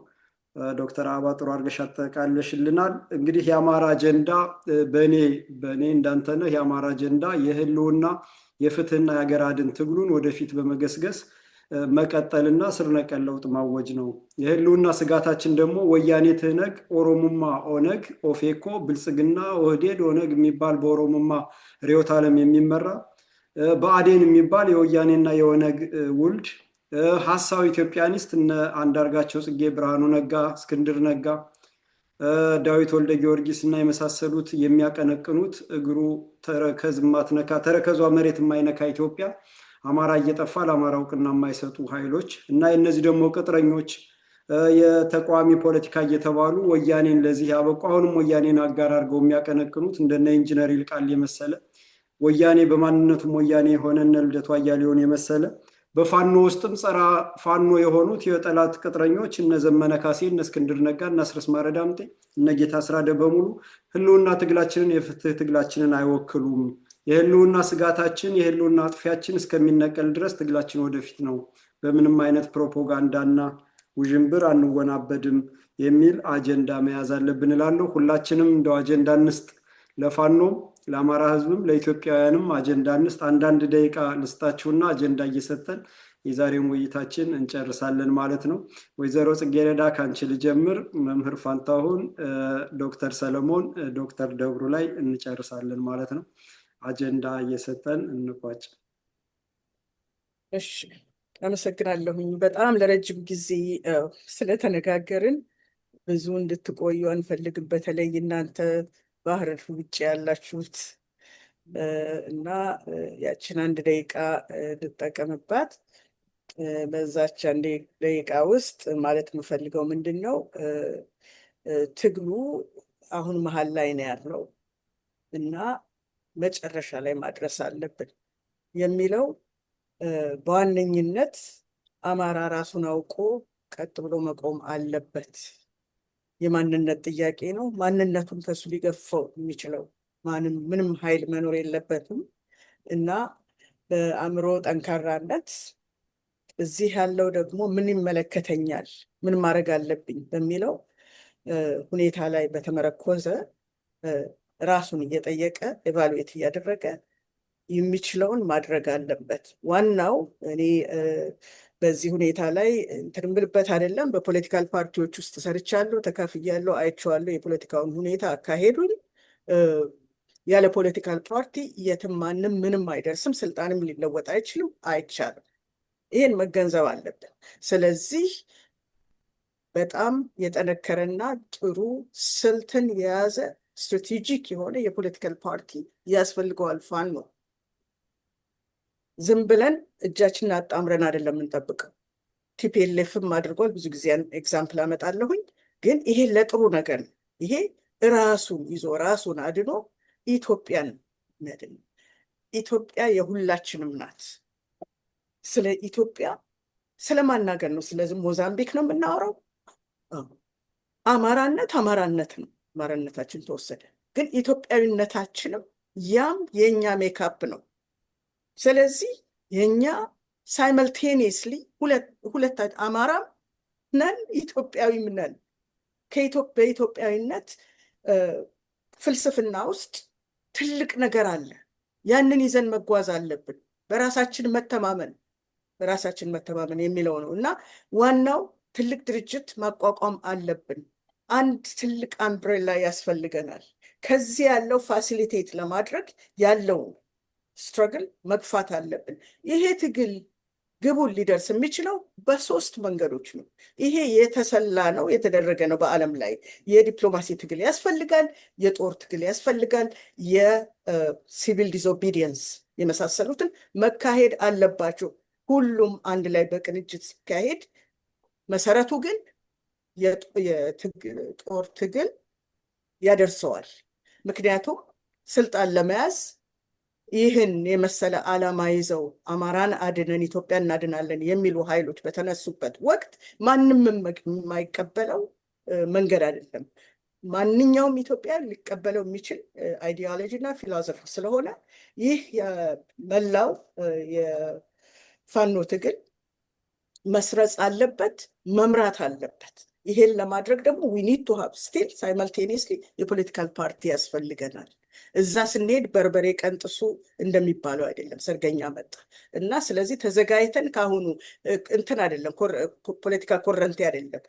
ዶክተር አበባ ጥሩ አድርገሽ አጠቃለሽልናል። እንግዲህ የአማራ አጀንዳ በእኔ እንዳንተነህ የአማራ አጀንዳ የህልውና፣ የፍትህና የሀገር አድን ትግሉን ወደፊት በመገስገስ መቀጠልና ስር ነቀል ለውጥ ማወጅ ነው። የህልውና ስጋታችን ደግሞ ወያኔ፣ ትህነግ፣ ኦሮሙማ፣ ኦነግ፣ ኦፌኮ፣ ብልጽግና፣ ኦህዴድ፣ ኦነግ የሚባል በኦሮሙማ ርዕዮተ ዓለም የሚመራ፣ ብአዴን የሚባል የወያኔና የኦነግ ውልድ፣ ሀሳዊ ኢትዮጵያኒስት እነ አንዳርጋቸው ጽጌ፣ ብርሃኑ ነጋ፣ እስክንድር ነጋ፣ ዳዊት ወልደ ጊዮርጊስ እና የመሳሰሉት የሚያቀነቅኑት እግሩ ተረከዝ የማትነካ፣ ተረከዟ መሬት የማይነካ ኢትዮጵያ፣ አማራ እየጠፋ ለአማራ እውቅና የማይሰጡ ኃይሎች እና የእነዚህ ደግሞ ቅጥረኞች የተቃዋሚ ፖለቲካ እየተባሉ ወያኔን ለዚህ ያበቁ፣ አሁንም ወያኔን አጋር አድርገው የሚያቀነቅኑት እንደነ ኢንጂነር ይልቃል የመሰለ፣ ወያኔ በማንነቱም ወያኔ የሆነ እነ ልደቱ አያሌውን የመሰለ፣ በፋኖ ውስጥም ጸረ ፋኖ የሆኑት የጠላት ቅጥረኞች እነ ዘመነ ካሴ፣ እነ እስክንድር ነጋ፣ እነ አስረስ ማረ ዳምጤ፣ እነ ጌታ አስራደ በሙሉ ህልውና ትግላችንን፣ የፍትህ ትግላችንን አይወክሉም። የህልውና ስጋታችን የህልውና አጥፊያችን እስከሚነቀል ድረስ ትግላችን ወደፊት ነው። በምንም አይነት ፕሮፓጋንዳና ውዥንብር አንወናበድም የሚል አጀንዳ መያዝ አለብን እላለሁ። ሁላችንም እንደው አጀንዳ እንስጥ፣ ለፋኖም፣ ለአማራ ህዝብም፣ ለኢትዮጵያውያንም አጀንዳ እንስጥ። አንዳንድ ደቂቃ ልስጣችሁና አጀንዳ እየሰጠን የዛሬውን ውይይታችን እንጨርሳለን ማለት ነው። ወይዘሮ ጽጌረዳ ከአንቺ ልጀምር። መምህር ፋንታሁን፣ ዶክተር ሰለሞን፣ ዶክተር ደብሩ ላይ እንጨርሳለን ማለት ነው። አጀንዳ እየሰጠን እንቋጭ።
እሺ፣ አመሰግናለሁኝ። በጣም ለረጅም ጊዜ ስለተነጋገርን ብዙ እንድትቆዩ አንፈልግም። በተለይ እናንተ ባህር ውጭ ያላችሁት እና ያችን አንድ ደቂቃ እንጠቀምባት። በዛች አንድ ደቂቃ ውስጥ ማለት የምፈልገው ምንድን ነው፣ ትግሉ አሁን መሀል ላይ ነው ያለው እና መጨረሻ ላይ ማድረስ አለብን የሚለው በዋነኝነት አማራ ራሱን አውቆ ቀጥ ብሎ መቆም አለበት። የማንነት ጥያቄ ነው። ማንነቱን ከሱ ሊገፋው የሚችለው ማንም ምንም ኃይል መኖር የለበትም እና በአእምሮ ጠንካራነት እዚህ ያለው ደግሞ ምን ይመለከተኛል፣ ምን ማድረግ አለብኝ በሚለው ሁኔታ ላይ በተመረኮዘ ራሱን እየጠየቀ evaluate እያደረገ የሚችለውን ማድረግ አለበት። ዋናው እኔ በዚህ ሁኔታ ላይ እንትን የምልበት አይደለም። በ political ፓርቲዎች ውስጥ ሰርቻለሁ፣ ተካፍያለሁ፣ አይቼዋለሁ የፖለቲካውን ሁኔታ አካሄዱን። ያለ political party የትም ማንም ምንም አይደርስም፣ ስልጣንም ሊለወጥ አይችልም፣ አይቻልም። ይህን መገንዘብ አለብን። ስለዚህ በጣም የጠነከረና ጥሩ ስልትን የያዘ strategic የሆነ የ political party ያስፈልገዋል ፋኖ። ዝም ብለን እጃችንን አጣምረን አይደለም የምንጠብቀው። TPLF ም አድርጓል። ብዙ ጊዜ example አመጣለሁኝ። ግን ይሄ ለጥሩ ነገር ነው። ይሄ ራሱን ይዞ ራሱን አድኖ ኢትዮጵያን የሚያድን፣ ኢትዮጵያ የሁላችንም ናት። ስለ ኢትዮጵያ ስለማናገር ነው። ስለዚህ ሞዛምቢክ ነው የምናወራው። አማራነት አማራነት ነው። አማራነታችን ተወሰደ፣ ግን ኢትዮጵያዊነታችንም ያም የእኛ ሜካፕ ነው። ስለዚህ የእኛ simultaneously ሁለት አማራም ነን፣ ኢትዮጵያዊም ነን። በኢትዮጵያዊነት ፍልስፍና ውስጥ ትልቅ ነገር አለ። ያንን ይዘን መጓዝ አለብን። በራሳችን መተማመን የሚለው ነው እና ዋናው ትልቅ ድርጅት ማቋቋም አለብን። አንድ ትልቅ umbrella ያስፈልገናል። ከዚህ ያለው facilitate ለማድረግ ያለውን struggle መግፋት አለብን። ይሄ ትግል ግቡን ሊደርስ የሚችለው በሶስት መንገዶች ነው። ይሄ የተሰላ ነው፣ የተደረገ ነው። በዓለም ላይ የዲፕሎማሲ ትግል ያስፈልጋል፣ የጦር ትግል ያስፈልጋል፣ የ civil disobedience የመሳሰሉትን መካሄድ አለባቸው። ሁሉም አንድ ላይ በቅንጅት ሲካሄድ፣ መሰረቱ ግን የጦር ትግል ያደርሰዋል። ምክንያቱም ስልጣን ለመያዝ ይህን የመሰለ ዓላማ ይዘው አማራን አድነን ኢትዮጵያ እናድናለን የሚሉ ኃይሎች በተነሱበት ወቅት ማንም የማይቀበለው መንገድ አይደለም። ማንኛውም ኢትዮጵያ ሊቀበለው የሚችል ideology እና philosophy ስለሆነ ይህ የመላው የፋኖ ትግል መስረጽ አለበት፣ መምራት አለበት። ይሄን ለማድረግ ደግሞ we need to have still simultaneously የ political party ያስፈልገናል። እዛ ስንሄድ በርበሬ ቀንጥሱ እንደሚባለው አይደለም፣ ሰርገኛ መጣ እና ስለዚህ ተዘጋጅተን ከአሁኑ እንትን አይደለም፣ ፖለቲካ ኮረንቲ አይደለም፣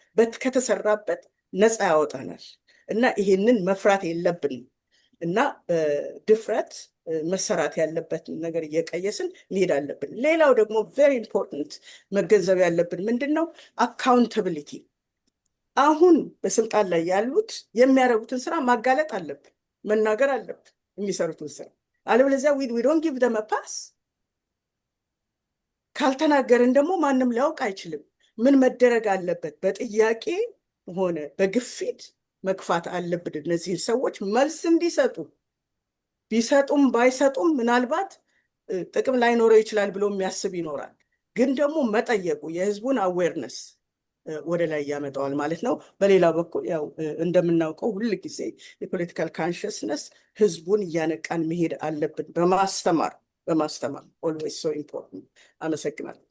ከተሰራበት ነፃ ያወጣናል እና ይሄንን መፍራት የለብንም እና በድፍረት መሰራት ያለበትን ነገር እየቀየስን መሄድ አለብን። ሌላው ደግሞ very important መገንዘብ ያለብን ምንድን ነው? Accountability። አሁን በስልጣን ላይ ያሉት የሚያደርጉትን ስራ ማጋለጥ አለብን፣ መናገር አለብን የሚሰሩትን ስራ። አለበለዚያ we don't give them pass። ካልተናገርን ደግሞ ማንም ሊያውቅ አይችልም። ምን መደረግ አለበት? በጥያቄ ሆነ በግፊት መግፋት አለብን እነዚህን ሰዎች መልስ እንዲሰጡ። ቢሰጡም ባይሰጡም ምናልባት ጥቅም ላይኖረው ይችላል ብሎ የሚያስብ ይኖራል። ግን ደግሞ መጠየቁ የህዝቡን awareness ወደ ላይ ያመጣዋል ማለት ነው። በሌላ በኩል ያው እንደምናውቀው ሁል ጊዜ የ political consciousness ህዝቡን እያነቃን መሄድ አለብን በማስተማር always so important። አመሰግናለሁ።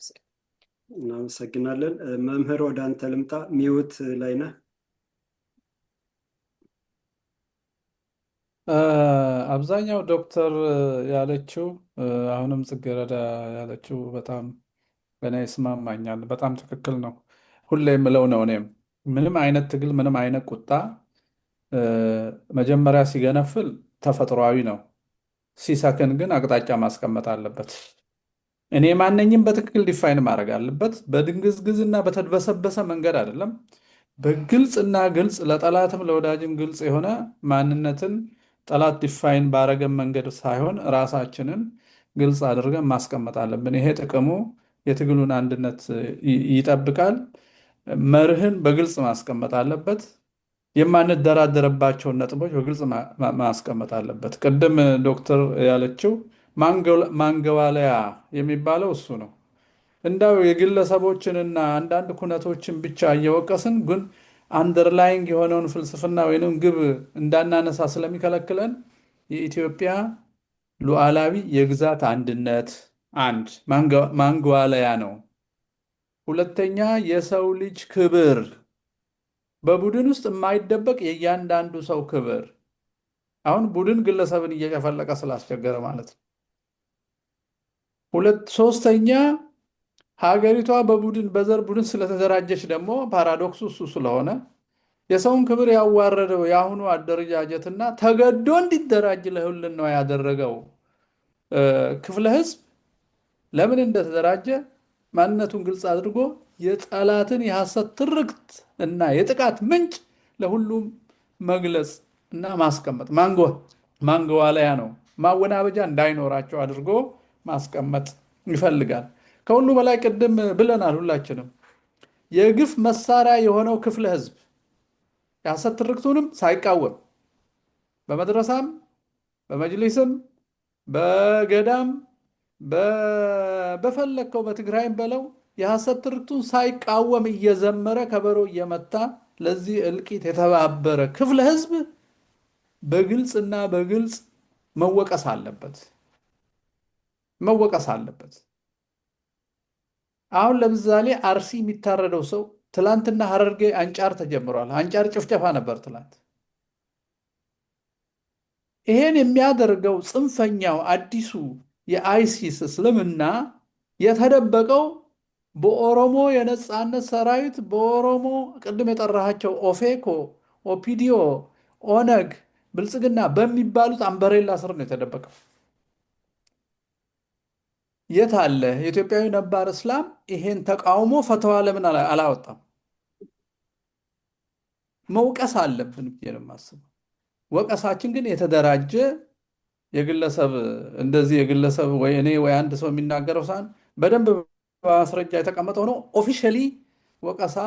እናመሰግናለን። መምህር ወደ አንተ ልምጣ። Mute ላይ ነህ።
አብዛኛው ዶክተር ያለችው፣ አሁንም ጽጌረዳ ያለችው በጣም በእኔ ይስማማኛል። በጣም ትክክል ነው። ሁሌ የምለው ነው። እኔም ምንም አይነት ትግል፣ ምንም አይነት ቁጣ መጀመሪያ ሲገነፍል ተፈጥሯዊ ነው። ሲሰክን ግን አቅጣጫ ማስቀመጥ አለበት። እኔ ማንነቴን በትክክል define ማድረግ አለበት። በድንግዝግዝና በተድበሰበሰ መንገድ አይደለም። በግልጽና ግልጽ ለጠላትም ለወዳጅም ግልጽ የሆነ ማንነትን ጠላት define ባረገን መንገድ ሳይሆን ራሳችንን ግልጽ አድርገን ማስቀመጥ አለብን። ይሄ ጥቅሙ የትግሉን አንድነት ይጠብቃል። መርህን በግልጽ ማስቀመጥ አለበት። የማንደራደርባቸውን ነጥቦች በግልጽ ማስቀመጥ አለበት። ቅድም ዶክተር ያለችው ማንገዋለያ የሚባለው እሱ ነው። እንዳው የግለሰቦችንና አንዳንድ ኩነቶችን ብቻ እየወቀስን ግን underlying የሆነውን ፍልስፍና ወይንም ግብ እንዳናነሳ ስለሚከለክለን የኢትዮጵያ ሉዓላዊ የግዛት አንድነት አንድ ማንገዋለያ ነው። ሁለተኛ የሰው ልጅ ክብር፣ በቡድን ውስጥ የማይደበቅ የእያንዳንዱ ሰው ክብር። አሁን ቡድን ግለሰብን እየጨፈለቀ ስላስቸገረ ማለት ነው። ሁለት ሶስተኛ ሀገሪቷ በቡድን በዘር ቡድን ስለተደራጀች ደግሞ paradox ኡ እሱ ስለሆነ የሰውን ክብር ያዋረደው የአሁኑ አደረጃጀትና ተገዶ እንዲደራጅ ለህልውናው ያደረገው ክፍለ ህዝብ ለምን እንደተደራጀ ማንነቱን ግልጽ አድርጎ የጠላትን የሐሰት ትርክት እና የጥቃት ምንጭ ለሁሉም መግለጽ እና ማስቀመጥ ማንገዋለያ ነው። ማወናበጃ እንዳይኖራቸው አድርጎ ማስቀመጥ ይፈልጋል። ከሁሉ በላይ ቅድም ብለናል ሁላችንም የግፍ መሳሪያ የሆነው ክፍለ ህዝብ የሐሰት ትርክቱንም ሳይቃወም በመድረሳም በመጅሊስም በገዳም በፈለግከው በትግራይም በለው የሐሰት ትርክቱን ሳይቃወም እየዘመረ ከበሮ እየመታ ለዚህ እልቂት የተባበረ ክፍለ ህዝብ በግልጽና በግልጽ መወቀስ አለበት፣ መወቀስ አለበት። አሁን ለምሳሌ አርሲ የሚታረደው ሰው ትላንትና ሀረርጌ አንጫር ተጀምሯል። አንጫር ጭፍጨፋ ነበር ትላንት። ይሄን የሚያደርገው ጽንፈኛው አዲሱ የአይሲስ እስልምና የተደበቀው በኦሮሞ የነጻነት ሰራዊት፣ በኦሮሞ ቅድም የጠራሃቸው ኦፌኮ፣ ኦፒዲኦ፣ ኦነግ፣ ብልጽግና በሚባሉት umbrella ስር ነው የተደበቀው። የት አለ የኢትዮጵያዊ ነባር እስላም ይሄን ተቃውሞ ፈተዋ ለምን አላወጣም? መውቀስ አለብን ብዬ ነው የማስበው። ወቀሳችን ግን የተደራጀ የግለሰብ እንደዚህ የግለሰብ ወይ እኔ ወይ አንድ ሰው የሚናገረው ሳይሆን በደንብ በማስረጃ የተቀመጠ ሆኖ officially ወቀሳ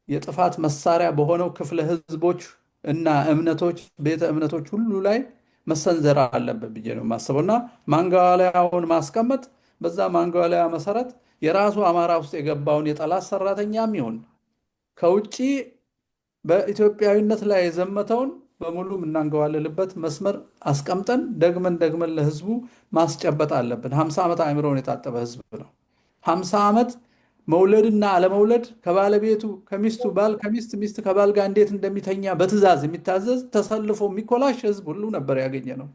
የጥፋት መሳሪያ በሆነው ክፍለ ህዝቦች እና እምነቶች ቤተ እምነቶች ሁሉ ላይ መሰንዘር አለበት ብዬ ነው የማስበው። እና ማንገዋለያውን ማስቀመጥ፣ በዛ ማንገዋለያ መሰረት የራሱ አማራ ውስጥ የገባውን የጠላት ሰራተኛም ይሁን ከውጭ በኢትዮጵያዊነት ላይ የዘመተውን በሙሉ የምናንገዋልልበት መስመር አስቀምጠን ደግመን ደግመን ለህዝቡ ማስጨበጥ አለብን። 50 ዓመት አእምሮውን የታጠበ ህዝብ ነው። 50 ዓመት መውለድና አለመውለድ ከባለቤቱ ከሚስቱ ባል ከሚስት ሚስት ከባል ጋር እንዴት እንደሚተኛ በትዕዛዝ የሚታዘዝ ተሰልፎ የሚኮላሽ ህዝብ ሁሉ ነበር ያገኘ ነው።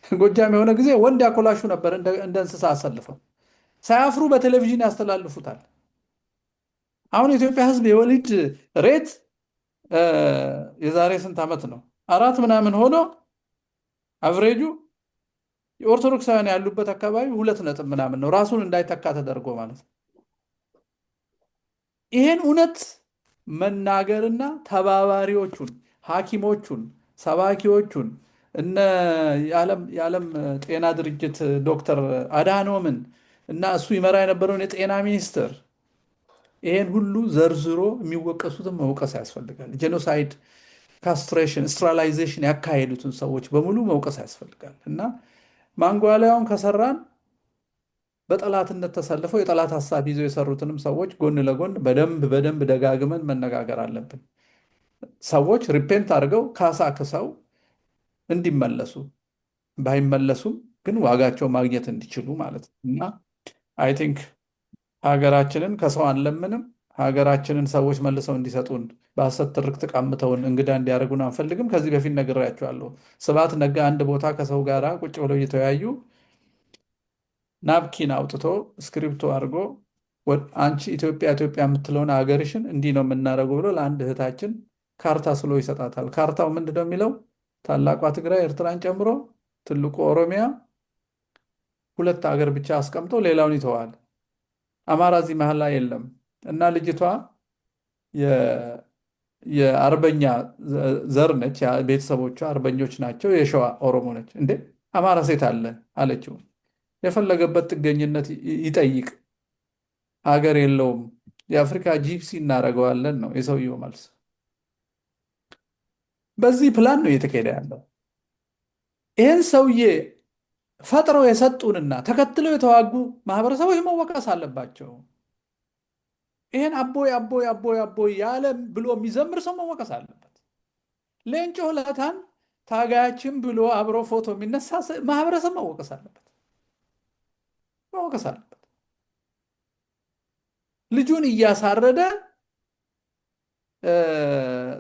ጎጃም የሆነ ጊዜ ወንድ ያኮላሹ ነበር እንደ እንስሳ አሰልፈው ሳያፍሩ በቴሌቪዥን ያስተላልፉታል። አሁን የኢትዮጵያ ህዝብ የወሊድ rate የዛሬ ስንት ዓመት ነው 4 ምናምን ሆኖ average ኡ የኦርቶዶክሳውያን ያሉበት አካባቢ 2 ነጥብ ምናምን ነው፣ ራሱን እንዳይተካ ተደርጎ ማለት ነው። ይሄን እውነት መናገርና ተባባሪዎቹን፣ ሐኪሞቹን፣ ሰባኪዎቹን፣ እነ የዓለም ጤና ድርጅት ዶክተር አድሃኖምን እና እሱ ይመራ የነበረውን የጤና ሚኒስትር ይሄን ሁሉ ዘርዝሮ የሚወቀሱትን መውቀስ ያስፈልጋል። Genocide፣ castration፣ sterilization ያካሄዱትን ሰዎች በሙሉ መውቀስ ያስፈልጋል። እና ማንጓለያውን ከሰራን በጠላትነት ተሰልፈው የጠላት ሀሳብ ይዘው የሰሩትንም ሰዎች ጎን ለጎን በደንብ በደንብ ደጋግመን መነጋገር አለብን። ሰዎች repent አድርገው ካሳ ክሰው እንዲመለሱ፣ ባይመለሱም ግን ዋጋቸው ማግኘት እንዲችሉ ማለት ነው። እና I think ሀገራችንን ከሰው አንለምንም። ሀገራችንን ሰዎች መልሰው እንዲሰጡን በሐሰት ትርክት ቀምተውን እንግዳ እንዲያደርጉን አንፈልግም። ከዚህ በፊት ነግሬያቸዋለሁ። ስብሐት ነጋ አንድ ቦታ ከሰው ጋር ቁጭ ብለው እየተወያዩ napkin አውጥቶ ስክሪፕቶ አድርጎ አንቺ ኢትዮጵያ ኢትዮጵያ የምትለውን ሀገርሽን እንዲህ ነው የምናደርገው ብሎ ለአንድ እህታችን ካርታ ስሎ ይሰጣታል። ካርታው ምንድነው የሚለው? ታላቋ ትግራይ ኤርትራን ጨምሮ ትልቁ ኦሮሚያ ሁለት ሀገር ብቻ አስቀምጦ ሌላውን ይተዋል። አማራ እዚህ መሀል ላይ የለም። እና ልጅቷ የአርበኛ ዘር ነች፣ ቤተሰቦቿ አርበኞች ናቸው፣ የሸዋ ኦሮሞ ነች። እንዴ አማራ ሴት አለ አለችው። የፈለገበት ጥገኝነት ይጠይቅ፣ ሀገር የለውም፣ የአፍሪካ gypsy እናደርገዋለን ነው የሰውየው መልስ። በዚህ ፕላን ነው እየተካሄደ ያለው። ይህን ሰውዬ ፈጥረው የሰጡንና ተከትለው የተዋጉ ማህበረሰቦች መወቀስ አለባቸው። ይሄን አቦይ አቦይ አቦይ አቦይ ያለ ብሎ የሚዘምር ሰው መወቀስ አለበት። ሌንጮ ለታን ታጋያችን ብሎ አብሮ ፎቶ የሚነሳ ማህበረሰብ መወቀስ አለበት፣ መወቀስ አለበት። ልጁን እያሳረደ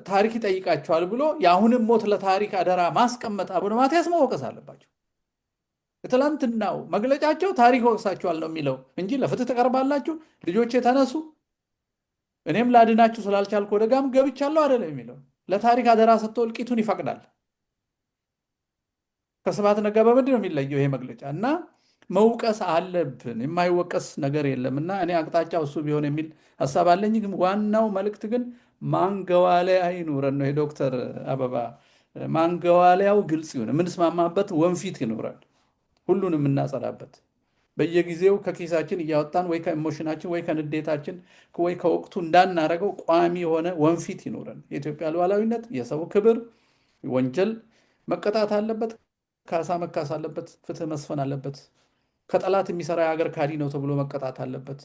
ታሪክ ይጠይቃቸዋል ብሎ የአሁንም ሞት ለታሪክ አደራ ማስቀመጥ አቡነ ማትያስ መወቀስ አለባቸው። የትላንትናው መግለጫቸው ታሪክ ወቅሳቸዋል ነው የሚለው እንጂ ለፍትህ ትቀርባላችሁ፣ ልጆቼ ተነሱ፣ እኔም ላድናችሁ ስላልቻልኩ ወደ ጋም ገብቻለሁ አይደለም የሚለው። ለታሪክ አደራ ሰጥቶ እልቂቱን ይፈቅዳል። ከስብሐት ነጋ በምንድን ነው የሚለየው ይሄ መግለጫ? እና መውቀስ አለብን፣ የማይወቀስ ነገር የለም። እና እኔ አቅጣጫው እሱ ቢሆን የሚል ሀሳብ አለኝ። ግን ዋናው መልእክት ግን ማንገዋለያ ይኑረን ነው። የዶክተር አበባ ማንገዋለያው ግልጽ ይሁን፣ የምንስማማበት ወንፊት ይኑረን፣ ሁሉንም የምናጸዳበት በየጊዜው ከኪሳችን እያወጣን ወይ ከ emotion ኣችን ወይ ከንዴታችን ወይ ከወቅቱ እንዳናረገው ቋሚ የሆነ ወንፊት ይኑረን። የኢትዮጵያ ሉዓላዊነት፣ የሰው ክብር፣ ወንጀል መቀጣት አለበት፣ ካሳ መካስ አለበት፣ ፍትህ መስፈን አለበት። ከጠላት የሚሰራ የሀገር ካዲ ነው ተብሎ መቀጣት አለበት።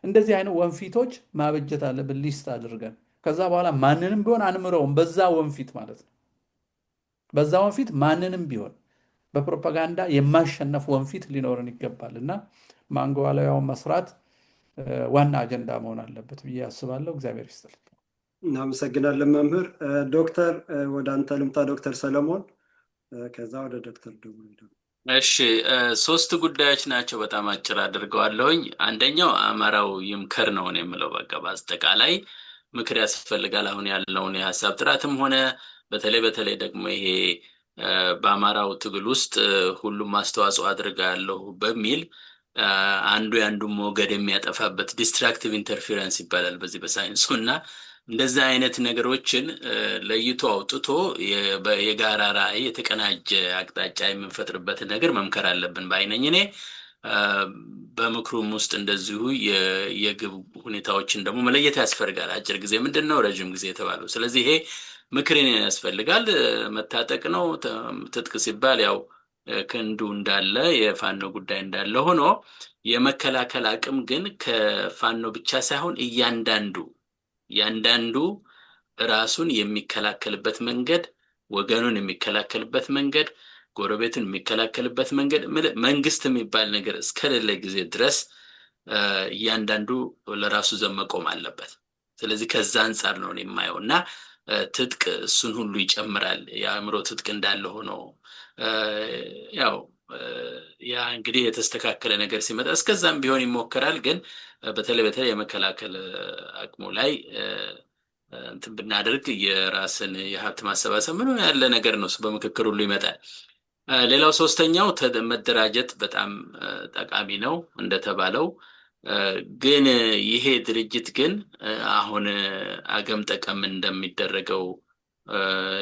እንደዚህ አይነት ወንፊቶች ማበጀት አለብን list አድርገን። ከዛ በኋላ ማንንም ቢሆን አንምረውም፣ በዛ ወንፊት ማለት ነው። በዛ ወንፊት ማንንም ቢሆን በፕሮፓጋንዳ የማሸነፍ ወንፊት ሊኖረን ይገባል። እና ማንገዋለያውን መስራት ዋና አጀንዳ መሆን አለበት ብዬ አስባለሁ። እግዚአብሔር ይስጥልኝ።
እናመሰግናለን መምህር። ዶክተር ወደ አንተ ልምጣ፣ ዶክተር ሰለሞን፣ ከዛ ወደ ዶክተር ደውሎ።
እሺ፣ ሶስት ጉዳዮች ናቸው። በጣም አጭር አድርገዋለሁኝ። አንደኛው አማራው ይምከር ነው የምለው። በቃ በአጠቃላይ ምክር ያስፈልጋል። አሁን ያለውን የሀሳብ ጥራትም ሆነ በተለይ በተለይ ደግሞ ይሄ በአማራው ትግል ውስጥ ሁሉም አስተዋጽኦ አድርጋለሁ በሚል አንዱ የአንዱን ሞገድ የሚያጠፋበት destructive interference ይባላል በዚህ በሳይንሱ። እና እንደዚህ አይነት ነገሮችን ለይቶ አውጥቶ የጋራ ራዕይ፣ የተቀናጀ አቅጣጫ የምንፈጥርበትን ነገር መምከር አለብን ባይ ነኝ እኔ። በምክሩም ውስጥ እንደዚሁ የግብ ሁኔታዎችን ደግሞ መለየት ያስፈልጋል። አጭር ጊዜ ምንድን ነው፣ ረዥም ጊዜ የተባለው። ስለዚህ ይሄ ምክርን ያስፈልጋል። መታጠቅ ነው። ትጥቅ ሲባል ያው ክንዱ እንዳለ የፋኖ ጉዳይ እንዳለ ሆኖ የመከላከል አቅም ግን ከፋኖ ብቻ ሳይሆን እያንዳንዱ ራሱን የሚከላከልበት መንገድ፣ ወገኑን የሚከላከልበት መንገድ፣ ጎረቤቱን የሚከላከልበት መንገድ፣ መንግስት የሚባል ነገር እስከሌለ ጊዜ ድረስ እያንዳንዱ ለራሱ ዘብ መቆም አለበት። ስለዚህ ከዛ አንጻር ነው የማየው እና ትጥቅ እሱን ሁሉ ይጨምራል። የአእምሮ ትጥቅ እንዳለ ሆኖ ያው ያ እንግዲህ የተስተካከለ ነገር ሲመጣ እስከዛም ቢሆን ይሞከራል። ግን በተለይ በተለይ የመከላከል አቅሙ ላይ እንትን ብናደርግ የራስን የሀብት ማሰባሰብ ምን ያለ ነገር ነው። እሱ በምክክር ሁሉ ይመጣል። ሌላው ሶስተኛው መደራጀት በጣም ጠቃሚ ነው እንደተባለው። ግን ይሄ ድርጅት ግን አሁን አገም ጠቀም እንደሚደረገው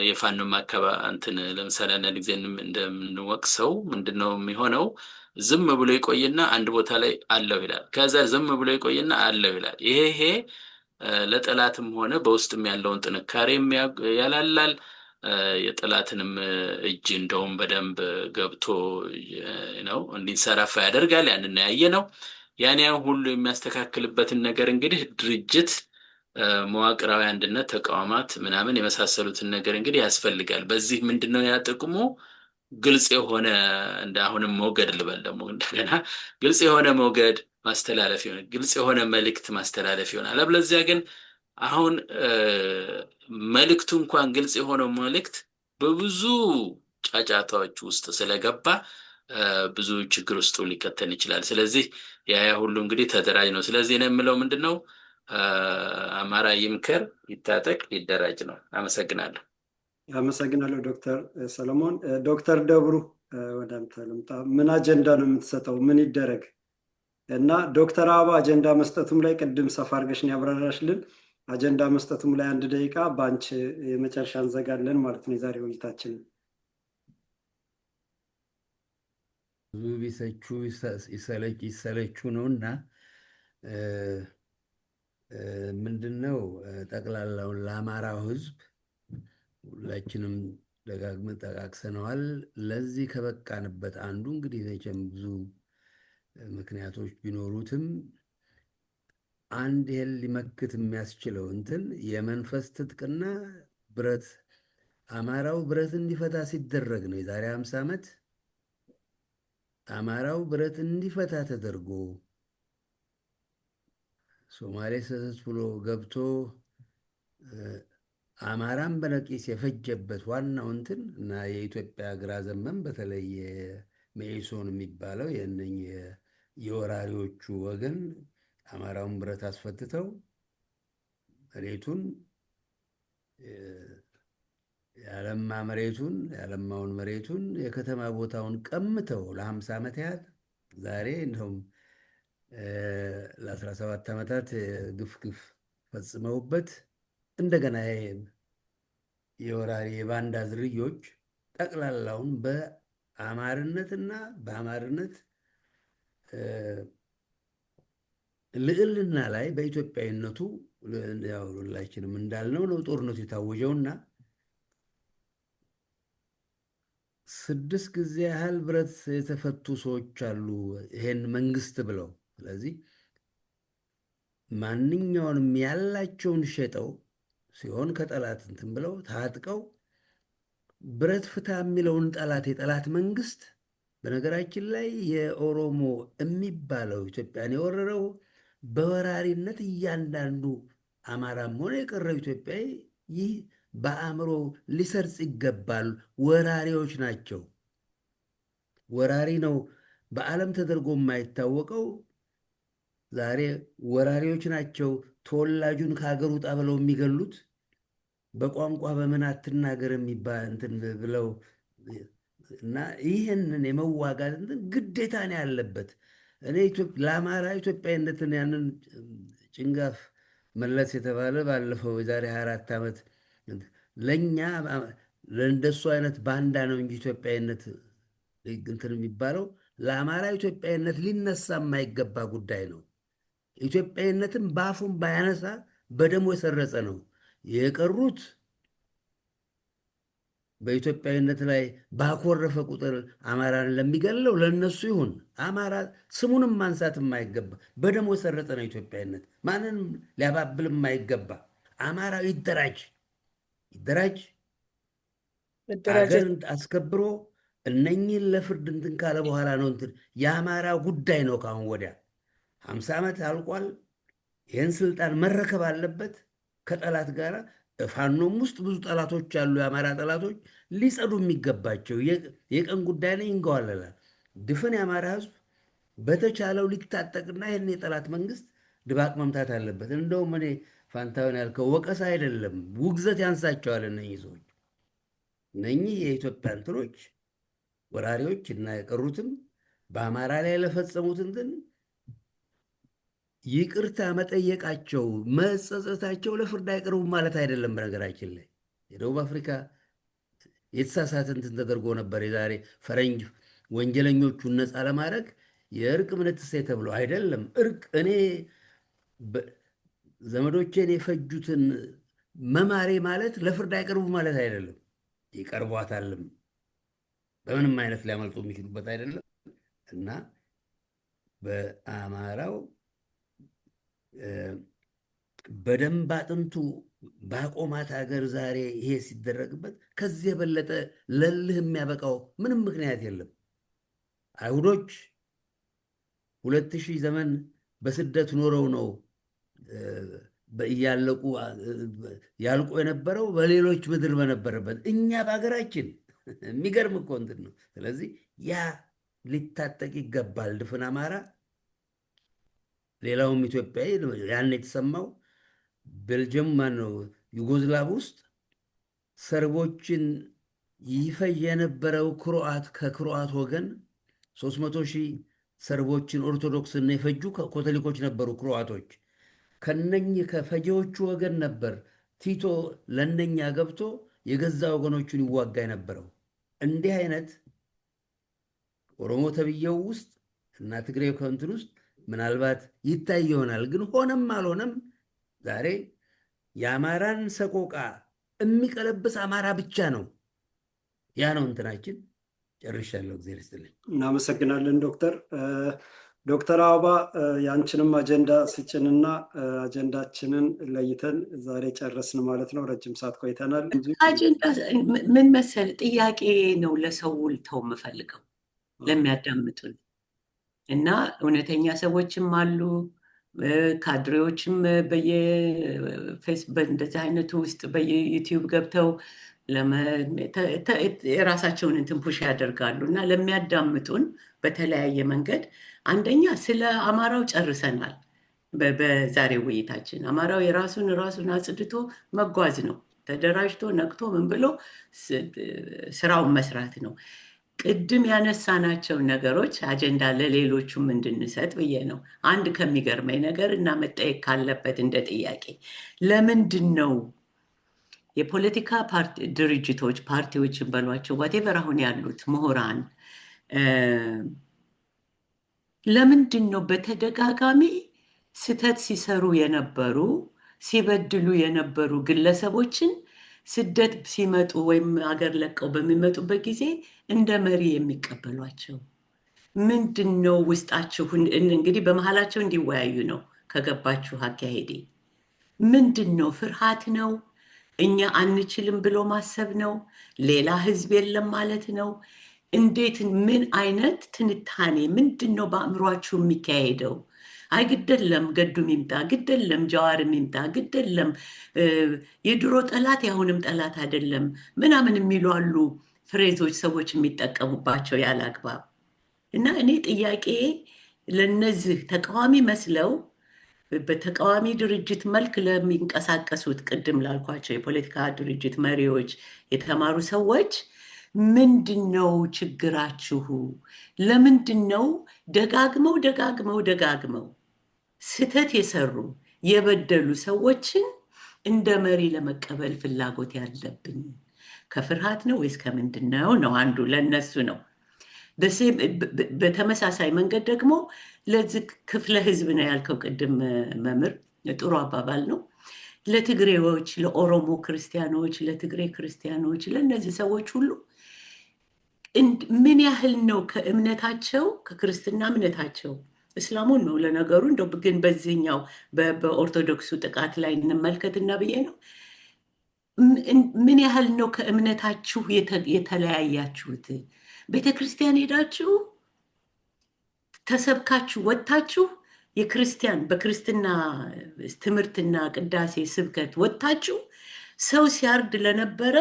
የፋኖም አካባቢ እንትን ለምሳሌ አንዳንድ ጊዜ እንደምንወቅሰው ምንድነው የሚሆነው? ዝም ብሎ ይቆይና አንድ ቦታ ላይ አለው ይላል። ከዛ ዝም ብሎ ይቆይና አለው ይላል። ይሄ ለጠላትም ሆነ በውስጥም ያለውን ጥንካሬ ያላላል። የጠላትንም እጅ እንደውም በደንብ ገብቶ ነው እንዲንሰራፋ ያደርጋል። ያንን ያየ ነው። ያን ያን ሁሉ የሚያስተካክልበትን ነገር እንግዲህ ድርጅት፣ መዋቅራዊ አንድነት፣ ተቋማት ምናምን የመሳሰሉትን ነገር እንግዲህ ያስፈልጋል። በዚህ ምንድነው ያ ጥቅሙ? ግልጽ የሆነ እንደ አሁንም ሞገድ ልበል ደግሞ እንደገና ግልጽ የሆነ ሞገድ ማስተላለፍ ይሆናል። ግልጽ የሆነ መልእክት ማስተላለፍ ይሆናል። አለበለዚያ ግን አሁን መልእክቱ እንኳን ግልጽ የሆነው መልእክት በብዙ ጫጫታዎች ውስጥ ስለገባ ብዙ ችግር ውስጥ ሊከተን ይችላል። ስለዚህ ያ ሁሉ እንግዲህ ተደራጅ ነው። ስለዚህ እኔ የምለው ምንድን ነው፣ አማራ ይምከር፣ ይታጠቅ፣ ይደራጅ ነው። አመሰግናለሁ።
አመሰግናለሁ ዶክተር ሰለሞን። ዶክተር ደብሩ፣ ወደ አንተ ልምጣ። ምን አጀንዳ ነው የምትሰጠው? ምን ይደረግ? እና ዶክተር አበባ አጀንዳ መስጠቱም ላይ ቅድም ሰፋ አድርገሽ ነው ያብራራሽልን። አጀንዳ መስጠቱም ላይ 1 ደቂቃ በአንቺ የመጨረሻ እንዘጋለን ማለት ነው የዛሬ ውይይታችንን።
ብዙ ቢሰቹ ይሰለቹ ነው። እና ምንድን ነው፣ ጠቅላላውን ለአማራው ሕዝብ ሁላችንም ደጋግመን ጠቃቅሰነዋል። ለዚህ ከበቃንበት አንዱ እንግዲህ መቼም ብዙ ምክንያቶች ቢኖሩትም አንድ ይሄን ሊመክት የሚያስችለው እንትን የመንፈስ ትጥቅና ብረት፣ አማራው ብረት እንዲፈታ ሲደረግ ነው። የዛሬ 50 ዓመት አማራው ብረት እንዲፈታ ተደርጎ ሶማሌ ሰተት ብሎ ገብቶ አማራን በነቂስ የፈጀበት ዋናው እንትን እና የኢትዮጵያ ግራ ዘመም በተለይ መኢሶን የሚባለው የእነኝህ የወራሪዎቹ ወገን አማራውን ብረት አስፈትተው መሬቱን ያለማ መሬቱን ያለማውን መሬቱን የከተማ ቦታውን ቀምተው ለ50 ዓመት ያህል፣ ዛሬ እንደውም ለ17 ዓመታት ግፍ ግፍ ፈጽመውበት እንደገና የወራሪ የባንዳ ዝርዮች ጠቅላላውን በአማርነትና በአማርነት ልዕልና ላይ በኢትዮጵያዊነቱ ያው ሁላችንም እንዳልነው ነው ጦርነቱ የታወጀውና 6 ጊዜ ያህል ብረት የተፈቱ ሰዎች አሉ ይሄን መንግስት ብለው። ስለዚህ ማንኛውንም ያላቸውን ሸጠው ሲሆን ከጠላት እንትን ብለው ታጥቀው ብረት ፍታ የሚለውን ጠላት፣ የጠላት መንግስት፣ በነገራችን ላይ የኦሮሞ የሚባለው ኢትዮጵያን የወረረው በወራሪነት እያንዳንዱ አማራም ሆነ የቀረው ኢትዮጵያዊ ይህ በአእምሮ ሊሰርጽ ይገባል። ወራሪዎች ናቸው። ወራሪ ነው በዓለም ተደርጎ የማይታወቀው ዛሬ ወራሪዎች ናቸው። ተወላጁን ከሀገር ውጣ ብለው የሚገሉት፣ በቋንቋ በምን አትናገር የሚባል እንትን ብለው እና ይህንን የመዋጋት እንትን ግዴታ ነው ያለበት። እኔ ለአማራ ኢትዮጵያዊነትን ያንን ጭንጋፍ መለስ የተባለ ባለፈው የዛሬ 24 ዓመት ለእኛ ለእንደሱ አይነት ባንዳ ነው እንጂ ኢትዮጵያዊነት እንትን የሚባለው ለአማራ ኢትዮጵያዊነት ሊነሳ የማይገባ ጉዳይ ነው። ኢትዮጵያዊነትን በአፉም ባያነሳ በደሙ የሰረጸ ነው። የቀሩት በኢትዮጵያዊነት ላይ ባኮረፈ ቁጥር አማራን ለሚገለው ለነሱ ይሁን። አማራ ስሙንም ማንሳት የማይገባ በደሙ የሰረጸ ነው ኢትዮጵያዊነት። ማንንም ሊያባብል የማይገባ አማራው ይደራጅ ይደራጅ፣ አገር አስከብሮ እነኝህን ለፍርድ እንትን ካለ በኋላ ነው እንትን የአማራ ጉዳይ ነው። ከአሁን ወዲያ 50 ዓመት አልቋል። ይህን ስልጣን መረከብ አለበት ከጠላት ጋር። ፋኖም ውስጥ ብዙ ጠላቶች አሉ። የአማራ ጠላቶች ሊጸዱ የሚገባቸው የቀን ጉዳይ ነው፣ ይንገዋለላል። ድፍን የአማራ ህዝብ በተቻለው ሊታጠቅና ይህን የጠላት መንግስት ድባቅ መምታት አለበት። እንደውም እኔ ፋንታውን ያልከው ወቀሳ አይደለም፣ ውግዘት ያንሳቸዋል እነኚህ ሰዎች፣ እነኚህ የኢትዮጵያ እንትኖች ወራሪዎች እና የቀሩትም በአማራ ላይ ለፈጸሙት እንትን ይቅርታ መጠየቃቸው መጸጸታቸው ለፍርድ አይቀርቡም ማለት አይደለም። በነገራችን ላይ የደቡብ አፍሪካ የተሳሳተ እንትን ተደርጎ ነበር። የዛሬ ፈረንጅ ወንጀለኞቹን ነፃ ለማድረግ የእርቅ ምንትሴ ተብሎ አይደለም። እርቅ እኔ ዘመዶቼን የፈጁትን መማሬ ማለት ለፍርድ አይቀርቡም ማለት አይደለም። ይቀርቧታልም፣ በምንም አይነት ሊያመልጡ የሚችሉበት አይደለም እና በአማራው በደንብ አጥንቱ ባቆማት ሀገር ዛሬ ይሄ ሲደረግበት ከዚህ የበለጠ ለልህ የሚያበቃው ምንም ምክንያት የለም። አይሁዶች 2000 ዘመን በስደት ኖረው ነው እያለቁ ያልቁ የነበረው በሌሎች ምድር በነበረበት፣ እኛ በሀገራችን የሚገርም እኮ እንትን ነው። ስለዚህ ያ ሊታጠቅ ይገባል ድፍን አማራ፣ ሌላውም ኢትዮጵያዊ። ያን የተሰማው ቤልጅየም ማነው ዩጎዝላቭ ውስጥ ሰርቦችን ይፈጅ የነበረው ክሮአት፣ ከክሮአት ወገን 300 ሺህ ሰርቦችን ኦርቶዶክስን የፈጁ ካቶሊኮች ነበሩ ክሮአቶች። ከነኝህ ከፈጂዎቹ ወገን ነበር ቲቶ ለነኛ ገብቶ የገዛ ወገኖቹን ይዋጋ የነበረው። እንዲህ አይነት ኦሮሞ ተብዬው ውስጥ እና ትግሬ ከእንትን ውስጥ ምናልባት ይታይ ይሆናል። ግን ሆነም አልሆነም ዛሬ የአማራን ሰቆቃ የሚቀለብስ አማራ ብቻ ነው። ያ ነው እንትናችን። ጨርሻለሁ። እግዚአብሔር ይስጥልኝ።
እናመሰግናለን ዶክተር። ዶክተር አበባ፣ የአንችንም አጀንዳ ስጭንና አጀንዳችንን ለይተን ዛሬ ጨረስን ማለት ነው። ረጅም ሰዓት ቆይተናል።
አጀንዳ ምን መሰል ጥያቄ ነው ለሰው ልተው የምፈልገው ለሚያዳምጡን እና እውነተኛ ሰዎችም አሉ፣ ካድሬዎችም በየፌስቡክ እንደዚህ አይነቱ ውስጥ በየ YouTube ገብተው የራሳቸውን እንትን push ያደርጋሉ እና ለሚያዳምጡን በተለያየ መንገድ አንደኛ ስለ አማራው ጨርሰናል። በዛሬው ውይይታችን አማራው የራሱን ራሱን አጽድቶ መጓዝ ነው። ተደራጅቶ ነቅቶ ምን ብሎ ስራውን መስራት ነው። ቅድም ያነሳናቸው ነገሮች አጀንዳ ለሌሎቹም እንድንሰጥ ብዬ ነው። አንድ ከሚገርመኝ ነገር እና መጠየቅ ካለበት እንደ ጥያቄ፣ ለምንድን ነው የፖለቲካ ድርጅቶች፣ ፓርቲዎችን በሏቸው whatever፣ አሁን ያሉት ምሁራን ለምንድን ነው በተደጋጋሚ ስህተት ሲሰሩ የነበሩ፣ ሲበድሉ የነበሩ ግለሰቦችን ስደት ሲመጡ ወይም ሀገር ለቀው በሚመጡበት ጊዜ እንደ መሪ የሚቀበሏቸው? ምንድን ነው ውስጣችሁ? እንግዲህ በመሀላቸው እንዲወያዩ ነው። ከገባችሁ አካሄዴ ምንድን ነው? ፍርሃት ነው? እኛ አንችልም ብሎ ማሰብ ነው? ሌላ ህዝብ የለም ማለት ነው? እንዴት፣ ምን አይነት ትንታኔ፣ ምንድን ነው በአእምሯችሁ የሚካሄደው? አይ ግደለም ገዱም ይምጣ፣ ግደለም ጀዋርም ይምጣ፣ ግደለም የድሮ ጠላት የአሁንም ጠላት አይደለም ምናምን የሚሉ አሉ፣ phrase ኦች ሰዎች የሚጠቀሙባቸው ያለ አግባብ። እና እኔ ጥያቄ ለነዚህ ተቃዋሚ መስለው በተቃዋሚ ድርጅት መልክ ለሚንቀሳቀሱት፣ ቅድም ላልኳቸው የፖለቲካ ድርጅት መሪዎች፣ የተማሩ ሰዎች ምንድን ነው ችግራችሁ? ለምንድን ነው ደጋግመው ደጋግመው ደጋግመው ስህተት የሰሩ የበደሉ ሰዎችን እንደ መሪ ለመቀበል ፍላጎት ያለብን? ከፍርሃት ነው ወይስ ከምንድን ነው? ነው አንዱ ለነሱ ነው። በተመሳሳይ መንገድ ደግሞ ለዚህ ክፍለ ህዝብ ነው ያልከው ቅድም መምህር፣ ጥሩ አባባል ነው። ለትግሬዎች፣ ለኦሮሞ ክርስቲያኖች፣ ለትግሬ ክርስቲያኖች፣ ለእነዚህ ሰዎች ሁሉ ምን ያህል ነው ከእምነታቸው፣ ከክርስትና እምነታቸው፣ እስላሙን ነው ለነገሩ፣ እንደው ግን በዚህኛው በኦርቶዶክሱ ጥቃት ላይ እንመልከትና ብዬ ነው። ምን ያህል ነው ከእምነታችሁ የተለያያችሁት? ቤተ ክርስቲያን ሄዳችሁ ተሰብካችሁ ወጥታችሁ፣ የክርስቲያን በክርስትና ትምህርትና ቅዳሴ ስብከት ወጥታችሁ ሰው ሲያርድ ለነበረ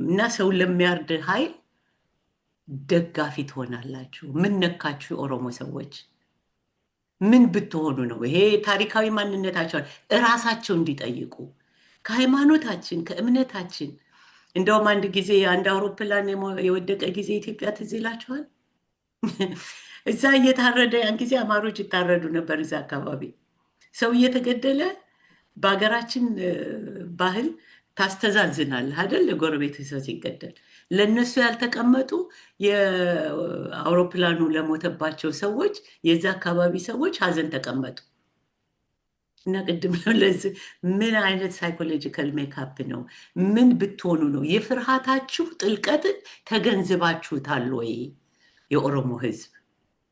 እና ሰው ለሚያርድ ኃይል ደጋፊ ትሆናላችሁ። ምን ነካችሁ? የኦሮሞ ሰዎች ምን ብትሆኑ ነው? ይሄ ታሪካዊ ማንነታቸውን እራሳቸው እንዲጠይቁ ከሃይማኖታችን፣ ከእምነታችን። እንደውም አንድ ጊዜ አንድ አውሮፕላን የወደቀ ጊዜ ኢትዮጵያ ትዝ ይላችኋል? እዛ እየታረደ፣ ያን ጊዜ አማሮች ይታረዱ ነበር። እዛ አካባቢ ሰው እየተገደለ በሀገራችን ባህል ታስተዛዝናለህ አይደል? ጎረቤት ሰው ሲገደል ለእነሱ ያልተቀመጡ፣ የአውሮፕላኑ ለሞተባቸው ሰዎች የዛ አካባቢ ሰዎች ሀዘን ተቀመጡ። እና ቅድም ለዚህ ምን አይነት psychological makeup ነው? ምን ብትሆኑ ነው? የፍርሃታችሁ ጥልቀትን ተገንዝባችሁታል ወይ? የኦሮሞ ህዝብ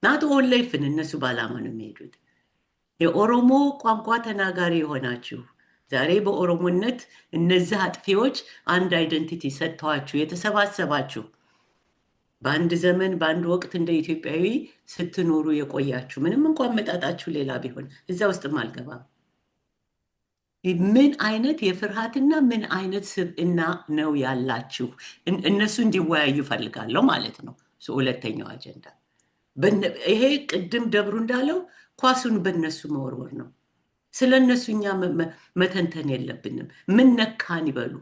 not OLF ን፣ እነሱ በዓላማ ነው የሚሄዱት። የኦሮሞ ቋንቋ ተናጋሪ የሆናችሁ፣ ዛሬ በኦሮሞነት እነዚህ አጥፊዎች አንድ identity ሰጥተዋችሁ የተሰባሰባችሁ፣ በአንድ ዘመን በአንድ ወቅት እንደ ኢትዮጵያዊ ስትኖሩ የቆያችሁ፣ ምንም እንኳን መጣጣችሁ ሌላ ቢሆን እዛ ውስጥም አልገባም። ምን አይነት የፍርሃትና ምን አይነት ስብዕና ነው ያላችሁ? እነሱ እንዲወያዩ ፈልጋለሁ ማለት ነው። ሁለተኛው አጀንዳ ይሄ ቅድም ደብሩ እንዳለው ኳሱን በእነሱ መወርወር ነው። ስለ እነሱ እኛ መተንተን የለብንም። ምን ነካን ይበሉ።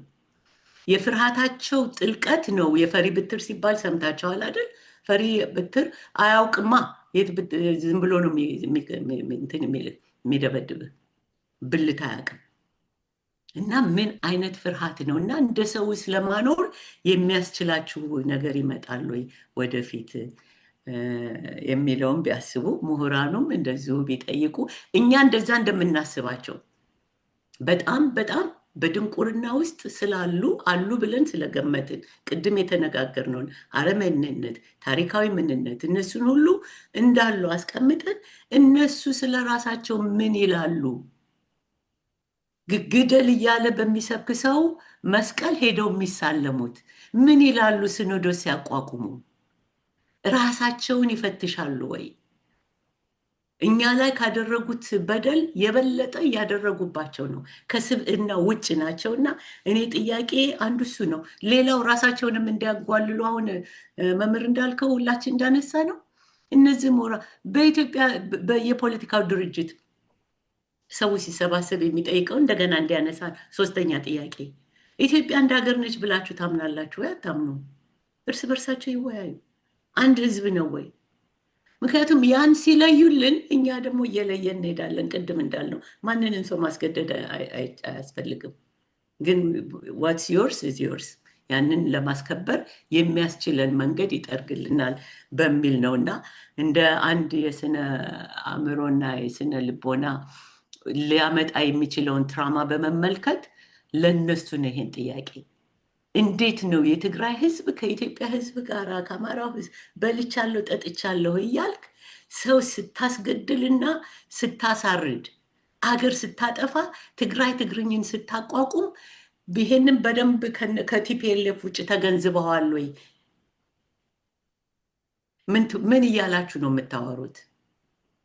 የፍርሃታቸው ጥልቀት ነው። የፈሪ ብትር ሲባል ሰምታችኋል አይደል? ፈሪ ብትር አያውቅማ። ዝም ብሎ ነው እንትን የሚደበድብህ፣ ብልት አያውቅም። እና ምን አይነት ፍርሃት ነው? እና እንደ ሰው ስለማኖር የሚያስችላችሁ ነገር ይመጣል ወይ ወደፊት የሚለውን ቢያስቡ፣ ምሁራኑም እንደዚሁ ቢጠይቁ፣ እኛ እንደዛ እንደምናስባቸው በጣም በጣም በድንቁርና ውስጥ ስላሉ አሉ ብለን ስለገመትን፣ ቅድም የተነጋገርነውን አረመኔነት፣ ታሪካዊ ምንነት እነሱን ሁሉ እንዳሉ አስቀምጠን እነሱ ስለ ራሳቸው ምን ይላሉ? ግደል እያለ በሚሰብክ ሰው መስቀል ሄደው የሚሳለሙት ምን ይላሉ? ሲኖዶስ ሲያቋቁሙ ራሳቸውን ይፈትሻሉ ወይ? እኛ ላይ ካደረጉት በደል የበለጠ እያደረጉባቸው ነው። ከስብዕና ውጭ ናቸው። እና እኔ ጥያቄ አንዱ እሱ ነው። ሌላው ራሳቸውንም እንዲያጓልሉ አሁን መምህር እንዳልከው ሁላችን እንዳነሳ ነው። እነዚህ ምሁራ በኢትዮጵያ የፖለቲካው ድርጅት ሰው ሲሰባሰብ የሚጠይቀው እንደገና እንዲያነሳ ሶስተኛ ጥያቄ፣ ኢትዮጵያ አንድ ሀገር ነች ብላችሁ ታምናላችሁ ወይ አታምኑ? እርስ በርሳቸው ይወያዩ። አንድ ህዝብ ነው ወይ? ምክንያቱም ያን ሲለዩልን እኛ ደግሞ እየለየን እንሄዳለን። ቅድም እንዳልነው ማንንም ሰው ማስገደድ አያስፈልግም። ግን what's yours is yours፣ ያንን ለማስከበር የሚያስችለን መንገድ ይጠርግልናል በሚል ነው። እና እንደ አንድ የስነ አእምሮና የስነ ልቦና ሊያመጣ የሚችለውን trauma በመመልከት ለነሱ ነው ይሄን ጥያቄ። እንዴት ነው የትግራይ ህዝብ ከኢትዮጵያ ህዝብ ጋር፣ ከአማራው ህዝብ በልቻለሁ ጠጥቻለሁ እያልክ ሰው ስታስገድልና ስታሳርድ፣ አገር ስታጠፋ፣ ትግራይ ትግርኝን ስታቋቁም ይሄንን በደንብ ከ TPLF ውጭ ተገንዝበዋል ወይ? ምን እያላችሁ ነው የምታወሩት?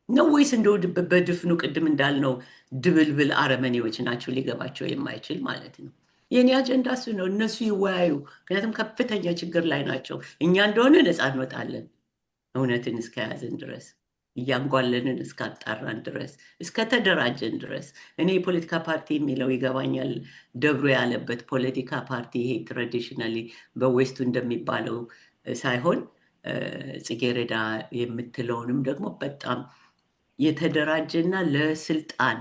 ነው ወይስ እንደው በድፍኑ ቅድም እንዳልነው ድብልብል አረመኔዎች ናቸው ሊገባቸው የማይችል ማለት ነው? የኔ አጀንዳ እሱ ነው። እነሱ ይወያዩ። ምክንያቱም ከፍተኛ ችግር ላይ ናቸው። እኛ እንደሆነ ነፃ እንወጣለን እውነትን እስከያዝን ድረስ። እያንጓለንን እስካጣራን ድረስ፣ እስከተደራጀን ድረስ። እኔ የፖለቲካ ፓርቲ የሚለው ይገባኛል። ደብሮ ያለበት ፖለቲካ ፓርቲ ይሄ traditionally በ West ኡ እንደሚባለው ሳይሆን ጽጌረዳ የምትለውንም ደግሞ በጣም የተደራጀና ለስልጣን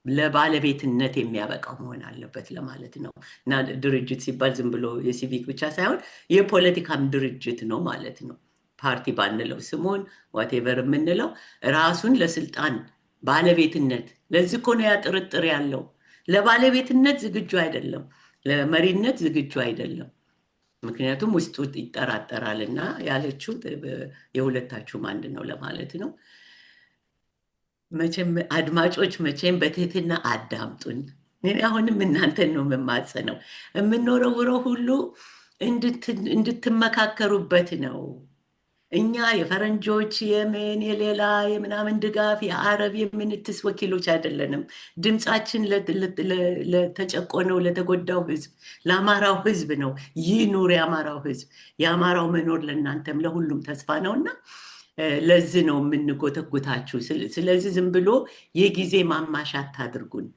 ለባለቤትነት የሚያበቃው መሆን አለበት ለማለት ነው። እና ድርጅት ሲባል ዝም ብሎ የሲቪክ ብቻ ሳይሆን የፖለቲካም ድርጅት ነው ማለት ነው። ፓርቲ ባንለው ስሙን whatever የምንለው ራሱን ለስልጣን ባለቤትነት፣ ለዚህ እኮ ነው ያ ጥርጥር ያለው። ለባለቤትነት ዝግጁ አይደለም፣ ለመሪነት ዝግጁ አይደለም። ምክንያቱም ውስጡ ይጠራጠራል። እና ያለችው የሁለታችሁም አንድ ነው ለማለት ነው። መቼም አድማጮች መቼም በትህትና አዳምጡን። እኔ አሁንም እናንተን ነው የምማጸነው። የምንወረውረው ሁሉ እንድትመካከሩበት ነው። እኛ የፈረንጆች የምን የሌላ የምናምን ድጋፍ፣ የአረብ የምንትስ ወኪሎች አይደለንም። ድምፃችን ለተጨቆነው፣ ለተጎዳው ህዝብ፣ ለአማራው ህዝብ ነው። ይኑር የአማራው ህዝብ። የአማራው መኖር ለእናንተም ለሁሉም ተስፋ ነው እና ለዚህ ነው የምንጎተጉታችሁ። ስለዚህ ዝም ብሎ የጊዜ ማማሻ አታድርጉን።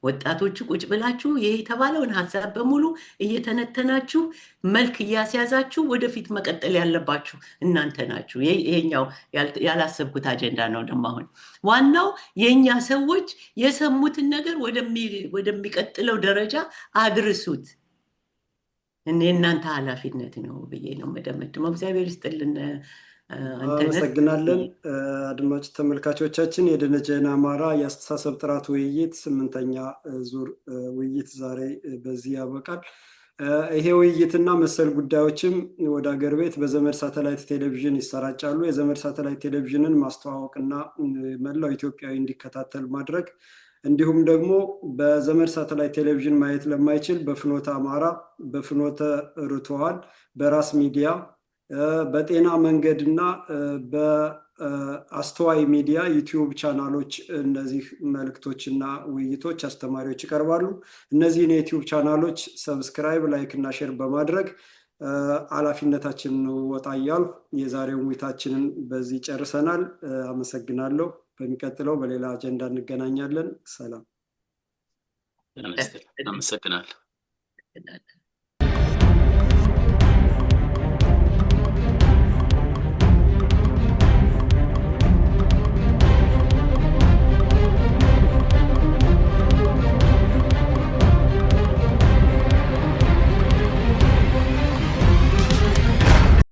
ወጣቶቹ ቁጭ ብላችሁ ይህ የተባለውን ሀሳብ በሙሉ እየተነተናችሁ፣ መልክ እያስያዛችሁ ወደፊት መቀጠል ያለባችሁ እናንተ ናችሁ። ይሄኛው ያላሰብኩት አጀንዳ ነው። ደግሞ አሁን ዋናው የእኛ ሰዎች የሰሙትን ነገር ወደሚቀጥለው ደረጃ አድርሱት። የእናንተ ኃላፊነት ነው ብዬ ነው የምደመድመው። እግዚአብሔር ይስጥልን።
አመሰግናለን። አድማጭ ተመልካቾቻችን፣ የደጀን አማራ የአስተሳሰብ ጥራት ውይይት 8ኛ ዙር ውይይት ዛሬ በዚህ ያበቃል። ይሄ ውይይትና መሰል ጉዳዮችም ወደ ሀገር ቤት በዘመድ ሳተላይት ቴሌቪዥን ይሰራጫሉ። የዘመድ ሳተላይት ቴሌቪዥንን ማስተዋወቅና መላው ኢትዮጵያዊ እንዲከታተል ማድረግ፣ እንዲሁም ደግሞ በዘመድ ሳተላይት ቴሌቪዥን ማየት ለማይችል በፍኖተ አማራ፣ በፍኖተ ርቱዓን፣ በራስ ሚዲያ፣ በጤና መንገድና በአስተዋይ ሚዲያ ዩቲዩብ ቻናሎች እነዚህ መልእክቶችና ውይይቶች አስተማሪዎች ይቀርባሉ። እነዚህን የዩቲዩብ ቻናሎች subscribe፣ like እና share በማድረግ ኃላፊነታችንን እንወጣ እያልኩ የዛሬውን ውይይታችንን በዚህ ጨርሰናል። አመሰግናለሁ። በሚቀጥለው በሌላ አጀንዳ እንገናኛለን። ሰላም።
አመሰግናለሁ።